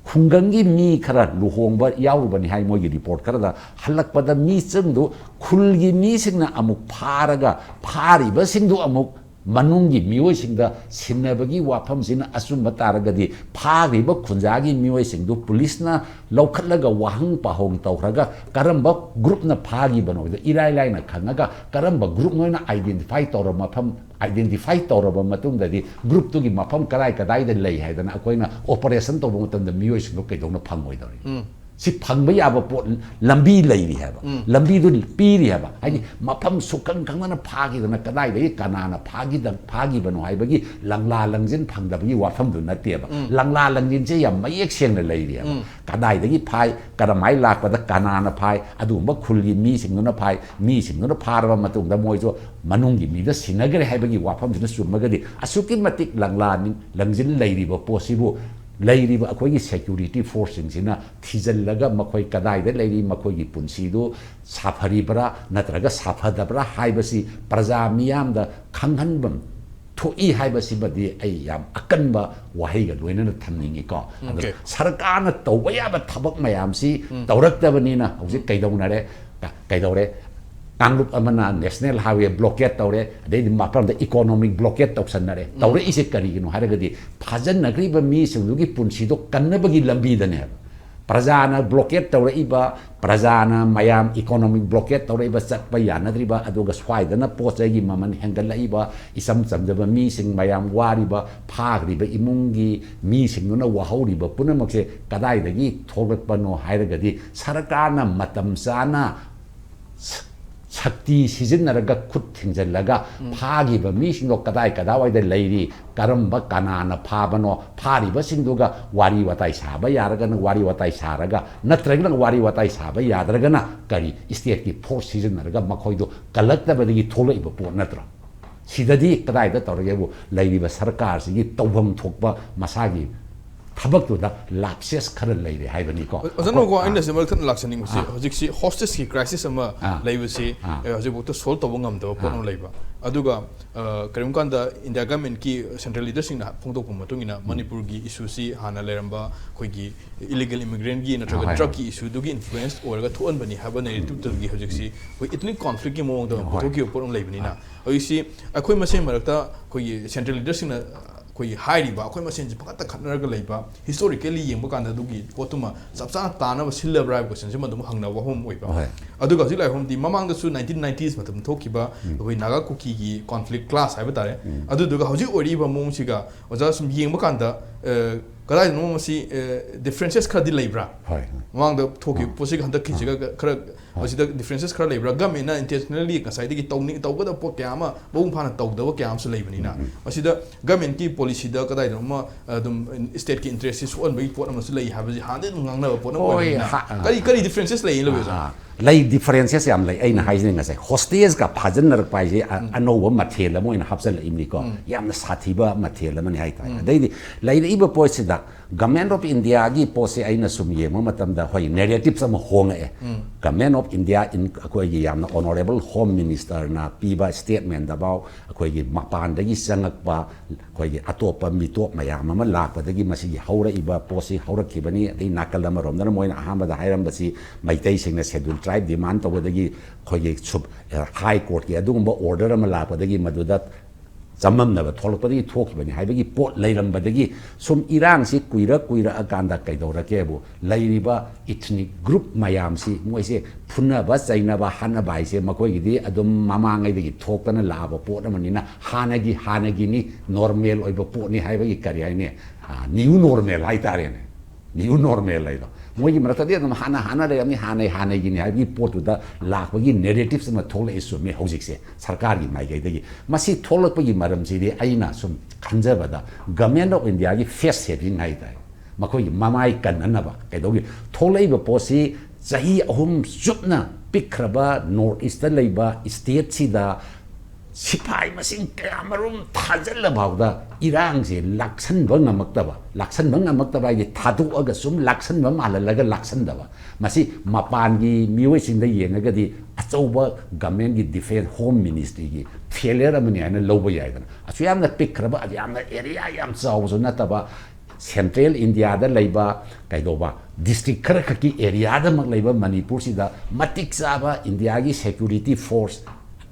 ꯈꯨꯡꯒꯪꯒꯤ ꯃꯤ ꯈꯔ ꯂꯨꯍꯣꯡꯕ ꯌꯥꯎꯔꯨꯕꯅꯤ ꯍꯥꯏ ꯃꯣꯏꯒꯤ ꯔꯤꯄꯣꯔꯠ ꯈꯔꯗ, ꯍꯜꯂꯛꯄꯗ ꯃꯤꯁꯤꯡꯗꯨ ꯈꯨꯜꯒꯤ ꯃꯤꯁꯤꯡꯅ ꯑꯃꯨꯛ ꯐꯥꯔꯒ, ꯐꯥꯔꯤꯕꯁꯤꯡꯗꯨ ꯑꯃꯨꯛ ꯃꯅꯨꯡꯒꯤ ꯃꯤꯑꯣꯏꯁꯤꯡꯗ ꯁꯤꯟꯅꯕꯒꯤ ꯋꯥꯐꯝꯁꯤꯅ ꯑꯆꯨꯝꯕ ꯇꯥꯔꯒꯗꯤ, ꯐꯥꯈ꯭ꯔꯤꯕ ꯈꯨꯟꯖꯥꯒꯤ ꯃꯤꯑꯣꯏꯁꯤꯡꯗꯨ ꯄꯨꯂꯤꯁꯅ ꯂꯧꯈꯠꯂꯒ ꯋꯥꯍꯪ ꯄꯥꯎꯍꯪ ꯇꯧꯈ꯭ꯔꯒ ꯀꯔꯝꯕ ꯒ꯭ꯔꯨꯞꯅ ꯐꯥꯈꯤꯕꯅꯣ ꯍꯥꯏꯕꯗꯣ ꯏꯔꯥꯏ ꯂꯥꯏꯅ ꯈꯪꯉꯒ, ꯀꯔꯝꯕ ꯒ꯭ꯔꯨꯞꯅꯣ ꯍꯥꯏꯅ ꯑꯥꯏꯗꯦꯟꯇꯤꯐꯥꯏ ꯇꯧꯔꯕ ꯃꯐꯝ, ꯑꯥꯏꯗꯦꯟꯇꯤꯐꯥꯏ ꯇꯧꯔꯕ ꯃꯇꯨꯡꯗꯗꯤ ꯒ꯭ꯔꯨꯞꯇꯨꯒꯤ ꯃꯐꯝ ꯀꯗꯥꯏ ꯀꯗꯥꯏꯗ ꯂꯩ ꯍꯥꯏꯗꯅ ꯑꯩꯈꯣꯏꯅ ꯑꯣꯄꯔꯦꯁꯟ ꯇꯧꯕ ꯃꯇꯝꯗ ꯃꯤꯑꯣꯏꯁꯤꯡꯗꯣ ꯀꯩꯗꯧꯅ ꯐꯪꯉꯣꯏꯗꯧꯔꯤ? ꯁꯤ ꯐꯪꯕ ꯌꯥꯕ ꯄꯣꯠ, ꯂꯝꯕꯤ ꯂꯩꯔꯤ ꯍꯥꯏꯕ, ꯂꯝꯕꯤꯗꯨ ꯄꯤꯔꯤ ꯍꯥꯏꯕ꯫ ꯍꯥꯏꯗꯤ ꯃꯐꯝ ꯁꯨꯛꯈꯪ ꯈꯪꯗꯅ ꯐꯥꯈꯤꯗꯅ ꯀꯗꯥꯏꯗꯒꯤ ꯀꯅꯥꯅ ꯐꯥꯈꯤꯗ-, ꯐꯥꯈꯤꯕꯅꯣ ꯍꯥꯏꯕꯒꯤ ꯂꯪꯂꯥ ꯂꯪꯖꯤꯟ ꯐꯪꯗꯕꯒꯤ ꯋꯥꯐꯝꯗꯨ ꯅꯠꯇꯦꯕ꯫ ꯂꯪꯂꯥ ꯂꯪꯖꯤꯟꯁꯦ ꯌꯥꯝ ꯃꯌꯦꯛ ꯁꯦꯡꯅ ꯂꯩꯔꯤ ꯍꯥꯏꯕ꯫ ꯀꯗꯥꯏꯗꯒꯤ ꯐꯥꯏ, ꯀꯔꯝꯍꯥꯏꯅ ꯂꯥꯛꯄꯗ, ꯀꯅꯥꯅ ꯐꯥꯏ, ꯑꯗꯨꯒꯨꯝꯕ ꯈꯨꯜꯒꯤ ꯃꯤꯁꯤꯡꯗꯨꯅ ꯐꯥꯏ, ꯃꯤꯁꯤꯡꯗꯨꯅ ꯐꯥꯔꯕ ꯃꯇꯨꯡꯗ ꯃꯣꯏꯁꯨ ꯃꯅꯨꯡꯒꯤ ꯃꯤꯗ ꯁꯤꯟꯅꯈ꯭ꯔꯦ ꯍꯥꯏꯕꯒꯤ ꯋꯥꯐꯝꯁꯤꯅ ꯆꯨꯝꯃꯒꯗꯤ, ꯑꯁꯨꯛꯀꯤ ꯃꯇꯤꯛ ꯂꯪꯂꯥ ꯂꯪꯖꯤꯟ ꯂꯩꯔꯤꯕ ꯄꯣꯠꯁꯤꯕꯨ ꯂꯩꯔꯤꯕ ꯑꯩꯈꯣꯏꯒꯤ security forceꯁꯤꯡꯁꯤꯅ ꯊꯤꯖꯤꯜꯂꯒ ꯃꯈꯣꯏ ꯀꯗꯥꯏꯗ ꯂꯩꯔꯤ, ꯃꯈꯣꯏꯒꯤ ꯄꯨꯟꯁꯤꯗꯨ ꯁꯥꯐꯔꯤꯕ꯭ꯔꯥ ꯅꯠꯇ꯭ꯔꯒ ꯁꯥꯐꯗꯕ꯭ꯔꯥ ꯍꯥꯏꯕꯁꯤ ꯄ꯭ꯔꯖꯥ ꯃꯤꯌꯥꯝꯗ ꯈꯪꯍꯟꯐꯝ ꯊꯣꯛꯏ ꯍꯥꯏꯕꯁꯤꯃꯗꯤ ꯑꯩ ꯌꯥꯝ ꯑꯀꯟꯕ ꯋꯥꯍꯩꯒ ꯂꯣꯏꯅꯅ ꯊꯝꯅꯤꯡꯉꯤꯀꯣ꯫ ꯑꯗꯣ Okay. ꯁꯔꯀꯥꯔꯅ ꯇꯧꯕ ꯌꯥꯕ ꯊꯕꯛ ꯃꯌꯥꯝꯁꯤ ꯇꯧꯔꯛꯇꯕꯅꯤꯅ ꯍꯧꯖꯤꯛ ꯀꯩꯗꯧꯅꯔꯦ? ꯀ-, ꯀꯩꯗꯧꯔꯦ? ꯀꯥꯡꯂꯨꯞ ꯑꯃꯅ national highway blockade ꯇꯧꯔꯦ, ꯑꯗꯩꯗꯤ ꯃꯐꯝꯗ economic blockade ꯇꯧꯁꯟꯅꯔꯦ꯫ ꯇꯧꯔꯛꯏꯁꯦ ꯀꯔꯤꯒꯤꯅꯣ ꯍꯥꯏꯔꯒꯗꯤ, ꯐꯥꯖꯤꯟꯅꯈ꯭ꯔꯤꯕ ꯃꯤꯁꯤꯡꯗꯨꯒꯤ ꯄꯨꯟꯁꯤꯗꯣ ꯀꯟꯅꯕꯒꯤ ꯂꯝꯕꯤꯗꯅꯦꯕ꯫ ꯄ꯭ꯔꯖꯥꯅ blockade ꯇꯧꯔꯛꯏꯕ, ꯄ꯭ꯔꯖꯥꯅ ꯃꯌꯥꯝ economic blockade ꯇꯧꯔꯛꯏꯕ, ꯆꯠꯄ ꯌꯥꯅꯗ꯭ꯔꯤꯕ, ꯑꯗꯨꯒ ꯁ꯭ꯋꯥꯏꯗꯅ ꯄꯣꯠ ꯆꯩꯒꯤ ꯃꯃꯜ ꯍꯦꯟꯒꯠꯂꯛꯏꯕ, ꯏꯆꯝ ꯆꯝꯖꯕ ꯃꯤꯁꯤꯡ ꯃꯌꯥꯝ ꯋꯥꯔꯤꯕ, ꯐꯥꯈ꯭ꯔꯤꯕ ꯏꯃꯨꯡꯒꯤ ꯃꯤꯁꯤꯡꯗꯨꯅ ꯋꯥꯍꯧꯔꯤꯕ ꯄꯨꯝꯅꯃꯛꯁꯦ ꯀꯗꯥꯏꯗꯒꯤ ꯊꯣꯛꯂꯛꯄꯅꯣ ꯍꯥꯏꯔꯒꯗꯤ, ꯁꯔꯀꯥꯔꯅ ꯃꯇꯝ ꯆꯥꯅ ꯁ-, ꯁꯛꯇꯤ ꯁꯤꯖꯤꯟꯅꯔꯒ, ꯈꯨꯠ ꯊꯤꯡꯖꯤꯜꯂꯒ, ꯐꯥꯈꯤꯕ ꯃꯤꯁꯤꯡꯗꯣ ꯀꯗꯥꯏ ꯀꯗꯥꯏꯋꯥꯏꯗ ꯂꯩꯔꯤ, ꯀꯔꯝꯕ ꯀꯅꯥꯅ ꯐꯥꯕꯅꯣ, ꯐꯥꯔꯤꯕꯁꯤꯡꯗꯨꯒ ꯋꯥꯔꯤ ꯋꯥꯇꯥꯏ ꯁꯥꯕ ꯌꯥꯔꯒꯅ ꯋꯥꯔꯤ ꯋꯥꯇꯥꯏ ꯁꯥꯔꯒ, ꯅꯠꯇ꯭ꯔꯒꯅ ꯋꯥꯔꯤ ꯋꯥꯇꯥꯏ ꯁꯥꯕ ꯌꯥꯗ꯭ꯔꯒꯅ ꯀꯔꯤ stateꯀꯤ force ꯁꯤꯖꯤꯟꯅꯔꯒ ꯃꯈꯣꯏꯗꯣ ꯀꯜꯂꯛꯇꯕꯗꯒꯤ ꯊꯣꯛꯂꯛꯏꯕ ꯄꯣꯠ ꯅꯠꯇ꯭ꯔꯣ? ꯁꯤꯗꯗꯤ ꯀꯗꯥꯏꯗ ꯇꯧꯔꯒꯦꯕꯨ, ꯂꯩꯔꯤꯕ ꯁꯔꯀꯥꯔꯁꯤꯒꯤ ꯇꯧꯐꯝ ꯊꯣꯛꯄ ꯃꯁꯥꯒꯤ ꯊꯕꯛꯇꯨꯗ lapses ꯈꯔ ꯂꯩꯔꯦ ꯍꯥꯏꯕꯅꯤꯀꯣ꯫ ꯑꯣꯖꯥ ꯅꯣꯡꯀꯣ, ꯑꯥ꯫ ꯑꯩꯅ ꯁꯤ ꯃꯔꯛ ꯊꯠꯅ ꯂꯥꯛꯆꯅꯤꯡꯕꯁꯤ, ꯑꯥ꯫ ꯍꯧꯖꯤꯛꯁꯤ hostageꯀꯤ crisis ꯑꯃ ꯑꯥ꯫ ꯂꯩꯕꯁꯤ, ꯑꯥ꯫ ꯑꯦ, ꯍꯧꯖꯤꯛꯐꯥꯎꯗ solve ꯇꯧꯕ ꯉꯝꯗꯕ ꯄꯣꯠ ꯑꯥ꯫ ꯑꯃ ꯂꯩꯕ꯫ ꯑꯗꯨꯒ, ꯑ, ꯀꯔꯤꯒꯨꯝꯕ ꯀꯥꯟꯗ India governmentꯀꯤ central leaderꯁꯤꯡꯅ ꯐꯣꯡꯗꯣꯛꯄ ꯃꯇꯨꯡ ꯏꯟꯅ ꯎꯝ꯫ ꯃꯅꯤꯄꯨꯔꯒꯤ issueꯁꯤ ꯍꯥꯟꯅ ꯂꯩꯔꯝꯕ ꯑꯩꯈꯣꯏꯒꯤ illegal immigrantꯀꯤ ꯅꯠꯇ꯭ꯔꯒ ꯍꯣꯏ, ꯍꯣꯏ꯫ Drugꯀꯤ issueꯗꯨꯒꯤ influence ꯑꯣꯏꯔꯒ ꯊꯣꯛꯍꯟꯕꯅꯤ ꯍꯥꯏꯕ narrativeꯇꯨꯒꯤ ꯍꯧꯖꯤꯛꯁꯤ ꯑꯩꯈꯣꯏ ethnic conflictꯀꯤ ꯃꯑꯣꯡꯗ ꯍꯣꯏ꯫ ꯄꯨꯊꯣꯛꯈꯤꯕ ꯄꯣꯠ ꯑꯃ ꯂꯩꯕꯅꯤꯅ, ꯑꯥ꯫ ꯍꯧꯖꯤꯛꯁꯤ ꯑꯩꯈꯣꯏ ꯃꯁꯦꯟ ꯃꯔꯛꯇ ꯑꯩꯈꯣꯏꯒꯤ central leaderꯁꯤꯡꯅ ꯑꯩꯈꯣꯏꯒꯤ ꯍꯥꯏꯔꯤꯕ, ꯑꯩꯈꯣꯏ ꯃꯁꯦꯟꯁꯤ ꯄꯪꯈꯠꯇ ꯈꯠꯅꯔꯒ ꯂꯩꯕ, historically ꯌꯦꯡꯕ ꯀꯥꯟꯗ ꯑꯗꯨꯒꯤ ꯄꯣꯠꯇꯨꯃ ꯆꯞ ꯆꯥꯅ ꯇꯥꯅꯕ ꯁꯤꯜꯂꯕ꯭ꯔꯥ ꯍꯥꯏꯕ questionꯁꯤꯃ ꯑꯗꯨꯝ ꯍꯪꯅꯕ ꯋꯥꯐꯝ ꯑꯃ ꯑꯣꯏꯕ꯫ ꯍꯣꯏ꯫ ꯑꯗꯨꯒ ꯍꯧꯖꯤꯛ ꯂꯥꯛꯏꯕ ꯃꯐꯝꯗꯤ, ꯃꯃꯥꯡꯗꯁꯨ nineteen nineties ꯃꯇꯝꯗ ꯊꯣꯛꯈꯤꯕ ꯎꯝ꯫ ꯑꯩꯈꯣꯏ ꯅꯥꯒꯥ ꯀꯨꯀꯤꯒꯤ conflict clash ꯍꯥꯏꯕ ꯇꯥꯔꯦ꯫ ꯎꯝ꯫ ꯑꯗꯨꯗꯨꯒ ꯍꯧꯖꯤꯛ ꯑꯣꯏꯔꯤꯕ ꯃꯑꯣꯡꯁꯤꯒ ꯑꯣꯖꯥ ꯁꯨꯝ ꯌꯦꯡꯕ ꯀꯥꯟꯗ, ꯑ, ꯀꯗꯥꯏꯗꯅꯣ ꯃꯁꯤ ꯗꯤꯐ꯭ꯔꯦꯟꯁꯦꯁ ꯈꯔꯗꯤ ꯂꯩꯕ꯭ꯔꯥ? ꯍꯣꯏ꯫ ꯃꯃꯥꯡꯗ ꯊꯣꯛꯈꯤꯕ ꯄꯣꯠꯁꯤꯒ ꯍꯟꯗꯛꯀꯤꯁꯤꯒ ꯈꯔ ꯃꯁꯤꯗ ꯗꯤꯐ꯭ꯔꯦꯟꯁꯦꯁ ꯈꯔ ꯂꯩꯕ꯭ꯔꯥ? ꯒꯃꯦꯟꯅ ꯏꯟꯇꯦꯟꯁꯅꯦꯜꯂꯤ ꯉꯁꯥꯏꯗꯒꯤ ꯇꯧꯅꯤꯡ ꯇꯧꯒꯗꯕ ꯄꯣꯠ ꯀꯌꯥ ꯑꯃ ꯃꯄꯨꯡ ꯐꯥꯅ ꯇꯧꯗꯕ ꯀꯌꯥ ꯑꯃꯁꯨ ꯂꯩꯕꯅꯤꯅ, ꯃꯁꯤꯗ ꯒꯃꯦꯟꯀꯤ ꯄꯣꯂꯤꯁꯤꯗ ꯀꯗꯥꯏꯗꯅꯣ ꯑꯃ ꯑꯗꯨꯝ ꯁ꯭ꯇꯦꯠꯀꯤ ꯏꯟꯇꯔꯦꯁꯁꯤ ꯁꯣꯛꯍꯟꯕꯒꯤ ꯄꯣꯠ ꯑꯃꯁꯨ ꯂꯩ ꯍꯥꯏꯕꯁꯤ ꯍꯥꯟꯅꯗꯤ ꯑꯗꯨꯝ ꯉꯥꯡꯅꯕ ꯄꯣꯠ ꯑꯃ ꯍꯣꯏ, ꯑꯣꯏꯕꯅꯤꯅ, ꯍꯥ-, ꯀꯔꯤ ꯀꯔꯤ ꯗꯤꯐ꯭ꯔꯦꯟꯁꯦꯁ ꯂꯩ ꯂꯣꯏꯁꯥ? ꯑꯥ, ꯂꯩ, ꯗꯤꯐꯔꯦꯟꯁꯦꯁ ꯌꯥꯝ ꯂꯩ꯫ ꯑꯩꯅ ꯍꯥꯏꯁꯤꯅꯤ, ꯉꯁꯥꯏ ꯍꯣꯁꯇꯦꯖꯀ ꯐꯥꯖꯤꯟꯅꯔꯛꯄ ꯍꯥꯏꯁꯦ ꯑ-, ꯑꯅꯧꯕ ꯃꯊꯦꯜ ꯑꯃ ꯑꯣꯏꯅ ꯍꯥꯞꯆꯤꯜꯂꯛꯏꯕꯅꯤꯀꯣ꯫ ꯌꯥꯝꯅ ꯁꯥꯊꯤꯕ ꯃꯊꯦꯜ ꯑꯃꯅꯤ ꯍꯥꯏꯇꯥꯔꯦ꯫ ꯑꯗꯩꯗꯤ ꯂꯩꯔꯛꯏꯕ ꯄꯣꯠꯁꯤꯗ Government of Indiaꯒꯤ ꯄꯣꯠꯁꯦ ꯑꯩꯅ ꯁꯨꯝ ꯌꯦꯡꯕ ꯃꯇꯝꯗ, ꯍꯣꯏ, ꯅꯦꯔꯦꯇꯤꯞꯁ ꯑꯃ ꯍꯣꯡꯉꯛꯑꯦ꯫ Government of India in ꯑꯩꯈꯣꯏꯒꯤ ꯌꯥꯝꯅ Honourable Home Ministerꯅ ꯄꯤꯕ statementꯗꯐꯥꯎ ꯑꯩꯈꯣꯏꯒꯤ ꯃꯄꯥꯟꯗꯒꯤ ꯆꯪꯉꯛꯄ ꯑꯩꯈꯣꯏꯒꯤ ꯑꯇꯣꯞꯄ ꯃꯤꯇꯣꯞ ꯃꯌꯥꯝ ꯑꯃ ꯂꯥꯛꯄꯗꯒꯤ ꯃꯁꯤꯒꯤ ꯍꯧꯔꯛꯏꯕ ꯄꯣꯠꯁꯤ ꯍꯧꯔꯛꯈꯤꯕꯅꯤ꯫ ꯑꯗꯩ ꯅꯥꯀꯜ ꯑꯃꯔꯣꯝꯗꯅ ꯃꯣꯏꯅ ꯑꯍꯥꯟꯕꯗ ꯍꯥꯏꯔꯝꯕꯁꯤ ꯃꯩꯇꯩꯁꯤꯡꯅ Scheduled Tribe demand ꯇꯧꯕꯗꯒꯤ ꯑꯩꯈꯣꯏꯒꯤ ꯁꯨꯞ-, High Courtꯀꯤ ꯑꯗꯨꯒꯨꯝꯕ order ꯑꯃ ꯂꯥꯛꯄꯗꯒꯤ ꯃꯗꯨꯗ ꯆꯃꯝꯅꯕ ꯊꯣꯛꯂꯛꯄꯗꯒꯤ ꯊꯣꯛꯈꯤꯕꯅꯤ ꯍꯥꯏꯕꯒꯤ ꯄꯣꯠ ꯂꯩꯔꯝꯕꯗꯒꯤ ꯁꯨꯝ ꯏꯔꯥꯡꯁꯤ ꯀꯨꯏꯔ ꯀꯨꯏꯔꯛꯑꯀꯥꯟꯗ ꯀꯩꯗꯧꯔꯛꯀꯦꯕꯨ, ꯂꯩꯔꯤꯕ ethnic group ꯃꯌꯥꯝꯁꯤ ꯃꯣꯏꯁꯦ ꯐꯨꯅꯕ ꯆꯩꯅꯕ ꯍꯥꯠꯅꯕ ꯍꯥꯏꯁꯦ ꯃꯈꯣꯏꯒꯤꯗꯤ ꯑꯗꯨꯝ ꯃꯃꯥꯡꯉꯩꯗꯒꯤ ꯊꯣꯛꯇꯅ ꯂꯥꯛꯑꯕ ꯄꯣꯠ ꯑꯃꯅꯤꯅ ꯍꯥꯟꯅꯒꯤ ꯍꯥꯟꯅꯒꯤꯅꯤ, normal ꯑꯣꯏꯕ ꯄꯣꯠꯅꯤ ꯍꯥꯏꯕꯒꯤ ꯀꯔꯤ ꯍꯥꯏꯅꯤ, new normal ꯍꯥꯏꯇꯥꯔꯦꯅꯦ꯫ New normal ꯍꯥꯏꯗꯣ ꯃꯣꯏꯒꯤ ꯃꯔꯛꯇꯗꯤ ꯑꯗꯨꯝ ꯍꯥꯟꯅ ꯍꯥꯟꯅ ꯂꯩꯔꯝꯃꯤ, ꯍꯥꯟꯅꯩ ꯍꯥꯟꯅꯒꯤꯅꯤ ꯍꯥꯏꯕꯒꯤ ꯄꯣꯠꯇꯨꯗ ꯂꯥꯛꯄꯒꯤ narratives ꯑꯃ ꯊꯣꯛꯂꯛꯏ ꯆꯨꯝꯃꯤ꯫ ꯍꯧꯖꯤꯛꯁꯦ ꯁꯔꯀꯥꯔꯒꯤ ꯃꯥꯏꯀꯩꯗꯒꯤ ꯃꯁꯤ ꯊꯣꯛꯂꯛꯄꯒꯤ ꯃꯔꯝꯁꯤꯗꯤ ꯑꯩꯅ ꯁꯨꯝ ꯈꯟꯖꯕꯗ Government of Indiaꯒꯤ face saving ꯍꯥꯏꯇꯥꯔꯦ, ꯃꯈꯣꯏꯒꯤ ꯃꯃꯥꯏ ꯀꯟꯅꯅꯕ ꯀꯩꯗꯧꯒꯦ, ꯊꯣꯛꯂꯛꯏꯕ ꯄꯣꯠꯁꯤ ꯆꯍꯤ ꯑꯍꯨꯝ ꯆꯨꯞꯅ ꯄꯤꯛꯈ꯭ꯔꯕ North Eastꯇ ꯂꯩꯕ stateꯁꯤꯗ ꯁꯤꯐꯥꯏ ꯃꯁꯤꯡ ꯀꯌꯥꯃꯔꯨꯝ ꯊꯥꯖꯤꯜꯂꯐꯥꯎꯗ ꯏꯔꯥꯡꯁꯦ ꯂꯥꯛꯁꯟꯕ ꯉꯝꯃꯛꯇꯕ, ꯂꯥꯛꯁꯟꯕ ꯉꯝꯃꯛꯇꯕ ꯍꯥꯏꯗꯤ ꯊꯥꯗꯣꯛꯑꯒ ꯁꯨꯝ ꯂꯥꯛꯁꯟꯕ ꯃꯥꯜꯍꯜꯂꯒ ꯂꯥꯛꯁꯟꯗꯕ, ꯃꯁꯤ ꯃꯄꯥꯟꯒꯤ ꯃꯤꯑꯣꯏꯁꯤꯡꯗ ꯌꯦꯡꯉꯒꯗꯤ ꯑꯆꯧꯕ governmentꯀꯤ defence, Home Ministryꯒꯤ failure ꯑꯃꯅꯤ ꯍꯥꯏꯅ ꯂꯧꯕ ꯌꯥꯏꯗꯅ꯫ ꯑꯁꯨꯛ ꯌꯥꯝꯅ ꯄꯤꯛꯈ꯭ꯔꯕ, ꯑꯁꯨꯛ ꯌꯥꯝꯅ area ꯌꯥꯝ ꯆꯥꯎꯕꯁꯨ ꯅꯠꯇꯕ, Central Indiaꯗ ꯂꯩꯕ ꯀꯩꯗꯧꯕ district ꯈꯔ ꯈꯛꯀꯤ areaꯗꯃꯛ ꯂꯩꯕ ꯃꯅꯤꯄꯨꯔꯁꯤꯗ ꯃꯇꯤꯛ ꯆꯥꯕ Indiaꯒꯤ security force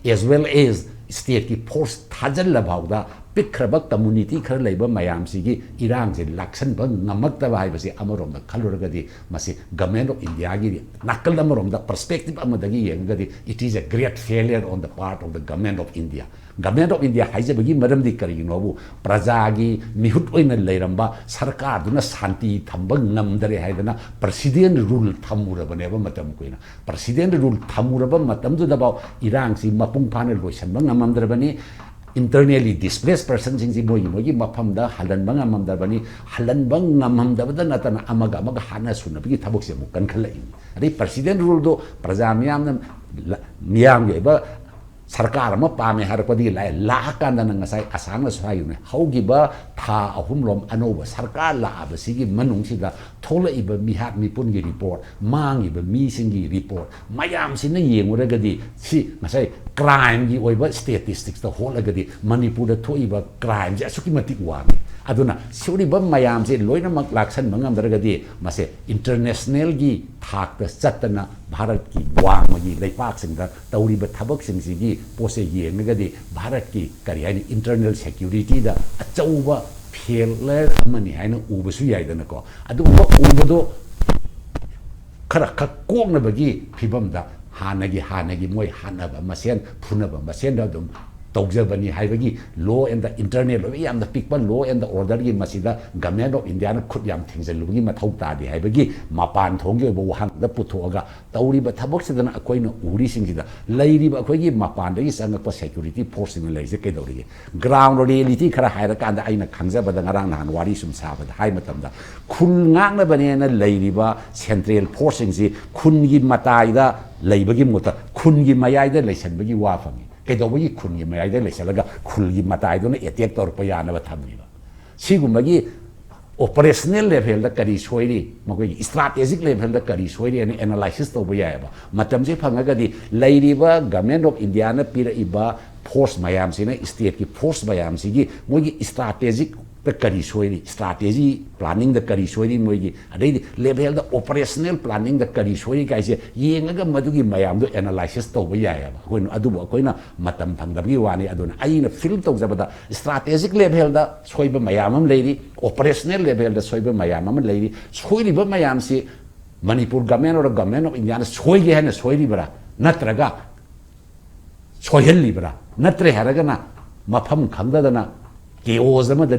as well as stateꯀꯤ force ꯊꯥꯖꯤꯜꯂꯐꯥꯎꯗ ꯄꯤꯛꯈ꯭ꯔꯕ ꯀꯝꯃꯨꯅꯤꯇꯤ ꯈꯔ ꯂꯩꯕ ꯃꯌꯥꯝꯁꯤꯒꯤ ꯏꯔꯥꯡꯁꯦ ꯂꯥꯛꯁꯟꯕ ꯉꯝꯃꯛꯇꯕ ꯍꯥꯏꯕꯁꯤ ꯑꯃꯔꯣꯝꯗ ꯈꯜꯂꯨꯔꯒꯗꯤ, ꯃꯁꯤ ꯒꯃꯦꯟ ꯑꯣꯐ ꯏꯟꯗꯤꯌꯥꯒꯤ ꯅꯥꯀꯜ ꯑꯃꯔꯣꯝꯗ ꯄꯔꯁꯄꯦꯛꯇꯤꯞ ꯑꯃꯗꯒꯤ ꯌꯦꯡꯉꯒꯗꯤ, it is a great failure on the part of the government of India. Government of India ꯍꯥꯏꯖꯕꯒꯤ ꯃꯔꯝꯗꯤ ꯀꯔꯤꯒꯤꯅꯣꯕꯨ, ꯄ꯭ꯔꯖꯥꯒꯤ ꯃꯤꯍꯨꯠ ꯑꯣꯏꯅ ꯂꯩꯔꯝꯕ ꯁꯔꯀꯥꯔꯗꯨꯅ ꯁꯥꯟꯇꯤ ꯊꯝꯕ ꯉꯝꯗꯔꯦ ꯍꯥꯏꯗꯅ ꯄ꯭ꯔꯁꯤꯗꯦꯟ ꯔꯨꯜ ꯊꯝꯃꯨꯔꯕꯅꯦꯕ꯫ ꯃꯇꯝ ꯀꯨꯏꯅ ꯄ꯭ꯔꯁꯤꯗꯦꯟ ꯔꯨꯜ ꯊꯝꯃꯨꯔꯕ ꯃꯇꯝꯗꯨꯗꯐꯥꯎ ꯏꯔꯥꯡꯁꯤ ꯃꯄꯨꯡ ꯐꯥꯅ ꯂꯣꯏꯁꯤꯟꯕ ꯉꯝꯃꯝꯗ꯭ꯔꯕꯅꯤ꯫ Internally displaced personꯁꯤꯡꯁꯤ ꯃꯣꯏꯒꯤ ꯃꯣꯏꯒꯤ ꯃꯐꯝꯗ ꯍꯜꯍꯟꯕ ꯉꯝꯃꯝꯗ꯭ꯔꯕꯅꯤ꯫ ꯍꯜꯍꯟꯕ ꯉꯝꯃꯝꯗꯕꯗ ꯅꯠꯇꯅ ꯑꯃꯒ ꯑꯃꯒ ꯍꯥꯠꯅ ꯁꯨꯅꯕꯒꯤ ꯊꯕꯛꯁꯦ ꯑꯃꯨꯛ ꯀꯟꯈꯠꯂꯛꯏꯅꯤ꯫ ꯑꯗꯩ ꯄ꯭ꯔꯁꯤꯗꯦꯟ ꯔꯨꯜꯗꯣ ꯄ꯭ꯔꯖꯥ ꯃꯤꯌꯥꯝꯅ ꯂ-, ꯃꯤꯌꯥꯝꯒꯤ ꯑꯣꯏꯕ ꯁꯔꯀꯥꯔ ꯑꯃ ꯄꯥꯝꯃꯦ ꯍꯥꯏꯔꯛꯄꯗꯒꯤ ꯂꯥꯛꯑꯦ꯫ ꯂꯥꯛꯑꯀꯥꯟꯗꯅ ꯉꯁꯥꯏ ꯑꯁꯥꯡꯅꯁꯨ ꯍꯥꯏꯈꯤꯕꯅꯦ, ꯍꯧꯈꯤꯕ ꯊꯥ ꯑꯍꯨꯝꯂꯣꯝ ꯑꯅꯧꯕ ꯁꯔꯀꯥꯔ ꯂꯥꯛꯑꯕꯁꯤꯒꯤ ꯃꯅꯨꯡꯁꯤꯗ ꯊꯣꯛꯂꯛꯏꯕ ꯃꯤꯍꯥꯠ ꯃꯤꯄꯨꯟꯒꯤ ꯔꯤꯄꯣꯔꯠ, ꯃꯥꯡꯉꯤꯕ ꯃꯤꯁꯤꯡꯒꯤ ꯔꯤꯄꯣꯔꯠ ꯃꯌꯥꯝꯁꯤꯅ ꯌꯦꯡꯉꯨꯔꯒꯗꯤ, ꯁꯤ ꯉꯁꯥꯏ ꯀ꯭ꯔꯥꯏꯝꯒꯤ ꯑꯣꯏꯕ ꯁ꯭ꯇꯦꯇꯤꯁꯇꯤꯛꯁꯇ ꯍꯣꯠꯂꯒꯗꯤ ꯃꯅꯤꯄꯨꯔꯗ ꯊꯣꯛꯏꯕ ꯀ꯭ꯔꯥꯏꯝꯁꯦ ꯑꯁꯨꯛꯀꯤ ꯃꯇꯤꯛ ꯋꯥꯡꯉꯤ꯫ ꯑꯗꯨꯅ ꯁꯤꯒꯨꯝꯕ ꯃꯌꯥꯝꯁꯦ ꯂꯣꯏꯅꯃꯛ ꯂꯥꯛꯁꯟꯕ ꯉꯝꯗ꯭ꯔꯒꯗꯤ ꯃꯁꯦ ꯏꯟꯇꯔꯅꯦꯁꯅꯦꯜꯒꯤ ꯊꯥꯛꯇ ꯆꯠꯇꯅ ꯚꯥꯔꯠꯀꯤ ꯋꯥꯡꯃꯒꯤ ꯂꯩꯄꯥꯛꯁꯤꯡꯗ ꯇꯧꯔꯤꯕ ꯊꯕꯛꯁꯤꯡꯁꯤꯒꯤ ꯄꯣꯠꯁꯦ ꯌꯦꯡꯉꯒꯗꯤ ꯚꯥꯔꯠꯀꯤ, ꯀꯔꯤ ꯍꯥꯏꯅꯤ, ꯏꯟꯇꯔꯅꯦꯜ ꯁꯦꯀ꯭ꯌꯨꯔꯤꯇꯤꯗ ꯑꯆꯧꯕ ꯐꯦꯂꯔ ꯑꯃꯅꯤ ꯍꯥꯏꯅ ꯎꯕꯁꯨ ꯌꯥꯏꯗꯅꯀꯣ꯫ ꯑꯗꯨꯒꯨꯝꯕ ꯎꯕꯗꯣ ꯈꯔ ꯈꯛ ꯀꯣꯛꯅꯕꯒꯤ ꯐꯤꯕꯝꯗ ꯍꯥꯟꯅꯒꯤ, ꯍꯥꯟꯅꯒꯤ ꯃꯣꯏ ꯍꯥꯠꯅꯕ ꯃꯁꯦꯟ, ꯐꯨꯅꯕ ꯃꯁꯦꯟꯗ ꯑꯗꯨꯝ ꯇꯧꯖꯕꯅꯤ ꯍꯥꯏꯕꯒꯤ law and the internal ꯑꯣꯏꯕ ꯌꯥꯝꯅ ꯄꯤꯛꯄ law and the orderꯒꯤ ꯃꯁꯤꯗ government of Indiaꯅ ꯈꯨꯠ ꯌꯥꯝ ꯊꯤꯡꯖꯤꯜꯂꯨꯕꯒꯤ ꯃꯊꯧ ꯇꯥꯗꯦ ꯍꯥꯏꯕꯒꯤ ꯃꯄꯥꯟ ꯊꯣꯡꯒꯤ ꯑꯣꯏꯕ ꯋꯥꯍꯪꯗ ꯄꯨꯊꯣꯛꯑꯒ ꯇꯧꯔꯤꯕ ꯊꯕꯛꯁꯤꯗꯅ ꯑꯩꯈꯣꯏꯅ ꯎꯔꯤꯁꯤꯡꯁꯤꯗ ꯂꯩꯔꯤꯕ ꯑꯩꯈꯣꯏꯒꯤ ꯃꯄꯥꯟꯗꯒꯤ ꯆꯪꯉꯛꯄ ꯁꯦꯀ꯭ꯌꯨꯔꯤꯇꯤ ꯐꯣꯔꯁꯁꯤꯡꯅ ꯂꯩꯔꯤꯁꯦ ꯀꯩꯗꯧꯔꯤꯒꯦ? ꯒ꯭ꯔꯥꯎꯟ ꯔꯤꯌꯦꯂꯤꯇꯤ ꯈꯔ ꯍꯥꯏꯔꯀꯥꯟꯗ ꯑꯩꯅ ꯈꯪꯖꯕꯗ ꯉꯔꯥꯡ ꯅꯍꯥꯟ ꯋꯥꯔꯤ ꯁꯨꯝ ꯁꯥꯕꯗ ꯍꯥꯏ ꯃꯇꯝꯗ ꯈꯨꯜ ꯉꯥꯛꯅꯕꯅꯦꯅ ꯂꯩꯔꯤꯕ ꯁꯦꯟꯇ꯭ꯔꯦꯜ ꯐꯣꯔꯁꯁꯤꯡꯁꯤ ꯈꯨꯟꯒꯤ ꯃꯇꯥꯏꯗ ꯂꯩꯕꯒꯤ ꯃꯍꯨꯠꯇ ꯈꯨꯟꯒꯤ ꯃꯌꯥꯏꯗ ꯂꯩꯁꯟꯕꯒꯤ ꯋꯥ ꯐꯪꯉꯤ꯫ ꯀꯩꯗꯧꯕꯒꯤ ꯈꯨꯟꯒꯤ ꯃꯌꯥꯏꯗ ꯂꯩꯁꯜꯂꯒ ꯈꯨꯜꯒꯤ ꯃꯇꯥꯏꯗꯨꯅ ꯑꯦꯇꯦꯛ ꯇꯧꯔꯛꯄ ꯌꯥꯅꯕ ꯊꯝꯃꯤꯕ? ꯁꯤꯒꯨꯝꯕꯒꯤ ꯑꯣꯄꯔꯦꯁꯅꯦꯜ ꯂꯦꯚꯦꯜꯗ ꯀꯔꯤ ꯁꯣꯏꯔꯤ, ꯃꯈꯣꯏꯒꯤ ꯏꯁꯇ꯭ꯔꯥꯇꯦꯖꯤꯛ ꯂꯦꯚꯦꯜꯗ ꯀꯔꯤ ꯁꯣꯏꯔꯤ ꯍꯥꯏꯅ ꯑꯦꯅꯥꯂꯥꯏꯁꯤꯁ ꯇꯧꯕ ꯌꯥꯏꯑꯕ꯫ ꯃꯇꯝꯁꯦ ꯐꯪꯉꯒꯗꯤ ꯂꯩꯔꯤꯕ ꯒꯃꯦꯟ ꯑꯣꯐ ꯏꯟꯗꯤꯌꯥꯅ ꯄꯤꯔꯛꯏꯕ ꯐꯣꯔꯁ ꯃꯌꯥꯝꯁꯤꯅ, ꯁ꯭ꯇꯦꯠꯀꯤ ꯐꯣꯔꯁ ꯃꯌꯥꯝꯁꯤꯒꯤ ꯃꯣꯏꯒꯤ ꯏꯁꯇ꯭ꯔꯥꯇꯦꯖꯤꯛ ꯀꯔꯤ ꯁꯣꯏꯔꯤ, ꯁ꯭ꯇ꯭ꯔꯥꯇꯦꯖꯤ ꯄ꯭ꯂꯥꯅꯤꯡꯗ ꯀꯔꯤ ꯁꯣꯏꯔꯤ, ꯃꯣꯏꯒꯤ ꯑꯗꯩꯗꯤ ꯂꯦꯚꯦꯜꯗ ꯑꯣꯄꯔꯦꯁꯅꯦꯜ ꯄ꯭ꯂꯥꯅꯤꯡꯗ ꯀꯔꯤ ꯁꯣꯏꯔꯤ ꯀꯥꯏꯁꯦ ꯌꯦꯡꯉꯒ ꯃꯗꯨꯒꯤ ꯃꯌꯥꯝꯗꯣ ꯑꯦꯅꯥꯂꯥꯏꯁꯤꯁ ꯇꯧꯕ ꯌꯥꯏꯑꯕ ꯑꯩꯈꯣꯏꯅ꯫ ꯑꯗꯨꯕꯨ ꯑꯩꯈꯣꯏꯅ ꯃꯇꯝ ꯐꯪꯗꯕꯒꯤ ꯋꯥꯅꯤ꯫ ꯑꯗꯨꯅ ꯑꯩꯅ ꯐꯤꯜ ꯇꯧꯖꯕꯗ ꯁ꯭ꯇ꯭ꯔꯥꯇꯦꯖꯤꯛ ꯂꯦꯚꯦꯜꯗ ꯁꯣꯏꯕ ꯃꯌꯥꯝ ꯑꯃ ꯂꯩꯔꯤ, ꯑꯣꯄꯔꯦꯁꯅꯦꯜ ꯂꯦꯚꯦꯜꯗ ꯁꯣꯏꯕ ꯃꯌꯥꯝ ꯑꯃ ꯂꯩꯔꯤ꯫ ꯁꯣꯏꯔꯤꯕ ꯃꯌꯥꯝꯁꯤ Manipur government or government of ꯏꯟꯗꯤꯌꯥꯅ ꯁꯣꯏꯒꯦ ꯍꯥꯏꯅ ꯁꯣꯏꯔꯤꯕ꯭ꯔꯥ, ꯅꯠꯇ꯭ꯔꯒ ꯁꯣꯏꯍꯜꯂꯤꯕ꯭ꯔꯥ? ꯅꯠꯇ꯭ꯔꯦ ꯍꯥꯏꯔꯒꯅ ꯃꯐꯝ ꯈꯪꯗꯗꯅ ꯀꯦꯑꯣꯁ ꯑꯃꯗ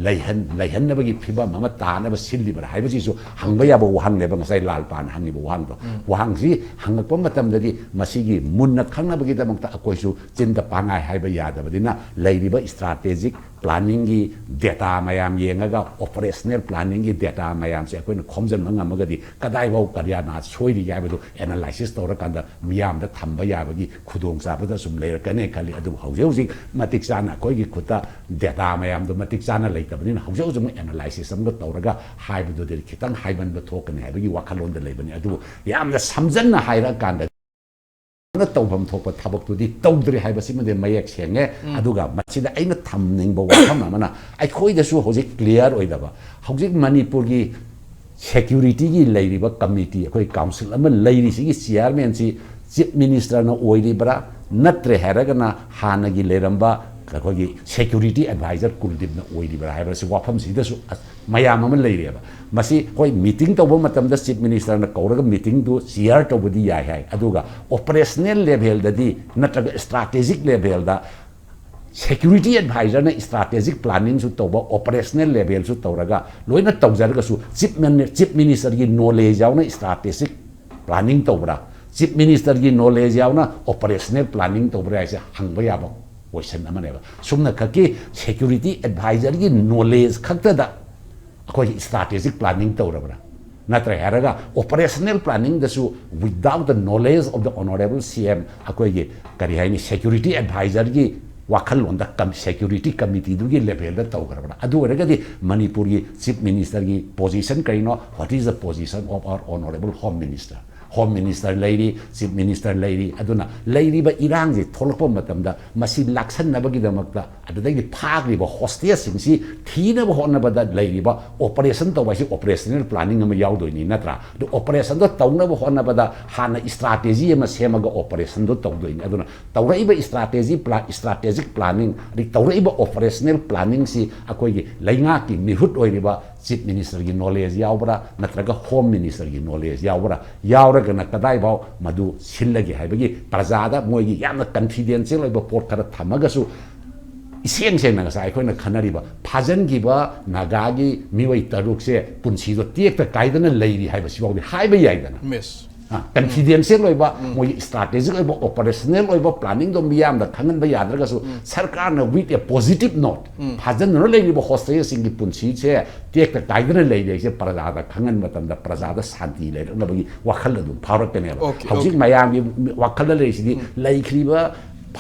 ꯂꯩꯍꯟ ꯂꯩꯍꯟꯅꯕꯒꯤ ꯐꯤꯕꯝ ꯑꯃ ꯇꯥꯅꯕ ꯁꯤꯜꯂꯤꯕ꯭ꯔꯥ ꯍꯥꯏꯕꯁꯤꯁꯨ ꯍꯪꯕ ꯌꯥꯕ ꯋꯥꯍꯪꯅꯦꯕ ꯉꯁꯥꯏ ꯂꯥꯜꯄꯥꯅ ꯍꯪꯉꯤꯕ ꯋꯥꯍꯪꯗꯣ꯫ ꯎꯝ꯫ ꯋꯥꯍꯪꯁꯤ ꯍꯪꯉꯛꯄ ꯃꯇꯝꯗꯗꯤ ꯃꯁꯤꯒꯤ ꯃꯨꯟꯅ ꯈꯪꯅꯕꯒꯤꯗꯃꯛꯇ ꯑꯩꯈꯣꯏꯁꯨ ꯆꯤꯟꯗ ꯄꯥꯉꯥꯏ ꯍꯥꯏꯕ ꯌꯥꯗꯕꯅꯤꯅ ꯂꯩꯔꯤꯕ ꯁ꯭ꯇ꯭ꯔꯥꯇꯦꯖꯤꯛ ꯄ꯭ꯂꯥꯅꯤꯡꯒꯤ ꯗꯦꯇꯥ ꯃꯌꯥꯝ ꯌꯦꯡꯉꯒ ꯑꯣꯄꯔꯦꯁꯅꯦꯜ ꯄ꯭ꯂꯥꯅꯤꯡꯒꯤ ꯗꯦꯇꯥ ꯃꯌꯥꯝꯁꯦ ꯑꯩꯈꯣꯏꯅ ꯈꯣꯝꯖꯤꯟꯕ ꯉꯝꯃꯒꯗꯤ ꯀꯗꯥꯏꯐꯥꯎ ꯀꯔꯤꯌꯥꯅ ꯁꯣꯏꯔꯤꯒꯦ ꯍꯥꯏꯕꯗꯨ ꯑꯦꯅꯥꯂꯥꯏꯁꯤꯁ ꯇꯧꯔꯀꯥꯟꯗ ꯃꯤꯌꯥꯝꯗ ꯊꯝꯕ ꯌꯥꯕꯒꯤ ꯈꯨꯗꯣꯡꯆꯥꯕꯗ ꯁꯨꯝ ꯂꯩꯔꯛꯀꯅꯤ ꯈꯜꯂꯤ꯫ ꯑꯗꯨꯕꯨ ꯍꯧꯖꯤꯛ ꯍꯧꯖꯤꯛ ꯃꯇꯤꯛ ꯆꯥꯅ ꯑꯩꯈꯣꯏꯒꯤ ꯈꯨꯠꯇ ꯗꯦꯇꯥ ꯃꯌꯥꯝꯗꯣ ꯃꯇꯤꯛ ꯆꯥꯅ ꯂꯩꯇꯕꯅꯤꯅ ꯍꯧꯖꯤꯛ ꯍꯧꯖꯤꯛ ꯑꯃꯨꯛ ꯑꯦꯅꯥꯂꯥꯏꯁꯤꯁ ꯑꯃꯒ ꯇꯧꯔꯒ ꯍꯥꯏꯕꯗꯨꯗꯤ ꯈꯤꯇꯪ ꯍꯥꯏꯃꯟꯕ ꯊꯣꯛꯀꯅꯤ ꯍꯥꯏꯕꯒꯤ ꯋꯥꯈꯜꯂꯣꯟꯗ ꯂꯩꯕꯅꯤ꯫ ꯑꯗꯨꯕꯨ ꯌꯥꯝꯅ ꯁꯝꯖꯟꯅ ꯍꯥꯏꯔꯛꯑꯀꯥꯟꯗ ꯇꯧꯐꯝ ꯊꯣꯛꯄ ꯊꯕꯛꯇꯨꯗꯤ ꯇꯧꯗ꯭ꯔꯦ ꯍꯥꯏꯕꯁꯤꯃꯗꯤ ꯃꯌꯦꯛ ꯁꯦꯡꯉꯦ꯫ ꯎꯝ꯫ ꯑꯗꯨꯒ ꯃꯁꯤꯗ ꯑꯩꯅ ꯊꯝꯅꯤꯡꯕ ꯋꯥꯐꯝ ꯑꯃꯅ ꯑꯩꯈꯣꯏꯗꯁꯨ ꯍꯧꯖꯤꯛ ꯀ꯭ꯂꯤꯌꯥꯔ ꯑꯣꯏꯗꯕ, ꯍꯧꯖꯤꯛ ꯃꯅꯤꯄꯨꯔꯒꯤ ꯁꯦꯀ꯭ꯌꯨꯔꯤꯇꯤꯒꯤ ꯂꯩꯔꯤꯕ ꯀꯃꯤꯇꯤ, ꯑꯩꯈꯣꯏ ꯀꯥꯎꯟꯁꯤꯜ ꯑꯃ ꯂꯩꯔꯤꯁꯤꯒꯤ ꯆꯤꯌꯥꯔꯃꯦꯟꯁꯤ ꯆꯤꯐ ꯃꯤꯅꯤꯁꯇꯔꯅ ꯑꯣꯏꯔꯤꯕ꯭ꯔꯥ, ꯅꯠꯇ꯭ꯔꯦ ꯍꯥꯏꯔꯒꯅ ꯍꯥꯟꯅꯒꯤ ꯂꯩꯔꯝꯕ ꯑꯩꯈꯣꯏꯒꯤ ꯁꯦꯀ꯭ꯌꯨꯔꯤꯇꯤ ꯑꯦꯗꯚꯥꯏꯖꯔ ꯀꯨꯜꯗꯤꯞꯅ ꯑꯣꯏꯔꯤꯕ꯭ꯔꯥ ꯍꯥꯏꯕꯁꯤ ꯋꯥꯐꯝꯁꯤꯗꯁꯨ ꯑꯁ, ꯃꯌꯥꯝ ꯑꯃ ꯂꯩꯔꯦꯕ꯫ ꯃꯁꯤ ꯍꯣꯏ, ꯃꯤꯇꯤꯡ ꯇꯧꯕ ꯃꯇꯝꯗ ꯆꯤꯐ ꯃꯤꯅꯤꯁꯇꯔꯅ ꯀꯧꯔꯒ ꯃꯤꯇꯤꯡꯗꯨ ꯆꯤꯌꯥꯔ ꯇꯧꯕꯗꯤ ꯌꯥꯏ ꯍꯥꯏ, ꯑꯗꯨꯒ ꯑꯣꯄꯔꯦꯁꯅꯦꯜ ꯂꯦꯚꯦꯜꯗꯗꯤ ꯅꯠꯇ꯭ꯔꯒ ꯁ꯭ꯇ꯭ꯔꯥꯇꯦꯖꯤꯛ ꯂꯦꯚꯦꯜꯗ ꯁꯦꯀ꯭ꯌꯨꯔꯤꯇꯤ ꯑꯦꯗꯚꯥꯏꯖꯔꯅ ꯁ꯭ꯇ꯭ꯔꯥꯇꯦꯖꯤꯛ ꯄ꯭ꯂꯥꯅꯤꯡꯁꯨ ꯇꯧꯕ, ꯑꯣꯄꯔꯦꯁꯅꯦꯜ ꯂꯦꯚꯦꯜꯁꯨ ꯇꯧꯔꯒ ꯂꯣꯏꯅ ꯇꯧꯖꯔꯒꯁꯨ ꯆꯤꯐ ꯃꯤꯅꯤ-, ꯆꯤꯐ ꯃꯤꯅꯤꯁꯇꯔꯒꯤ ꯅꯣꯂꯦꯖ ꯌꯥꯎꯅ ꯁ꯭ꯇ꯭ꯔꯥꯇꯦꯖꯤꯛ ꯄ꯭ꯂꯥꯅꯤꯡ ꯇꯧꯕ꯭ꯔꯥ, ꯆꯤꯐ ꯃꯤꯅꯤꯁꯇꯔꯒꯤ ꯅꯣꯂꯦꯖ ꯌꯥꯎꯅ ꯑꯣꯄꯔꯦꯁꯅꯦꯜ ꯄ꯭ꯂꯥꯅꯤꯡ ꯇꯧꯕ꯭ꯔꯥ ꯍꯥꯏꯁꯦ ꯍꯪꯕ ꯌꯥꯕ ꯀꯣꯏꯁꯟ ꯑꯃꯅꯦꯕ꯫ ꯁꯨꯝꯅ ꯈꯛꯀꯤ ꯁꯦꯀ꯭ꯌꯨꯔꯤꯇꯤ ꯑꯦꯗꯚꯥꯏꯖꯔꯒꯤ ꯅꯣꯂꯦꯖ ꯈꯛꯇꯗ ꯑꯩꯈꯣꯏꯒꯤ ꯁ꯭ꯇ꯭ꯔꯥꯇꯦꯖꯤꯛ ꯄ꯭ꯂꯥꯅꯤꯡ ꯇꯧꯔꯕ꯭ꯔꯥ? ꯅꯠꯇ꯭ꯔꯦ ꯍꯥꯏꯔꯒ operational ꯄ꯭ꯂꯥꯅꯤꯡꯗꯁꯨ without the knowledge of the honourable C M ꯑꯩꯈꯣꯏꯒꯤ ꯀꯔꯤ ꯍꯥꯏꯅꯤ, ꯁꯦꯀ꯭ꯌꯨꯔꯤꯇꯤ ꯑꯦꯗꯚꯥꯏꯖꯔꯒꯤ ꯋꯥꯈꯜꯂꯣꯟꯗ ꯀꯝ-, ꯁꯦꯀ꯭ꯌꯨꯔꯤꯇꯤ ꯀꯃꯤꯇꯤꯗꯨꯒꯤ ꯂꯦꯚꯦꯜꯗ ꯇꯧꯈ꯭ꯔꯕ꯭ꯔꯥ? ꯑꯗꯨ ꯑꯣꯏꯔꯒꯗꯤ ꯃꯅꯤꯄꯨꯔꯒꯤ ꯆꯤꯐ ꯃꯤꯅꯤꯁꯇꯔꯒꯤ ꯄꯣꯖꯤꯁꯟ ꯀꯔꯤꯅꯣ? What is the position of our honourable Home Minister? Home minister ꯂꯩꯔꯤ, ꯆꯤꯐ ꯃꯤꯅꯤꯁꯇꯔ ꯂꯩꯔꯤ꯫ ꯑꯗꯨꯅ ꯂꯩꯔꯤꯕ ꯏꯔꯥꯡꯁꯤ ꯊꯣꯛꯂꯛꯄ ꯃꯇꯝꯗ ꯃꯁꯤ ꯂꯥꯛꯁꯟꯅꯕꯒꯤꯗꯃꯛꯇ, ꯑꯗꯨꯗꯒꯤꯗꯤ ꯐꯥꯈ꯭ꯔꯤꯕ ꯍꯣꯁꯇꯦꯖꯁꯤꯡꯁꯤ ꯊꯤꯅꯕ ꯍꯣꯠꯅꯕꯗ ꯂꯩꯔꯤꯕ ꯑꯣꯄꯔꯦꯁꯟ ꯇꯧꯕ ꯍꯥꯏꯁꯤ ꯑꯣꯄꯔꯦꯁꯅꯦꯜ ꯄ꯭ꯂꯥꯅꯤꯡ ꯑꯃ ꯌꯥꯎꯗꯣꯏꯅꯤ, ꯅꯠꯇ꯭ꯔꯥ? ꯑꯗꯨ ꯑꯣꯄꯔꯦꯁꯟꯗꯣ ꯇꯧꯅꯕ ꯍꯣꯠꯅꯕꯗ ꯍꯥꯟꯅ ꯏꯁꯇ꯭ꯔꯥꯇꯦꯖꯤ ꯑꯃ ꯁꯦꯝꯃꯒ ꯑꯣꯄꯔꯦꯁꯟꯗꯣ ꯇꯧꯗꯣꯏꯅꯤ꯫ ꯑꯗꯨꯅ ꯇꯧꯔꯛꯏꯕ ꯏꯁꯇ꯭ꯔꯥꯇꯦꯖꯤ ꯄ꯭ꯂꯥ-, ꯏꯁꯇ꯭ꯔꯥꯇꯦꯖꯤꯛ ꯄ꯭ꯂꯥꯅꯤꯡ, ꯑꯗꯩ ꯇꯧꯔꯛꯏꯕ ꯑꯣꯄꯔꯦꯁꯅꯦꯜ ꯄ꯭ꯂꯥꯅꯤꯡꯁꯤ ꯑꯩꯈꯣꯏꯒꯤ ꯂꯩꯉꯥꯛꯀꯤ ꯃꯤꯍꯨꯠ ꯑꯣꯏꯔꯤꯕ ꯆꯤꯐ ꯃꯤꯅꯤꯁꯇꯔꯒꯤ ꯅꯣꯂꯦꯖ ꯌꯥꯎꯕ꯭ꯔꯥ, ꯅꯠꯇ꯭ꯔꯒ ꯍꯣꯝ ꯃꯤꯅꯤꯁꯇꯔꯒꯤ ꯅꯣꯂꯦꯖ ꯌꯥꯎꯕ꯭ꯔꯥ? ꯌꯥꯎꯔꯒꯅ ꯀꯗꯥꯏꯐꯥꯎ ꯃꯗꯨ ꯁꯤꯜꯂꯒꯦ ꯍꯥꯏꯕꯒꯤ ꯄ꯭ꯔꯖꯥꯗ ꯃꯣꯏꯒꯤ ꯌꯥꯝꯅ ꯀꯟꯐꯤꯗꯦꯟꯁꯤꯌꯦꯜ ꯑꯣꯏꯕ ꯄꯣꯠ ꯈꯔ ꯊꯝꯃꯒꯁꯨ, ꯏꯁꯦꯡ ꯁꯦꯡꯅ ꯉꯁꯥꯏ ꯑꯩꯈꯣꯏꯅ ꯈꯟꯅꯔꯤꯕ ꯐꯥꯖꯤꯟꯈꯤꯕ ꯅꯥꯒꯥꯒꯤ ꯃꯤꯑꯣꯏ ꯇꯔꯨꯛꯁꯦ ꯄꯨꯟꯁꯤꯗꯣ ꯇꯦꯛꯇ ꯀꯥꯏꯗꯅ ꯂꯩꯔꯤ ꯍꯥꯏꯕꯁꯤꯐꯥꯎꯗꯤ ꯍꯥꯏꯕ ꯌꯥꯏꯗꯅ꯫ ꯃꯤꯁ ꯀꯟꯐꯤꯗꯦꯟꯁꯤꯌꯦꯜ ꯑꯣꯏꯕ, ꯃꯣꯏꯒꯤ ꯏꯁꯇ꯭ꯔꯥꯇꯦꯖꯤꯛ ꯑꯣꯏꯕ, ꯑꯣꯄꯔꯦꯁꯅꯦꯜ ꯑꯣꯏꯕ ꯄ꯭ꯂꯥꯅꯤꯡꯗꯣ ꯃꯤꯌꯥꯝꯗ ꯈꯪꯍꯟꯕ ꯌꯥꯗ꯭ꯔꯒꯁꯨ, ꯁꯔꯀꯥꯔꯅ with a positive note ꯐꯥꯖꯤꯟꯗꯨꯅ ꯂꯩꯔꯤꯕ ꯍꯣꯁꯇꯦꯖꯁꯤꯡꯒꯤ ꯄꯨꯟꯁꯤꯁꯦ ꯇꯦꯛꯇ ꯀꯥꯏꯗꯅ ꯂꯩꯔꯦ ꯍꯥꯏꯁꯦ ꯄ꯭ꯔꯖꯥꯗ ꯈꯪꯍꯟꯕ ꯃꯇꯝꯗ ꯄ꯭ꯔꯖꯥꯗ ꯁꯥꯟꯇꯤ ꯂꯩꯔꯛꯅꯕꯒꯤ ꯋꯥꯈꯜ ꯑꯗꯨꯝ ꯐꯥꯎꯔꯛꯀꯅꯦꯕ꯫ Okay, ꯍꯧꯖꯤꯛ okay. ꯃꯌꯥꯝꯒꯤ ꯋꯥꯈꯜꯗ ꯂꯩꯔꯤꯁꯤꯗꯤ ꯂꯩꯈ꯭ꯔꯤꯕ,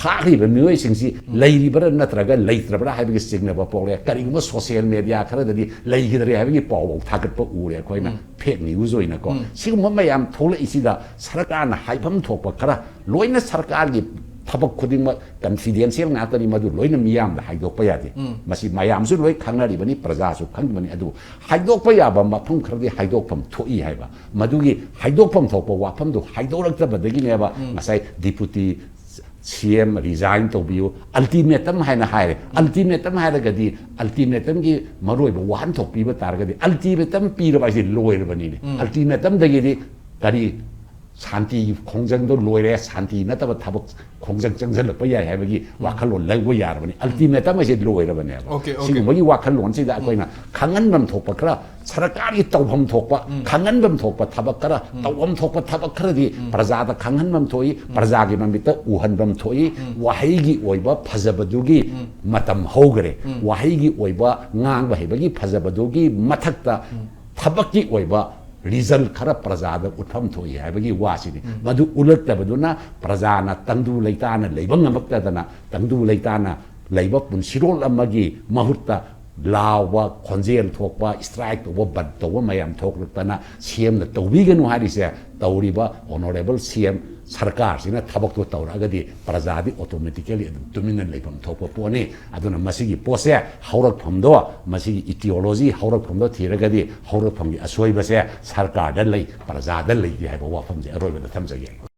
ꯐꯥꯈ꯭ꯔꯤꯕ ꯃꯤꯑꯣꯏꯁꯤꯡꯁꯤ ꯂꯩꯔꯤꯕ꯭ꯔꯥ ꯅꯠꯇ꯭ꯔꯒ ꯂꯩꯇ꯭ꯔꯕ꯭ꯔꯥ ꯍꯥꯏꯕꯒꯤ ꯆꯤꯡꯅꯕ ꯄꯣꯛꯂꯦ꯫ ꯀꯔꯤꯒꯨꯝꯕ ꯁꯣꯁꯤꯌꯦꯜ ꯃꯦꯗꯤꯌꯥ ꯈꯔꯗꯗꯤ ꯂꯩꯈꯤꯗ꯭ꯔꯦ ꯍꯥꯏꯕꯒꯤ ꯄꯥꯎ ꯊꯥꯒꯠꯄ ꯎꯔꯦ ꯑꯩꯈꯣꯏꯅ, ꯐꯦꯛ ꯅ꯭ꯌꯨꯁ ꯑꯣꯏꯅꯀꯣ꯫ ꯁꯤꯒꯨꯝꯕ ꯃꯌꯥꯝ ꯊꯣꯛꯂꯛꯏꯁꯤꯗ ꯁꯔꯀꯥꯔꯅ ꯍꯥꯏꯐꯝ ꯊꯣꯛꯄ ꯈꯔ, ꯂꯣꯏꯅ ꯁꯔꯀꯥꯔꯒꯤ ꯊꯕꯛ ꯈꯨꯗꯤꯡꯃꯛ ꯀꯟꯐꯤꯗꯦꯟꯁꯤꯌꯦꯜ ꯉꯥꯛꯇꯅꯤ, ꯃꯗꯨ ꯂꯣꯏꯅ ꯃꯤꯌꯥꯝꯗ ꯍꯥꯏꯗꯣꯛꯄ ꯌꯥꯗꯦ꯫ ꯃꯁꯤ ꯃꯌꯥꯝꯁꯨ ꯂꯣꯏ ꯈꯪꯅꯔꯤꯕꯅꯤ, ꯄ꯭ꯔꯖꯥꯁꯨ ꯈꯪꯉꯤꯕꯅꯤ꯫ ꯑꯗꯨꯕꯨ ꯍꯥꯏꯗꯣꯛꯄ ꯌꯥꯕ ꯃꯐꯝ ꯈꯔꯗꯤ ꯍꯥꯏꯗꯣꯛꯐꯝ ꯊꯣꯛꯏ ꯍꯥꯏꯕ, ꯃꯗꯨꯒꯤ ꯍꯥꯏꯗꯣꯛꯐꯝ ꯊꯣꯛꯄ ꯋꯥꯐꯝꯗꯨ ꯍꯥꯏꯗꯣꯔꯛꯇꯕꯗꯒꯤꯅꯦꯕ ꯉꯁꯥꯏ ꯗꯤꯄꯨꯇꯤ ꯁꯤ ꯑꯦꯝ ꯔꯤꯖꯥꯏꯟ ꯇꯧꯕꯤꯌꯨ, ꯑꯜꯇꯤꯃꯦꯇꯝ ꯍꯥꯏꯅ ꯍꯥꯏꯔꯦ꯫ ꯑꯜꯇꯤꯃꯦꯇꯝ ꯍꯥꯏꯔꯒꯗꯤ ꯑꯜꯇꯤꯃꯦꯇꯝꯒꯤ ꯃꯔꯨꯑꯣꯏꯕ ꯋꯥꯍꯟꯊꯣꯛ ꯄꯤꯕ ꯇꯥꯔꯒꯗꯤ, ꯑꯜꯇꯤꯃꯦꯇꯝ ꯄꯤꯔꯕ ꯍꯥꯏꯁꯦ ꯂꯣꯏꯔꯕꯅꯤꯅꯦ꯫ ꯑꯜꯇꯤꯃꯦꯇꯝꯗꯒꯤꯗꯤ ꯀꯔꯤ, ꯁꯥꯟꯇꯤꯒꯤ ꯈꯣꯡꯖꯪꯗꯣ ꯂꯣꯏꯔꯦ, ꯁꯥꯟꯇꯤ ꯅꯠꯇꯕ ꯊꯕꯛ ꯈꯣꯡꯖꯪ ꯆꯪꯁꯤꯜꯂꯛꯄ ꯌꯥꯏ ꯍꯥꯏꯕꯒꯤ ꯋꯥꯈꯜꯂꯣꯟ ꯂꯧꯕ ꯌꯥꯔꯕꯅꯤ꯫ ꯑꯜꯇꯤꯃꯦꯇꯝ ꯍꯥꯏꯁꯦ ꯂꯣꯏꯔꯕꯅꯦꯕ꯫ Okay, okay. ꯁꯤꯒꯨꯝꯕꯒꯤ ꯋꯥꯈꯜꯂꯣꯟꯁꯤꯗ ꯑꯩꯈꯣꯏꯅ ꯈꯪꯍꯟꯐꯝ ꯊꯣꯛꯄ ꯈꯔ, ꯁꯔꯀꯥꯔꯒꯤ ꯇꯧꯐꯝ ꯊꯣꯛꯄ, ꯈꯪꯍꯟꯐꯝ ꯊꯣꯛꯄ ꯊꯕꯛ ꯈꯔ, ꯇꯧꯐꯝ ꯊꯣꯛꯄ ꯊꯕꯛ ꯈꯔꯗꯤ ꯄ꯭ꯔꯖꯥꯗ ꯈꯪꯍꯟꯐꯝ ꯊꯣꯛꯏ, ꯄ꯭ꯔꯖꯥꯒꯤ ꯃꯃꯤꯠꯇ ꯎꯍꯟꯐꯝ ꯊꯣꯛꯏ꯫ ꯋꯥꯍꯩꯒꯤ ꯑꯣꯏꯕ ꯐꯖꯕꯗꯨꯒꯤ ꯃꯇꯝ ꯍꯧꯈ꯭ꯔꯦ꯫ ꯋꯥꯍꯩꯒꯤ ꯑꯣꯏꯕ ꯉꯥꯡꯕ ꯍꯩꯕꯒꯤ ꯐꯖꯕꯗꯨꯒꯤ ꯃꯊꯛꯇ ꯊꯕꯛꯀꯤ ꯑꯣꯏꯕ ꯔꯤꯖꯜ ꯈꯔ ꯄ꯭ꯔꯖꯥꯗ ꯎꯠꯐꯝ ꯊꯣꯛꯏ ꯍꯥꯏꯕꯒꯤ ꯋꯥꯁꯤꯅꯤ꯫ ꯃꯗꯨ ꯎꯠꯂꯛꯇꯕꯗꯨꯅ ꯄ꯭ꯔꯖꯥꯅ ꯇꯪꯗꯨ ꯂꯩꯇꯥꯅ ꯂꯩꯕ ꯉꯝꯃꯛꯇꯗꯅ, ꯇꯪꯗꯨ ꯂꯩꯇꯥꯅ ꯂꯩꯕ ꯄꯨꯟꯁꯤꯔꯣꯜ ꯑꯃꯒꯤ ꯃꯍꯨꯠꯇ ꯂꯥꯎꯕ, ꯈꯣꯟꯖꯦꯜ ꯊꯣꯛꯄ, ꯁ꯭ꯇ꯭ꯔꯥꯏꯛ ꯇꯧꯕ, ꯕꯟ ꯇꯧꯕ ꯃꯌꯥꯝ ꯊꯣꯛꯂꯛꯇꯅ ꯁꯤ ꯑꯦꯝꯅ ꯇꯧꯕꯤꯒꯅꯨ ꯍꯥꯏꯔꯤꯁꯦ, ꯇꯧꯔꯤꯕ ꯑꯣꯅꯔꯦꯕꯜ ꯁꯤ ꯑꯦꯝ ꯁꯔꯀꯥꯔꯁꯤꯅ ꯊꯕꯛꯇꯣ ꯇꯧꯔꯛꯑꯒꯗꯤ ꯄ꯭ꯔꯖꯥꯗꯤ ꯑꯣꯇꯣꯃꯦꯇꯤꯀꯦꯂꯤ ꯑꯗꯨꯝ ꯇꯨꯃꯤꯟꯅ ꯂꯩꯐꯝ ꯊꯣꯛꯄ ꯄꯣꯠꯅꯤ꯫ ꯑꯗꯨꯅ ꯃꯁꯤꯒꯤ ꯄꯣꯠꯁꯦ ꯍꯧꯔꯛꯐꯝꯗꯣ, ꯃꯁꯤꯒꯤ ꯏꯇꯤꯑꯣꯂꯣꯖꯤ ꯍꯧꯔꯛꯐꯝꯗꯣ ꯊꯤꯔꯒꯗꯤ ꯍꯧꯔꯛꯐꯝꯒꯤ ꯑꯁꯣꯏꯕꯁꯦ ꯁꯔꯀꯥꯔꯗ ꯂꯩ, ꯄ꯭ꯔꯖꯥꯗ ꯂꯩꯇꯦ ꯍꯥꯏꯕ ꯋꯥꯐꯝꯁꯦ ꯑꯔꯣꯏꯕꯗ ꯊꯝꯖꯒꯦ꯫